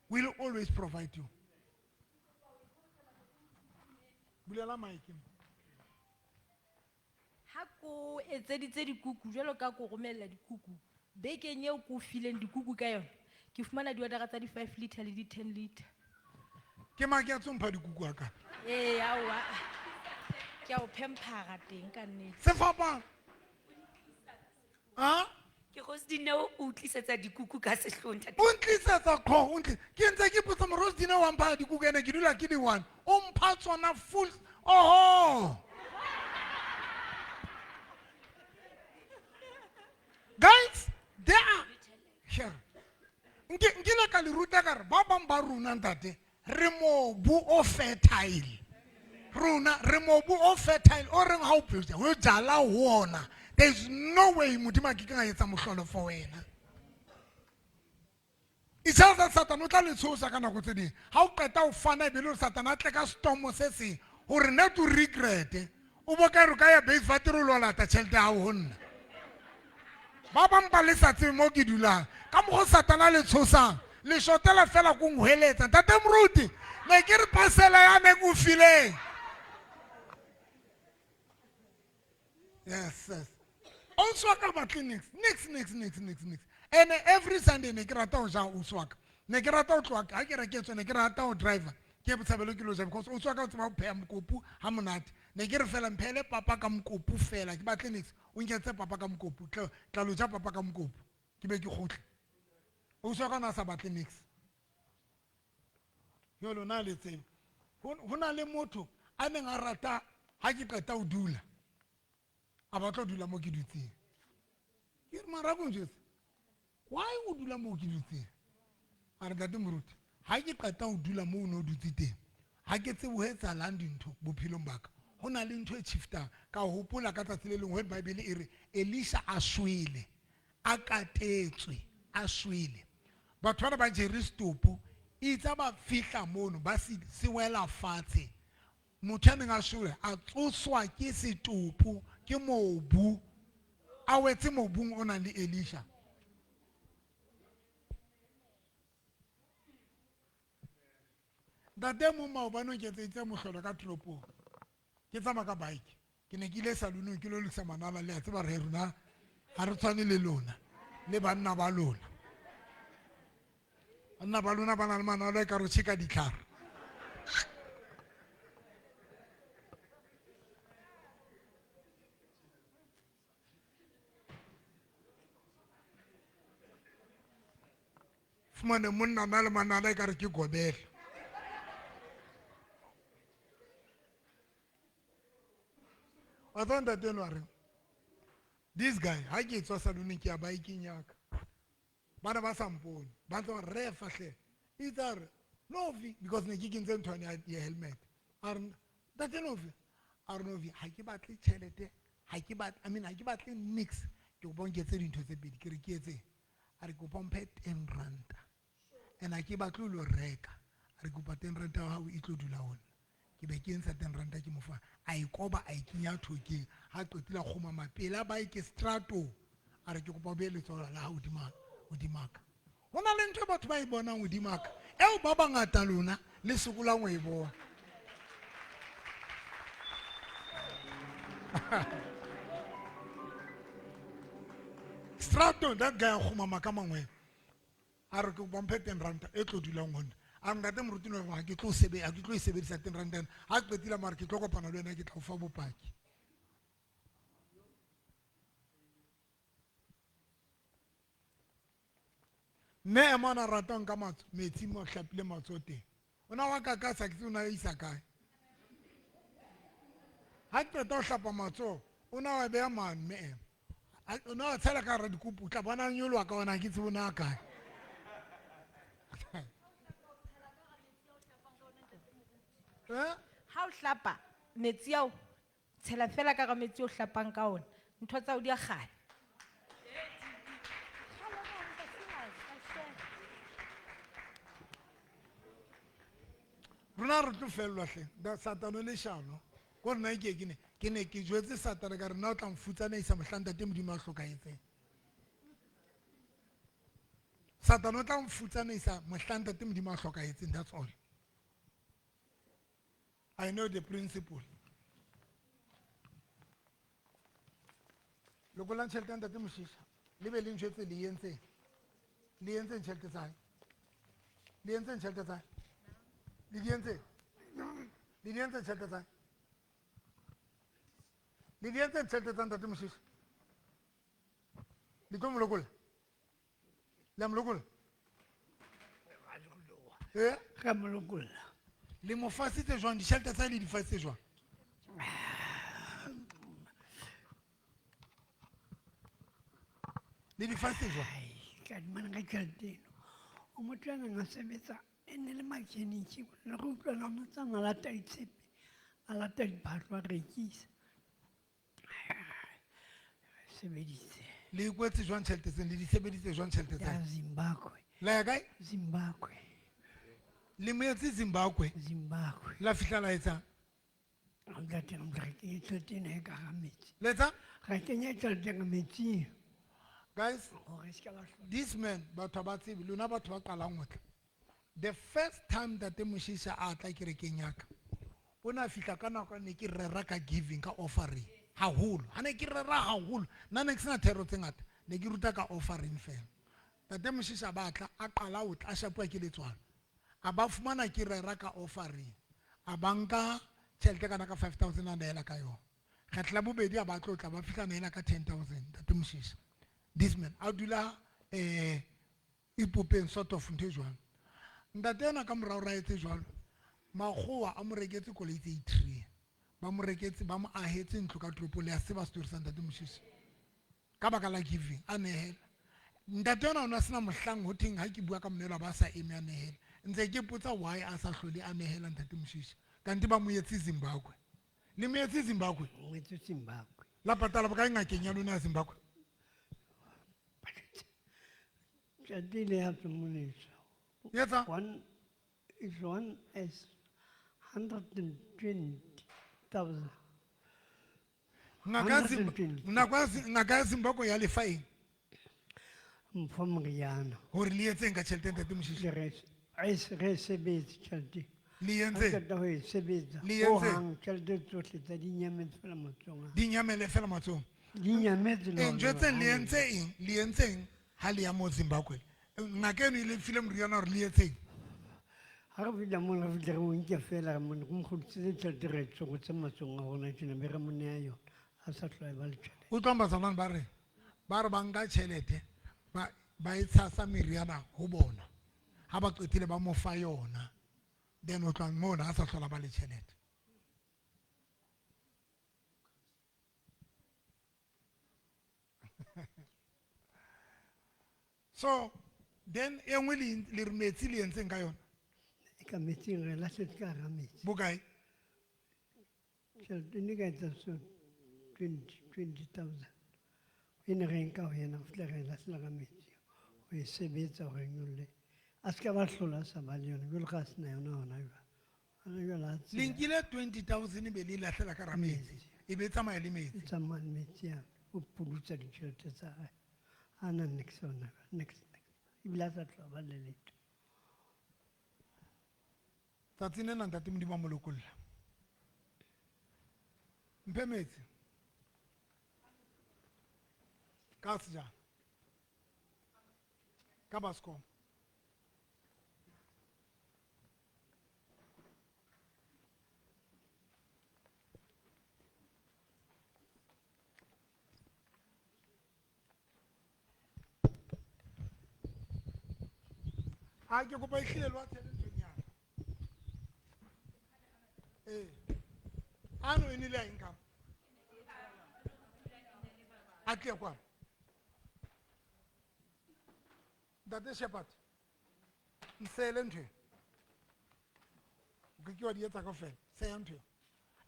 Will always provide you. Bulela mic. Ha ko etseditse dikuku jwalo ka ko romella dikuku, bekeng eo ko fileng dikuku ka yona, ke fumana di-order tsa di-5 liter le di-10 liter. Ke mang ke a tsompha dikuku a ka? Ee, aowa. Ke a o phemphara teng ka nnete. Sefapano. Ha? Ke Rose Dineo o tlisetsa dikuku ka sehlooho ntate. O ntlisetsa kgo, o ntli-, ke ntse ke potsa mo Rose Dineo wa mpha dikuku ene ke dula ke di one. O mpha tsona full. Oho. Guys, they are here. Nkile ka le ruta ka re ba bang ba rona ntate re mobu o fertile. Rona re mobu o fertile o reng ha o phela o jala ho ona. There is no way Modimo a ke ka etsa mohlolo for wena. It's just that Satan o tla le tshosa ka nako tse ding. Ha o qeta ho fana e be le hore Satan a tle ka storm se seng hore nna to regret. O bo ka re ka ya base fa tiro lo lata tjhelete ya hao ho nna. Ba bang ba le sa tsebe mo ke dulang. Ka mokgwa Satan a le tshosang, le shotela fela ko nhweletsa. Ntate Moruti, ne ke re parcel ya me ke o fileng. Yes, yes. Ausi wa ka batle nix, nix, nix, nix, nix, nix. And every Sunday ne ke rata ho ja ausi wa ka. Ne ke rata ho tloha ha ke re ke tswe, ne ke rata ho driver. Ke Botshabelo ke lo ja because ausi wa ka o tseba ho pheha mokopu ha monate. Ne ke re fela mphele papa ka mokopu fela, ke batle nix. O nketse papa ka mokopu, tla lo ja papa ka mokopu. Ke be ke kgutle. Ausi wa ka o na sa batle nix. Yo lona le tsebe. Ho na le motho a neng a rata ha ke qeta ho dula. A batla ho dula mo ke dutseng. Ke re, mara ko njwetse, why o dula mo ke dutseng? A re, ntate Moruti, ha ke qeta ho dula mo o ne o dutse teng, ha ke tsebe ho etsahalang dintho bophelong ba ka. Ho na le ntho e shiftang. Ka hopola ka tsatsi le leng when Bible e re Elisha a shwele, a katetswe, a shwele. Batho bana ba jere setopo, itse ba fihla mono, ba se wela fatshe. Motho ya neng a shwele, a tsoswa ke setopo, ke mobu. A wetse mobung o nang le Elisha. Ntate mong maobane o nketseditse mohlolo ka toropong. Ke tsamaya ka bike. Ke ne ke ile salonong ke lo lokisa manala, le a tseba re rona ha re tshwane le lona, le banna ba lona. Banna ba lona ba na le manala e ka re tjheka ditlhare. Fumane monna na le manala e ka re ke gobela. Wa tseba ntate enwa a reng, this guy, ha ke tswa saloneng ke ya bikeng ya ka. Bana ba sa mpone, ba ntse ba re, re fa hle. Itse a re, Novi, because ne ke kentse ntho yane ya helmet. A re, ntate Novi, a re Novi, ha ke batle tjhelete, ha ke batle, I mean, ha ke batle nix. Ke kopa o nketse dintho tse pedi, ke re ke etseng? A re kopa o mphe 10 ranta. And ha ke batle ho lo reka. A re kopa 10 ranta ya hao e tlo dula ho nna. Ke be ke ntsha 10 ranta ke mo fa. A e koba, a e kenya thokeng. Ha qetile a kgumama pela bike strato. A re ke kopa o behe letsoho la hao hodima ka. Ho na le ntho e batho ba e bonang hodima ka. Eo ba bangata lona le sokolang ho e bona. Strato, that guy a kgumama ka mangwele. A re ke kopa o mphe 10 ranta e tlo dulang ho nna. A re ntate Moruti no, ha ke tlo sebe-, ha ke tlo e sebedisa 10 ranta ena. Ha qetile mare ke tlo kopana le wena, ke tla o fa bopaki. Mme ema ona ratang ka metsi mo hlapile matsoho teng. O na wa kakasa, ke tsebe o na isa kae. Ha qeta ho hlapa matsoho, o na wa beha mane mme ema. O na wa tshela ka hara dikopo, o tla bona a nyoloha ka ona, ha ke tsebe o na kae. Eh? Ha o hlapa metsi ao, tshela fela ka hara metsi o hlapang ka ona. Ntho tsa hao di a kganya. Rona re tlo fellwa hle. Da Satane o leshano. Ko nna ke ke ne, ke ne ke jwetse Satane ka re nna o tla mfutsanaisa mohlang ntate Modimo a hlokahetseng. Satane o tla mfutsanaisa mohlang ntate Modimo a hlokahetseng, that's all. I know the principle. Lokolang tjhelete ya ntate Moshisha. Le be le ntjwetse le entseng. Le entseng tjhelete tsa hae? Le entseng tjhelete tsa hae? Le di entseng? Le di entseng tjhelete tsa hae? Le di entseng tjhelete tsa ntate Moshisha? Le tlo mo lokolla? Le a mo lokolla? Eh? Re mo lokolla. Le mo fasitse jwang? Ditjhelete tsa hae le di fasitse jwang? Le di fasitse jwang? Ai, ka di mana ka tjhelete eno. O motho ya neng a sebetsa, e ne le makheniki. Ne re utlwana o tsamaya a lata ditshepe, a lata diphahlo, a rekisa. Sebeditse. Le ikwetse jwang tjhelete tseno? Le di sebeditse jwang tjhelete tseno? Ya Zimbabwe. La ya kae? Zimbabwe. Le mo etse Zimbabwe? Zimbabwe. La fihla la etsang? Ntate, re kenye tjhelete ena e ka hara metsi. Le etsang? Re kenye tjhelete ka metsing. Guys, Hore e se ka ba hlola. this man, batho ba tsebe, lona batho ba qalang ho tla. The first time Ntate Moshisha a tla kerekeng ya ka, o ne a fihla ka nako ne ke rera ka giving, ka offering haholo. Ha ne ke rera haholo, nna ne ke sena thero tse ngata, ne ke ruta ka offering fela. Ntate Moshisha ba tla, a qala ho tla, a shapuwa ke letswalo. A ba fumana ke rera ka offering. A ba nka tjhelete kana ka 5,000 a neela ka yona. Kgetlo la bobedi a ba tlotla, ba fihla neela ka 10,000, Ntate Moshisha. This man, a dula, ipopeng sort of ntho e jwalo. Ntate ena ka morao ra etse jwalo, makgowa a mo reketse koloi tse i-three. Ba mo reketse, ba mo ahetse ntlo ka toropong, le a tseba story sa Ntate Moshisha. Ka baka la giving, a nehela. Ntate ena o ne a sena mohlang ho thweng ha ke bua ka monehelo a ba sa eme a nehela. Ntse ke potsa why a sa hlole a nehela Ntate Moshisha. Kante ba mo etse Zimbabwe. Le mo etse Zimbabwe? Mo etse Zimbabwe. La patala bokae ngakeng ya lona ya Zimbabwe? Tjhelete ile ya tswa moneso. Etsa? One is one is 120,000. Ngaka ya Hundred and twenty. Ngaka ya Zimbabwe ya lefa eng? Mpho moriana. Hore le etseng ka tjhelete Ntate Moshisha? Le re sebetse tjhelete. Le entse? Ha qeta ho e sebetsa. Le entse? Hohang tjhelete tsohle tsa di nyametse fela matsohong a. Di nyamele fela matsohong? Di nyametse le Eh, hona njwetseng le jwale. entse eng? Le entse eng ha le ya mo Zimbabwe? Ngaka eno e le file moriana hore le etseng? Ha re fihla mona, re fihle re mo nke fela, re mo kgutlisetse tjhelete re e tsokotse matsohong a rona tjena, be re mo neha yona. A sa hlola e ba le tjhelete. Utlwang bazalwane ba re, ba re ba nka tjhelete, ba e tshasa meriana ho bona. Ha ba qetile ba mo fa yona. Then o tloha mona, ha sa hlola ba le tjhelete. So, then e nngwe le re metsi le entseng ka yona? E ka metsing re lahletse ka hara metsi. Bokae? Tjhelete ne ka etsa so 20,000. E ne re nka ho yena, ho fihla re lahlela ka metsi. Ho e sebetsa hore e nyolle. A se ka ba hlola a sa ba le yona, jwalo ka ha se na yona hona jwale. Hona jwale ha tseba. Le nkile 20,000 be le e lahlela ka hara metsi. Metsi. E be e tsamaya le metsi. E tsamaya le metsi a, o pudutsa ditjhelete tsa hae. A na next hona jwale, next, next. Ebile a sa tloha ba le letho. Tsatsing lena Ntate Modimo a mo lokolla. Mphe metsi. Ka sejana. Ka baskom. Ha ke kopa ehlile le wa tshele nthong ya ka. Ee. Ano e nile a eng ka? A tle kwano. Ntate Shepherd, nsele ntho e. O ke ke wa di etsa kaofela. Seya ntho e.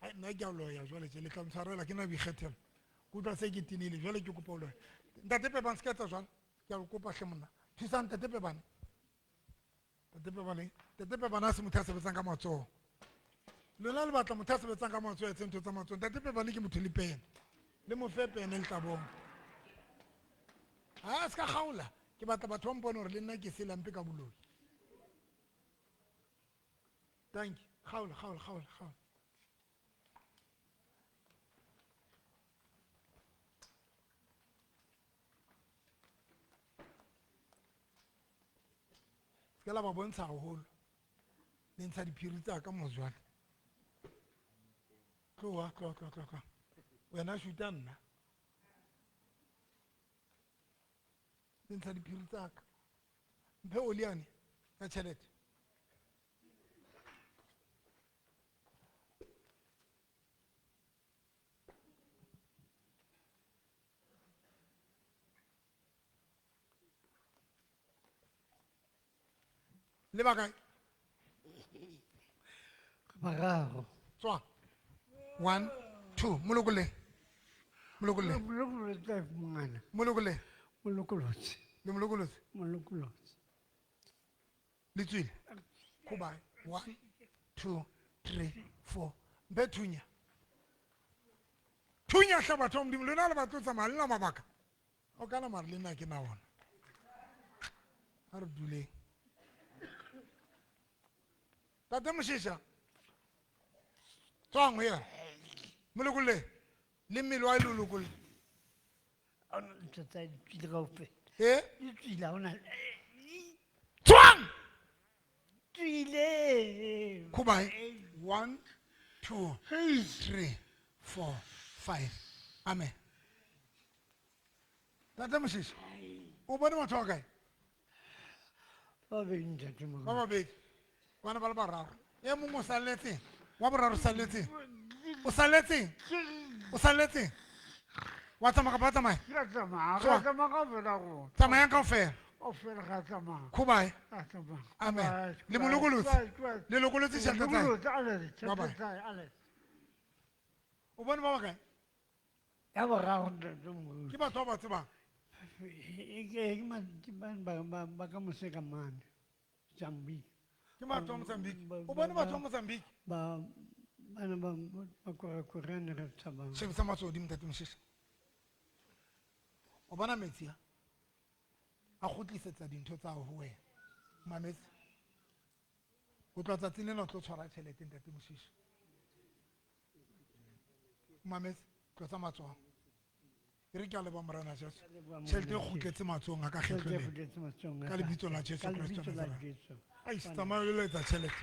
Ai, nna ke a loya jwale tje, le tla ntshwarela, ke na boikgethelo. Ke utlwa se ke tinile, jwale ke kopa ho loya. Ntate Pebane, se ka etsa jwalo. Ke a o kopa hle monna. Thusang Ntate Pebane. Ntate Pebane, Ntate Pebane ha se motho ya sebetsang ka matsoho. Lona le batla motho ya sebetsang ka matsoho, a etse ntho tsa matsoho. Ntate Pebane ke motho le pene. Le mo fe pene le tla bona. Ha, se ka kgaola. Ke batla batho ba mpone hore le nna ke se lampe ka boloi. Thank you. Kgaola, kgaola, kgaola, kgaola. Se ka la ba bontsha haholo. Le ntsha diphiri tsa ka mo jwale. Tloha, tloha, tloha, tloha, tloha. Wena shuta nna. Le ntsha diphiri tsa ka. Mphe oliane ya tjhelete. Le ba kae? Bararo. Tswa. 1 2 molokolle. Molokolle. Molokolle mongana. Molokolle. Molokolotse. Le molokolotse. Molokolotse. Le tswile. Goodbye. 1 2 3 4. Mpe thunya. Thunya hle batho ba Modimo, lona le batlo tsamaya le na mabaka. O kana mare le nna ke na ona. Ha re duleng. Tate Moshisha. Tswang ho yena. Molokolle. Le mmele wa le lokolle. Ha ona ntho tsa di tswile kaofela. Eh? Di tswile, ha ona. Tswang! Tswile. Goodbye. 1 2 3 4 5. Amen. Tate Moshisha. O bone batho ba kae? Ba babedi, ntate Moruti. Ba babedi. Bana ba le bararo. E mongwe o salletseng. Wa boraro o salletseng. O salletseng. O salletseng. Wa tsamaya kapa wa tsamaya? Ra tsamaya, Tswa. ra tsamaya kaofela rona. Tsamayang kaofela. Kaofela ra tsamaya. Goodbye. Ra tsamaya. Amen. Goodbye, Le mo lokolotse. goodbye, goodbye. Le lokolotse tjhelete tsa hae. Lokolotse, ale, tjhelete Bye-bye. tsa hae, ale. O bone ba bakae? Ya boraro, ntate Moruti. Ke batho ba ba tsebang? Ke ba ka mose ka mane, Mozambique. Ke batho ba Mozambique. O bone batho ba Mozambique? Ba, bana ba korakorane re tshabang. Shebisa matsoho hodimo, ntate Moshisha. O bona metsi a? A kgutlisetsa dintho tsa hao ho wena. Mametse. O tloha tsatsing lena o tlo tshwara tjhelete, ntate Moshisha. Mametse, tlotsa matsoho. E re ke a leboha Morena Jesu. Ke a leboha Morena Tjhelete e Jesu. kgutletse matsohong a ka Tjhelete e kgetlo lena. kgutletse matsohong a Ka ka. lebitso la Jesu Ka Kreste lebitso la Nazareth. Jesu. Ai, tsamaya o lo etsa tjhelete.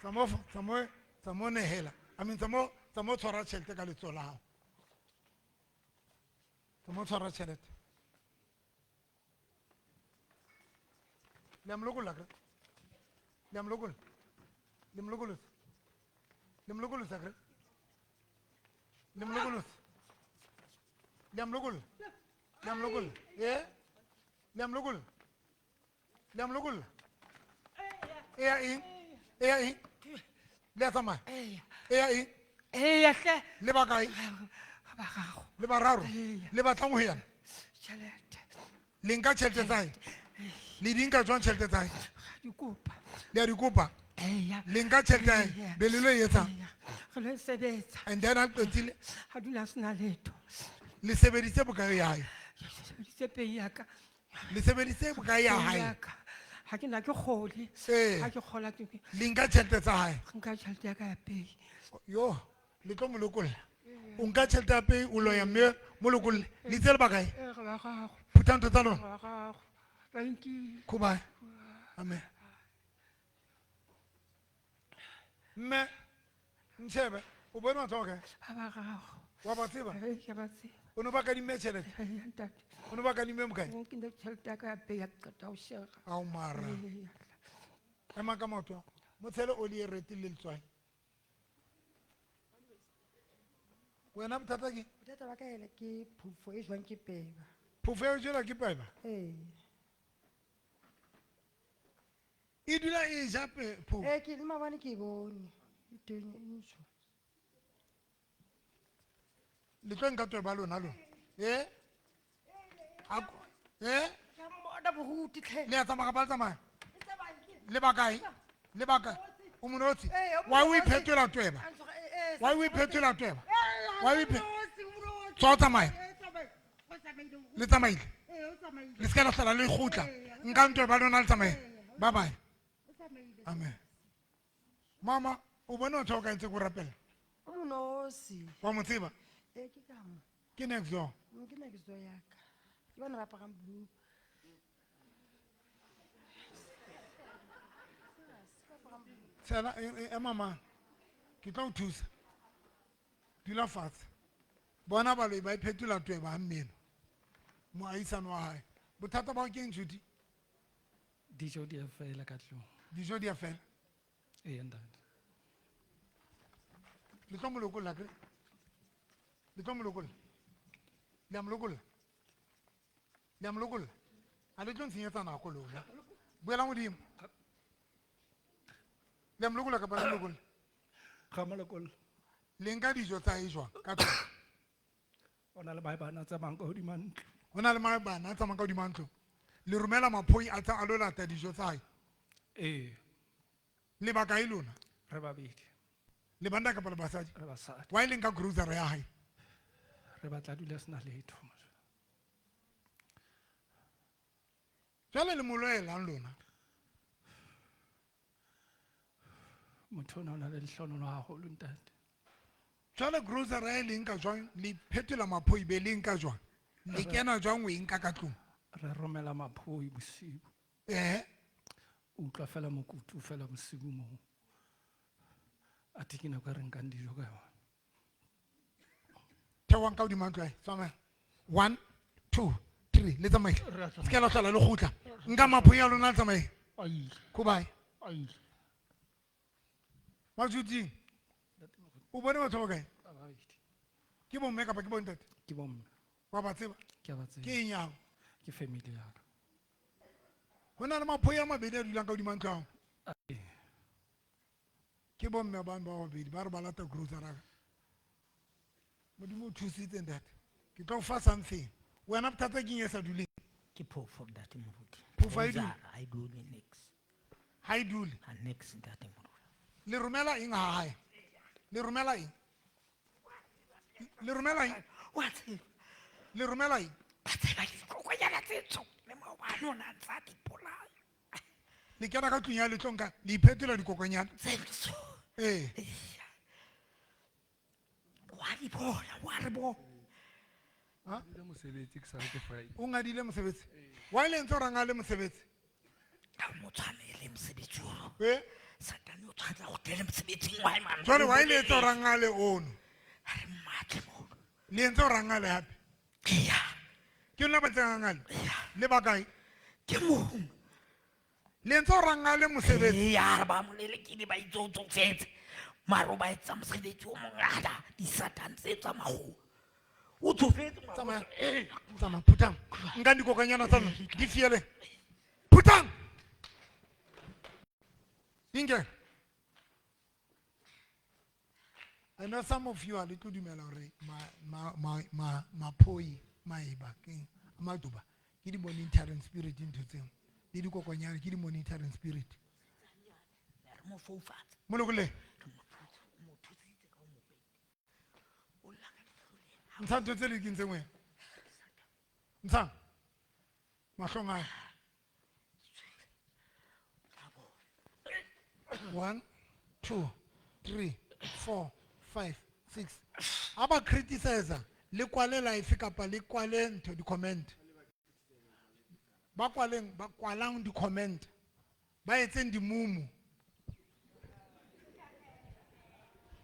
Tsamaya tsamaya, tsamaya o nehela. I mean, tsamaya, tsamaya o tshwara tjhelete ka letsoho la hao. Tsamaya o tshwara tjhelete. Le a mo lokolla, akere? Le a mo lokolla? Le mo lokolotse? Le mo lokolotse, akere? Le mo lokolotse? Le a mo lokolla? Le a mo lokolla? Eh? Le a mo lokolla? Le a mo lokolla? E ya eng? E ya eng? Le a tsamaya? E ya eng? Eya hle. Le ba kae? Ba bararo. Le bararo? Le batlang ho yana? Tjhelete. Le nka tjhelete tsa hae? Le di nka jwang tjhelete tsa hae? Di kopa. Le a di kopa? Eya. Le nka tjhelete ya hae? Eya. Be le lo e etsang? Eya. Re lo e sebetsa. And then ha qetile? Ha dula a sena letho. Le sebeditse bokae ya hae? Le sebeditse pei ya ka. Le sebeditse bokae ya Pei hae? ya ka. Ha ke na ke kgole. Ee. Ha ke kgola ke Le nka tjhelete tsa hae? Re nka tjhelete ya ka ya pei. Yo, le tlo mo lokolla. O nka tjhelete ya pei, o loya mme mo lokolle. Le itse le bakae? Ee, re bararo. Phutha ntho tsa lona. Re bararo. Ba nkile. Goodbye. Amen. Mme, ntshebe, o bone batho ba kae? Ba bararo. Wa ba tseba? Ee, ke a ba tseba. O no ba kadimme tjhelete? Ee, ntate. O no ba kadimme bokae? Ke nkile tjhelete ya ka ya pei, ha ke qeta ho shera. Ao mara. Ee. Ema ka maoto a. Mo tshele oli e retile le letswai. Wena bothata ke? Bothata ba ka ele ke phofo e jwang ke peba. Phofo e jwang ke peba? Ee. E dula e ja phofo? Ee, ke le maobane ke e bone. E teng e ntsho. Le tlo nka tweba lona lona? Eh? Eh? Ke a mmona boruti tlhe. Le a tsamaya kapa le tsamaya? Le bakae? Le bakae? O monotshi? Ee, o Why o monotshi. iphetola tweba? A ntshwara, ee, Why o sa- iphetola tweba? Ee, Why o iphe- o monotshi, o monotshi. Tswa o tsamaye. Ee, tsamaye. O tsamaile, o Le tsamaile? Ee, o tsamaile. Le se ka la hlola le kgutla. Ee, o Nka ntweba lona le tsamaye. Ee, o Bye bye. O tsamaile. Amen. Mama, o bone motho o ka ntse ko rapela? O monotshi. Wa mo tseba? Ee, ke ka mo. Ke next door. Ke next door ya ka. Ke bona ba aparang blue. Tshela, ema mane. Ke tlo o thusa. Dula fatshe. Bona baloi ba iphetola tweba ha mmeno. Moahisane wa hae. Bothata ba hao ke eng, Judy? Dijo di a fela ka tlung. Dijo di a fela? Ee, ntate. Le tlo mo lokolla akere? Le tlo mo lokolla? Le a mo lokolla? Le a mo lokolla? Ha le tlo ntshenyetsa nako lona. Buela modimo. Le a mo lokolla kapa le mo lokolla? Ga mo lokolla. Le nka dijo tsa hae jwang ka tlung? O na le maebana a tsamayang ka hodima ntlo. Ho na le maebana a tsamayang ka hodima ntlo. Le romela maphoi a tsa a lo lata dijo tsa hae? Ee. Le ba kae lona? Re babedi. Le banna kapa le basadi? Re basadi. Why le nka grocery ya hae? Re batla dula sena letho. Jwale le mo loelang lona? Motho ona o na le lehlohonolo haholo, ntate. Jwale grocery ya le nka jwang? Le phetola maphoi be le nka jwang? Le kena jwang o e nka ka tlung? Re romela maphoi bosiu. O utlwa fela mokutu fela bosiu moo. Athe ke nako e re nkang dijo ka yona. Theohang ka hodima ntlo ya hae. Tsamaya. 1, 2, 3. Le tsamaye. Re a tsamaya. Se ke la hlola le kgutla. Nka maphoi a lona le tsamaye. Ai. Goodbye. Ai. Matshotsing. O bone batho ba kae? Ba babedi. Ke bomme kapa ke bontate? Ke bomme. Wa ba tseba? Ke a ba tseba. Ke eng ya hao? Ke family ya ka. Ho na le maphoi a mabedi a dulang ka hodima ntlo ya hao? Ee. Ke bomme ba ba babedi ba re ba lata grocery ya ka. Modimo o thusitse ntate. Ke tlo o fa something. Wena bothata ke eng e sa duleng? Ke phofo ntate moruti. Phofo ha e dule? Ha e dule niks. Ha e dule? Ha niks ntate moruti. Le romela eng ha hae? Le romela eng? Le romela eng? Wa tseba. Le romela eng? Ba tseba dikokonyana tse ntsho le maobane o na ntsa di bolaya. Le kena ka tlung ya le tlo nka, le iphetola dikokonyana. Tse ntsho. Ee. Wa di bona, wa re bona. Ha? Ngadile mosebetsi ke sa re ke Friday. O ngadile mosebetsi? Wa le ntse o ranga le mosebetsi? Ha o mo tshwanele mosebetsi ono. Eh? Satane o tshwanela go tlele mosebetsing wa hae, man. Jwale wa ile etse o ranga le ono? Ha re mmatle mono. Le entse o ranga le hape? Eya. Ke lona ba ntseng ranga le? Eya. Le ba kae? Ke mong. Le entse o ranga le mosebetsi? Eya, re ba mo lelekile ba itse o tsofetse. Mara o ba etsa mosebetsi o mongata, disatane tse tsa makgowa. O tsofetse, mara o Tsamaya. Eya. Tsamaya, phutang. Nka dikokonyana tsa lona, di fiele. Phutang. Inge. I know some of you are little dumela hore maphoi, maeba, keng, matuba, ke di monitoring spirit ntho tseo. Le dikokonyana ke di monitoring spirit. Re mo foufatsa. Molokole. Re mo thusitse, o mo thusitse ka ho mo peta. O lla ka leihlo le. Ntsha ntho tse le di kentseng wena. Ntsha. Mahlong a. 1, 2, 3, 4, 5, 6. Ha ba criticize, le kwale life kapa le kwale ntho di comment. Ba kwaleng, ba kwalang di comment. Ba etseng di mumu.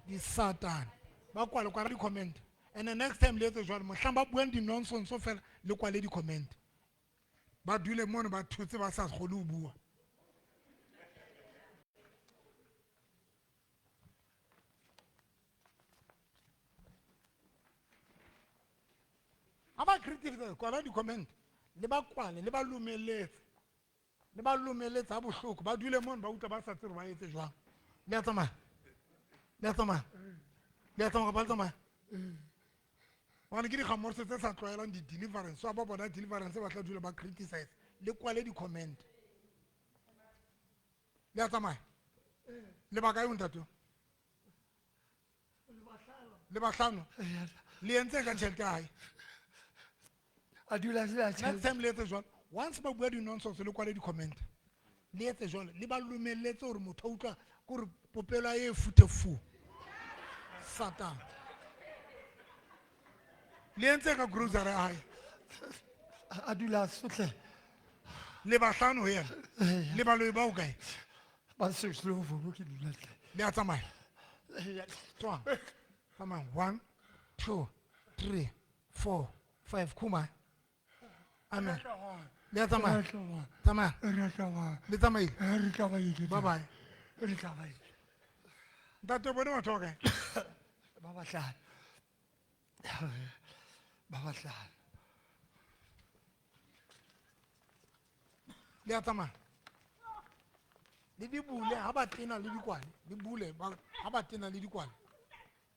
Di Satan. Ba kwale kwala di comment. And the next time le etse jwalo, mohlang ba buang di nonsense fela le kwale di comment. Ba dule mono ba thotse ba sa kgone ho bua. Ha ba criticize, kwala di comment. Le ba kwale, le ba lomeletse. Le ba lomeletse ha bohloko, ba dule mono ba utlwa ba sa tsebe ba etse jwang. Le a tsamaya? Le a tsamaya? Le a tsamaya kapa le tsamaya? Hobane ke dikgamorso tse sa tlwaelang di-deliverance. So ha ba bona deliverance ba tla dula ba criticize. Le kwale di-comment. Le a tsamaya? Le ba kae ntate? Le bahlano? Le entse ka tjhelete ya hae? A dula se a Next tjhelete. time le etse jwalo. Once ba bua di-nonsense le kwale di-comment. Le etse jwalo, le ba lumelletse hore motho a utlwa kore popelo ya e futhe fu. Satan. Le entse ka grocery ya hae? A dula sohle. Le bahlano ho yena? Le baloi ba ho kae? Ba Seslovo, ke dula teng. Le a tsamaya? Tswa. Tsamaya. 1, 2, 3, 4, 5. Khuma. Amen. Le a tsamaya. Tsamaya. Le tsamaile. Bye bye. Ntate o bone batho ba kae? Ba bahlano. Ba bahlano. Le a tsamaya. Le di bule ha ba tena le dikwale. Le bule ha ba tena le dikwale.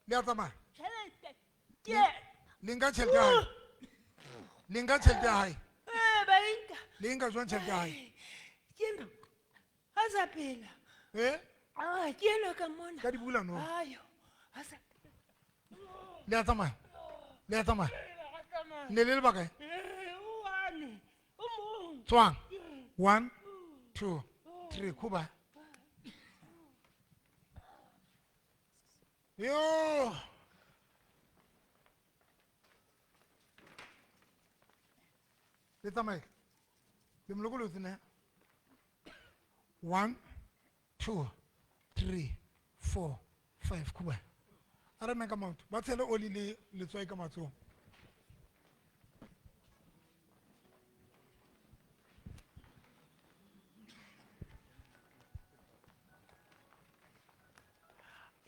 Le a tsamaya. Tjhelete. Ke. Le nka tjhelete ya hae. Le nka tjhelete ya hae. Ba e nka. Le nka jwang tjhelete ya hae? Ke eno. Ha sa phela. Eh? Ah, ke eno ka mona. Ka di bula no. Ayo. Ha sa. Le a tsamaya. Le a tsamaya. Ne le le bakae? O one. O mong. Tswang. 1, 2, 3, khuba. Yo. Le tsamaye. Le mo lokolotse ne? 1, 2, 3, 4, 5, khuba. A re meng ka maoto. Ba tshele oli le letswai ka matsoho.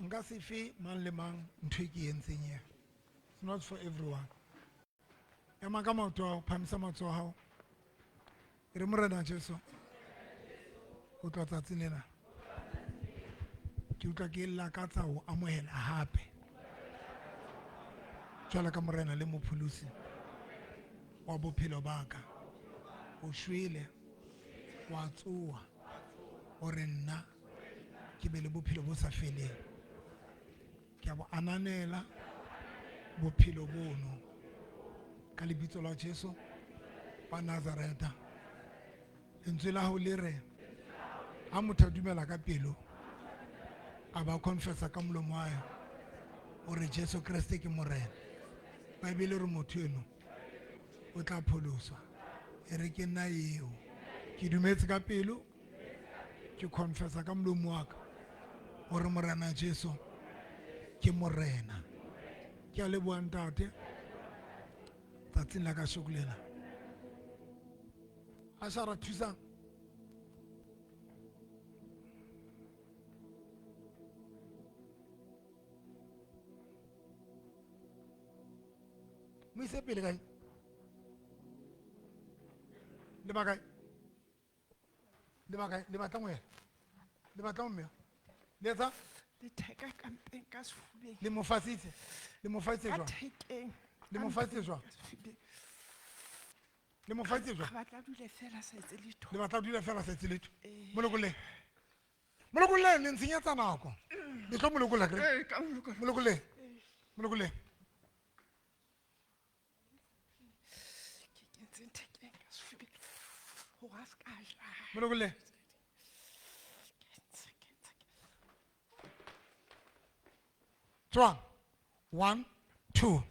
Nka se fe mang le mang ntho e ke e entseng eo. It's not for everyone. Ema ka maoto a hao, phahamisa matsoho a hao. E re Morena Jesu, ho tloha tsatsing lena, ke utlwa ke lakatsa ho amohela hape. Jwalo ka Morena le Mopholosi wa bophelo ba ka. O shwele, wa tsoha, hore nna ke be le bophelo bo sa feleng. Ke a bo ananela bophelo bono. Ka lebitso la Jesu wa Nazareta. Lentswe la hao le re, ha motho a dumela ka pelo, a ba confessa ka molomo wa hae, hore Jesu Kreste ke Morena. Bible e re motho eno o tla pholoswa. E re ke nna eo. Ke dumetse ka pelo, ke confessa ka molomo wa ka hore Morena Jesu ke Morena. Ke a leboha ntate tsatsing la kasheko lena. A sa ra thusang. Mo ise pele kae? Le ba kae? Le ba kae? Le batla ngwela? Le batla mme? Le etsa? Letheka ka mpeng ka sefubeng. Le mo fasitse? Le mo fasitse Ka jwang? thekeng. Le mo Ka fasitse mpeng jwang? ka sefubeng. Le mo fasitse jwang? Re batla a dule fela a sa etse letho. Le batla a dule fela a sa etse letho? Ee. Mo lokolleng. Mo lokolleng, le ntshenyetsa nako. Le tlo mo lokolla, kere? Ee, ka mo lokolla. Mo lokolleng. Ee. Mo lokolleng. Ke kentseng thekeng ka sefubeng. Hore a se ka ja. Mo lokolleng. Tswang. 1, 2,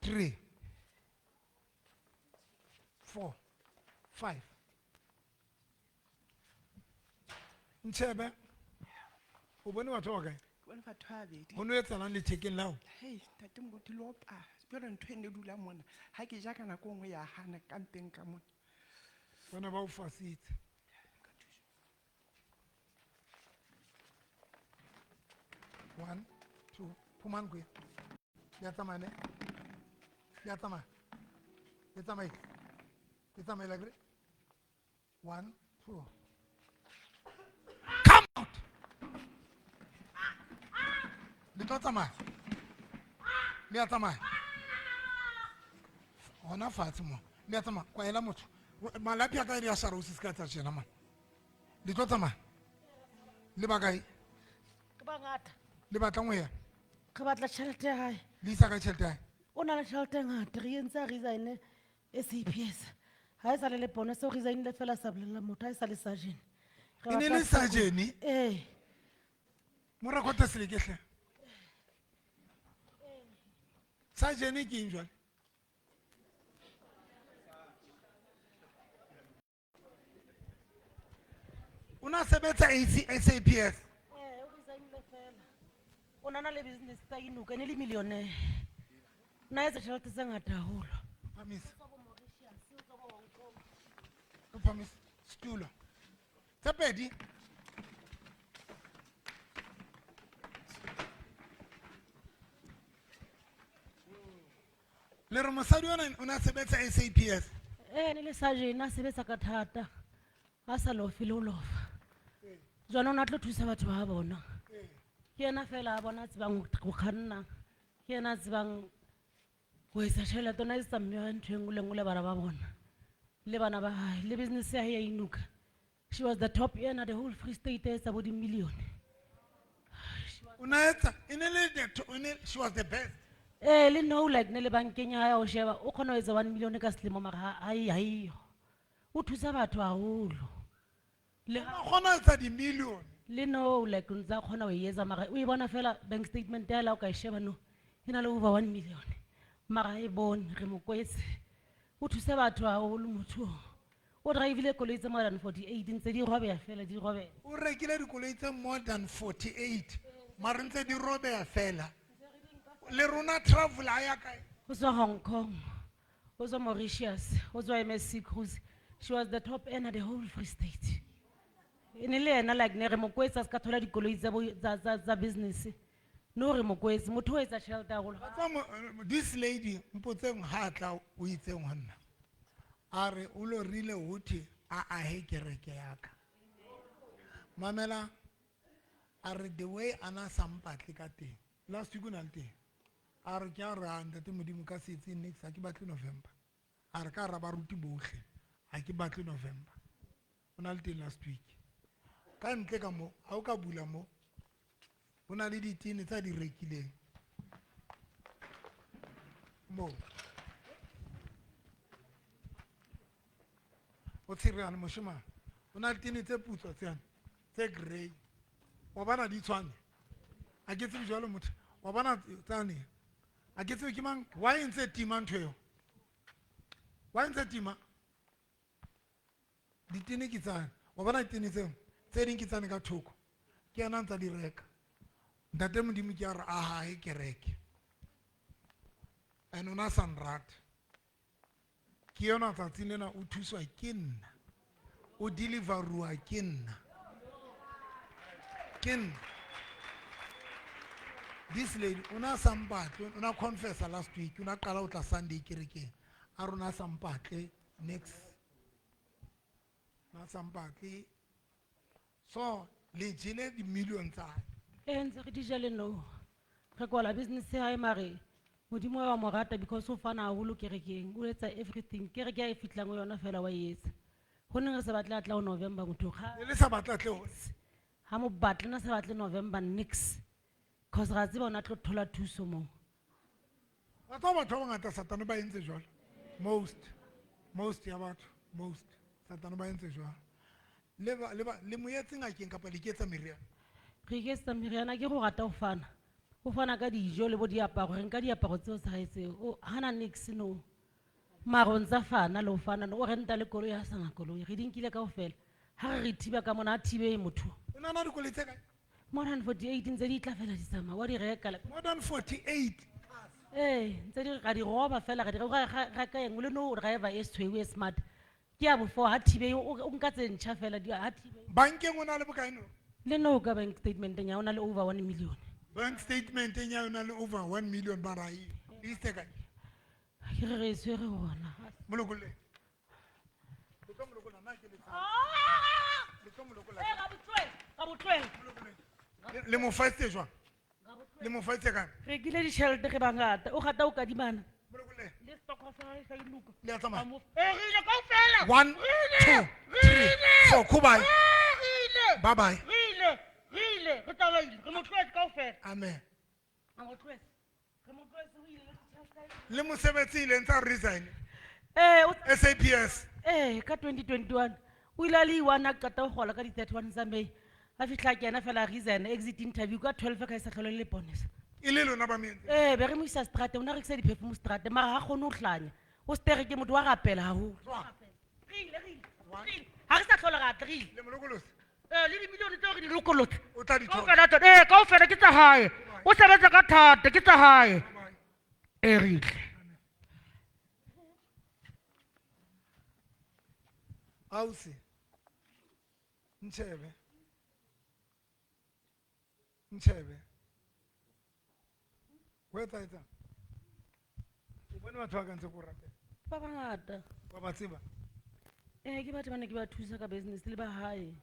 3, 4, 5. Ntshebe, o bone batho ba kae? Ke bone batho ba babedi. Ho no etsahalang lethekeng la hao? Hei, ntate Moruti, le opa. Jwale ntho e ne dula mona. Ha ke ja ka nako e nngwe ya hana ka mpeng ka mona. Bana ba o fasitse. 1, 2, phumang kwe. Le a tsamaya ne? Le a tsamaya? Le tsamaile? Le tsamaile akere? 1, 2. Come out! Le tlo tsamaya? Le a tsamaya? Hona fatshe mo. Le a tsamaya? Kwaela motho. Malapi a ka e re a shara o se se ka tsa tjena mane. Le tlo tsamaya? Le ba kae? Ke bangata. Le batlang ho ya? Re batla tjhelete ya hae. Le isa kae tjhelete ya hae? O na le tjhelete e ngata, re entse a resign SAPS. Ha e sa le le bonus, o resignile fela a sa bolella motho, ha e sa le sergeant. Re E ne batla le sergeant? Ee. Mo rekote seleke hle. Sergeant ke eng jwale? O na sebetsa SAPS? Ee, o resignile fela. O na na le business tsa Inuka, e ne le millionaire. Na etsa tjhelete tse ngata haholo. Phamisa. O phamisa setulo. Tse pedi. Le re mosadi ona o ne a sebetsa SAPS. Ee, ne le sergeant a sebetsa ka thata. A sa lofe le ho lofa. Jwanong o ne a tlo thusa batho ba bona. Ke yena fela a bona a tsebang ho kganna. Ke yena a tsebang ho etsa tjhelete. O ne a etsetsa mme wa hae ntho e nngwe le nngwe le bana ba bona. Le bana ba hae. Le business ya hae ya inuka. She was the top earner the whole Free State a etsa bo di-million. O ne a etsa, e ne le the o ne, she was the best. Ee, le no like ne le bankeng ya hae o sheba, o kgona ho etsa 1 million ka selemo mara ha e, ha eyo. O thusa batho haholo. Le O kgona ho etsa di-million. Le no like o ntse a kgona ho e etsa mara o e bona fela bank statement ya hae la o ka e sheba no, e na le over 1 million. Mara ha e bone, re mo kwetse. O thusa batho haholo motho o. O drivile koloi tse more than 48 ntse di robeha fela, di robeha. O rekile dikoloi tse more than 48 mara ntse di robeha fela. Le rona travel a ya kae? O tswa Hong Kong, o tswa Mauritius, o tswa MSC Cruise. She was the top earner the whole Free State. E ne le yena like ne re mo kwetsa a ska thola dikoloi tsa bo, tsa, tsa, tsa business. No re mo kwetse, motho o etsa tjhelete haholo. Wa tseba this lady mpotseng ha tla o itseng ho nna. A re o lorile ho thwe a ahe kereke ya ka. Mamela, a re the way ana sa mpatle ka teng. Last week o na le teng. A re ke a re, ah, ntate Modimo ka se etse niks, ha ke batle November. A re ka ra baruti bohle, ha ke batle November. O na le teng last week. Ka ntle ka mo, ha o ka bula mo, ho na le ditene tsa di rekileng. Mo. O tshireane moshemane. Ho na le tene tse putswa tsena, tse grey. Wa bona di tshwane? Ha ke tsebe jwalo motho. Wa bona tsane? Ha ke tsebe ke mang? Why e ntse tima ntho eo? Why e ntse tima? Ditene ke tsane. Wa bona ditene tseo? Tse ding ke tsane ka thoko. Ke yena a ntsa di reka. Ntate Modimo ke a re a hae kereke. And o na sa nrate. Ke yona tsatsing lena o thuswa ke nna. O deliveruwa ke nna. Ke nna. This lady, o na sa mpatle, o na confessa last week, o na qala ho tla Sunday kerekeng. A re o na sa mpatle next. Na sa mpatle. So, le jele di-million tsa hae. Ee, ntse re di ja le no. Re kwala business ya hae mare Modimo wa mo rata because o fana haholo kerekeng, o etsa everything. Kereke ya e fihlang ho yona fela wa e etsa. Ho neng re sa batle a tla ho November motho ga. Le sa batla tle ho. Ha mo batle, na sa batle November nix. Cause ra tseba o na tlo thola thuso moo. Wa tseba batho ba bangata Satane ba entse jwalo. Most, most ya batho, most Satane ba entse jwalo. Le ba, le ba, le mo etse ngakeng kapa le iketsa meriana? Re iketsa meriana ke go rata ho fana. O fana ka dijo le bo diaparo, re nka diaparo tseo tsa hae tseo. O hana nix no. Mara o ntsa fana le ho fana, o renta le koloi ha sana koloi. Re di nkile kaofela. Ha re re thiba ka mona, ha thibe motho. O nahana dikoloi tse kae? More than 48 ntse di tla fela di tsamaya, wa di reka le- More than 48. Ee, ntse di ra di roba fela, ra di reka e nngwe, le no driver e tshweu e smart. Ke ya bofo, ha thibe, o nka tse ntjha fela, di, ha thibe. Bankeng o na le bokae no? Le no ka bank statement ya o na le over 1 million. Bank statement ya o na le over 1 million ba ra e. E itse kae? Ke re re e tshwere hona. Molokolle. Le tlo molokolla, nna ke le tshwere. Le tlo molokolla. Eh, ra bo tlohela, ra bo tlohela. Le mo faitse jwang? Le mo faitse kae? Re kile ditjhelete re bangata, o rata o kadimana. Molokolle. Le stokofela le sa iluka. Le a tsamaya. A mo- Eh, re ile kaofela. 1, Re ile, 2, re 3, ile. 4, goodbye. Eh, re ile. Bye bye. Re ile, re ile, re tsamaile, re mo tlohetse kaofela. Amen. Re mo tlohetse. Re mo tlohetse, o ile le ditjhelete. Le mosebetsi ile ntsa resign. Eh, o SAPS. Eh, ka 2021. O ile a le one a qeta ho kgola ka di 31 tsa May. A fihla kena fela resign, exit interview ka 12 ka e sa hlole le bonus. E le lona ba mo entse? Eh, be re mo isa strate, o na rekisa di-perfume strate, mara ha kgone ho hlanya. O stereke ke motho wa rapela haholo. Tswa. Re ile, re ile, re ile. Ha re sa hlola ra tla, re ile. Le mo lokolotse? Eh, le dimilione tseo re di lokolotse. O tla di thola. Kaofela tsona, eh, kaofela ke tsa hae. O sebetsa ka thata, ke tsa hae. Eric. Ausi. Ntshebe. Ntshebe. Ho etsahetsang? O bone batho ba ka ntse ko rapela. Ba bangata. Wa ba tseba? Ee, ke batho ba ne ke ba thusa ka business le ba hae.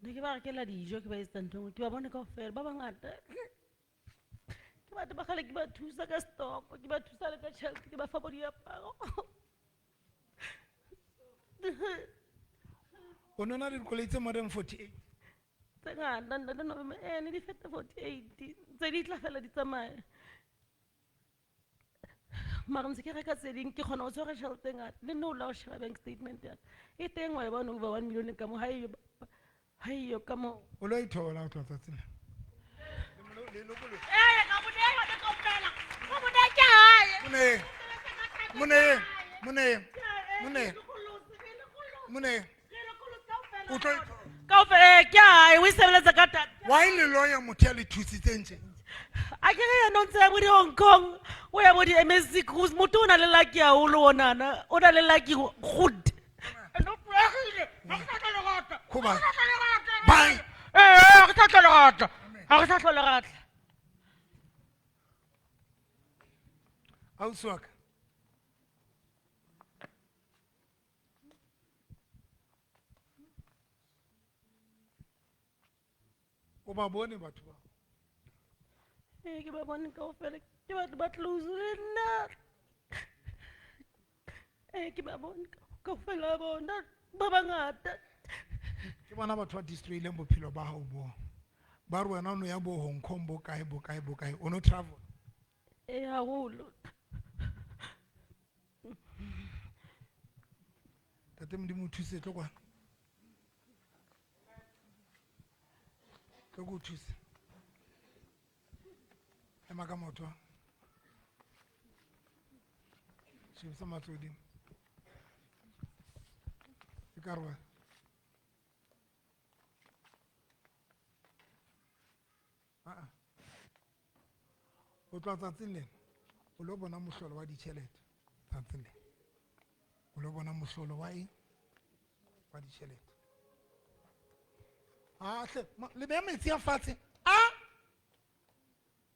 Ne ke ba rekela dijo, ke ba etsetsa ntho e nngwe, ke ba bone kaofela, ba bangata. Ke batho ba kgale ke ba thusa ka stock, ke ba thusa le ka tjhelete, ke ba fa bo diaparo. O no na le dikoloi tse more than 48? Tse ngata, ntate November, ee, ne di feta 48, tse di tla fela di tsamaya. Mara ntse ke reka tse ding, ke kgona ho tshwara tjhelete e ngata. Le nna o la ho sheba bank statement ya ka. E teng wa e bona over 1 million ka moo, ha eyo, ha eyo ka moo. O lo ithola ho tloha tsatsing lena. Ee, ka bo neha yona kaofela. Ka bo neha ke hae. Moneng. Moneng. Moneng. Moneng. Moneng. O tlo ithola. Kaofela, ee, ke hae, o e sebeletsa ka thata. Why le lawyer motho ya le thusitseng tje? A ke re yena o ntse ya bo di-Hong Kong, o ya bo di-M_S_C cruise, motho o na le lucky haholo onana, o na le lucky good. Hoba. Bye. Ee, ha re sa hlola re tla. Ha re sa hlola re tla. Ausi wa ka. O ba bone batho ba? Ee, ke ba bone kaofela, ke batho ba close le nna. Ee, ke ba bone kaofela bona, ba bangata. Ke bona batho ba destroy-ileng bophelo ba hao bo. Ba re wena o no ya bo Hong Kong, bo kae, bo kae, bo kae, o no travel? Ee, haholo. Ntate Modimo o thuse, tlo kwana. Tlo ke o thuse. Ema ka maoto a. Shebisa matsoho hodimo. E ka re wena. Ah-ah. O tloha tsatsing lena, o lo bona mohlolo wa ditjhelete tsatsing lena. O lo bona mohlolo wa eng? Wa ditjhelete. Ah, hle, le beha metsi a fatshe. Ah!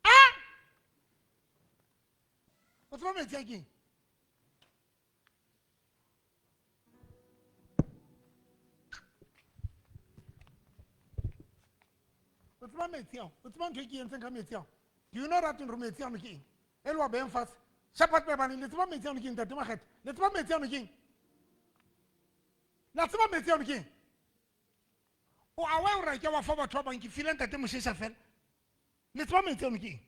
Ah! O tseba metsi a keng? O tseba metsi ao? O tseba ntho e ke entseng ka metsi ao? Do you know that ntho metsi ano ke eng? E le wa behang fatshe. Shepherd Pebane, le tseba metsi ano ke eng, Ntate Makgetha? Le tseba metsi ano ke eng? La tseba metsi ano ke eng? O aware hore ke wa fa batho ba bang, ke file Ntate Moshesha fela. Le tseba metsi ano ke eng?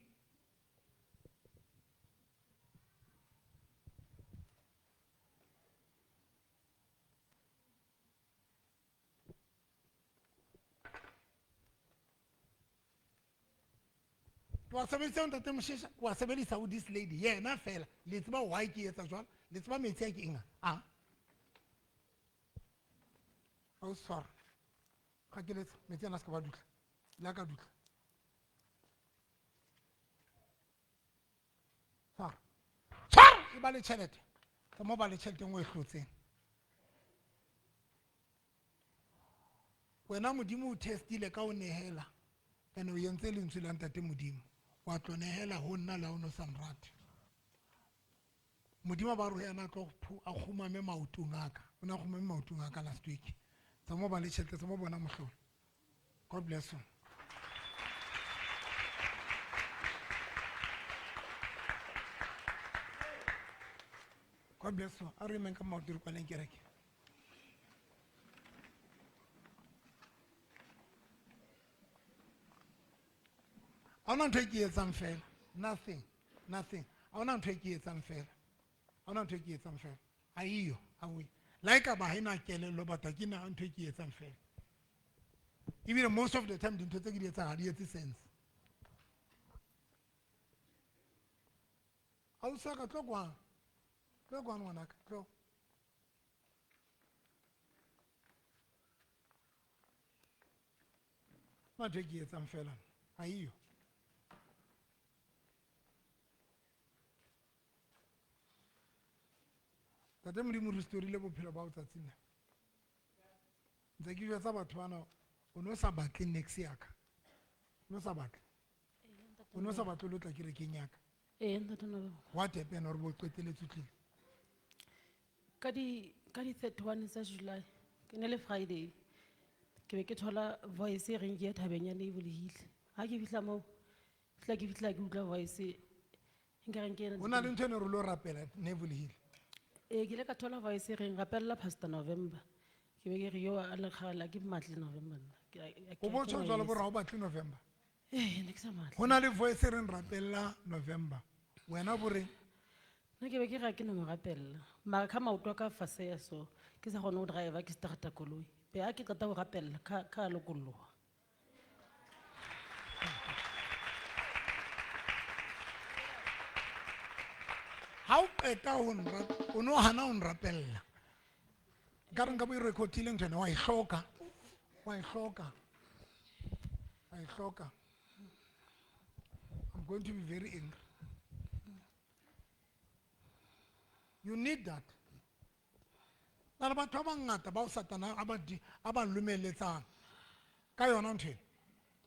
Wa sebedisa Ntate Moshesha, wa sebedisa ho this lady, yena fela. Le tseba why ke etsa jwalo? Le tseba metsi a ke eng a? A? Ha o tshwara. Ga ke letsa, metsi ana a se ka ba dutla. Le a ka dutla. Tshwara. Tshwara! E ba le tjhelete. Tsa mo ba le tjhelete e nngwe e hlotseng. Wena Modimo o testile ka o nehela. Ene o entse lentswe la Ntate Modimo. Wa tlo nehela ho nna le ha o no sa nrate. Modimo ba re yena a tlo a kgumame maotong a ka. O ne a kgumame maotong a ka last week. Tsa mo ba le tjhelete, tsa mo bona mohlolo. God bless you. God bless you. A re emeng ka maoto re kwaleng kereke. Ha hona ntho e ke etsang fela. Nothing. Nothing. Ha hona ntho e ke etsang fela. Ha hona ntho e ke etsang fela. Ha eyo, ha oe. Le ha ekaba ha ena kelello, but ha ke na ntho e ke etsang fela. Ebile most of the time dintho tse ke di etsang ha di etse sense. Ausi wa ka, tlo kwano. Tlo kwano ngwanaka, tlo. Ntho e ke etsang fela, ha eyo. Tate Modimo restorile bophelo ba o tsatsing lena. Ntse ke jwetsa batho bana, o no sa batle niks ya ka. O no sa batle. O no sa batle lo tla kerekeng ya ka. Ee, ntate November. What happened hore bo qetelletse o tlile? Ka di 31 tsa July, ke ne le Friday. Ke be ke thola voice e reng ke ye thabeng ya Neibolehile. Ha ke fihla moo, fihla ke fihla ke utlwa voice nka reng ke ena. Ho na le ntho e ne re lo rapela Neibolehile. Ee, ke ile ka thola voice e reng rapella Pastor November. Ke be ke re yo a le kgala ke mmatle November nna. O bo Ke tjho a jwalo etsa. bo re ha o batle November. Ee, ne ke sa matle. Ho na le voice e reng rapella November. Wena bo reng? Nna ke be ke re ha ke no mo rapella. Mara ka maoto a ka fase ya so, ke sa kgone ho driver, ke starta koloi. Be ha ke qeta ho rapella, ka lokolloha. Ha o qeta ho o no hana ho nrapella. Nka re nka bo e recordile ntho ena, wa e hloka. Wa e hloka. Wa e hloka. I'm going to be very angry. You need that. Na le batho ba bangata bao Satana a ba lomeletsang ka yona ntho ena.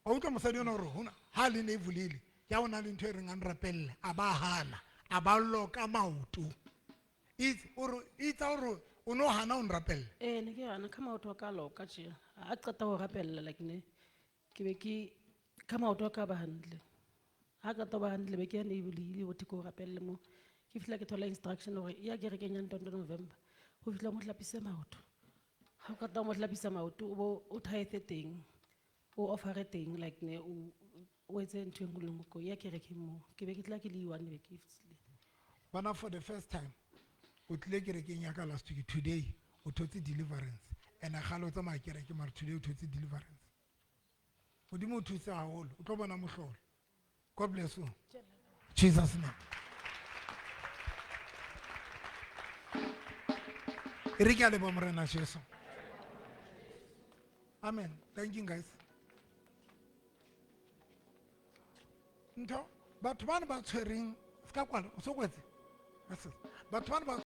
Wa utlwa mosadi ona hore hona, ha le ne e vulile, ke ha hona le ntho e reng a nrapelle, a ba hana, a ba loka maoto. Itse, o re, itse hore o no hana ho nrapella. Ee, ne ke hana, ka maoto a ka loka tje. Ha qeta ho rapella, like ne, ke be ke, ka maoto a ka ba hantle. Ha qeta ho ba hantle, be ke ya Neibolehile, ho thwe ke o rapelle moo. Ke fihla ke thola instruction hore ya kerekeng ya Ntondo November, ho fihla mo hlapise maoto. Ha o qeta ho mo hlapisa maoto, o bo o tithe teng, o offere teng, like ne, o etse ntho e nngwe le nngwe ko ya kerekeng moo. Ke be ke tla ke le one, be ke fihlile. Bana, for the first time, o tlile kerekeng ya ka last week, today, o thotse deliverance. And a kgale o tsamaya kereke, mara today o thotse deliverance. Modimo o thuse haholo, o tlo bona mohlolo. God bless you. Jesus name. E re ke a leboha Morena Jesu. Amen. Thank you guys. Ntho, batho bana ba tshwereng, se ka kwala, o so kwetse? Batho bana ba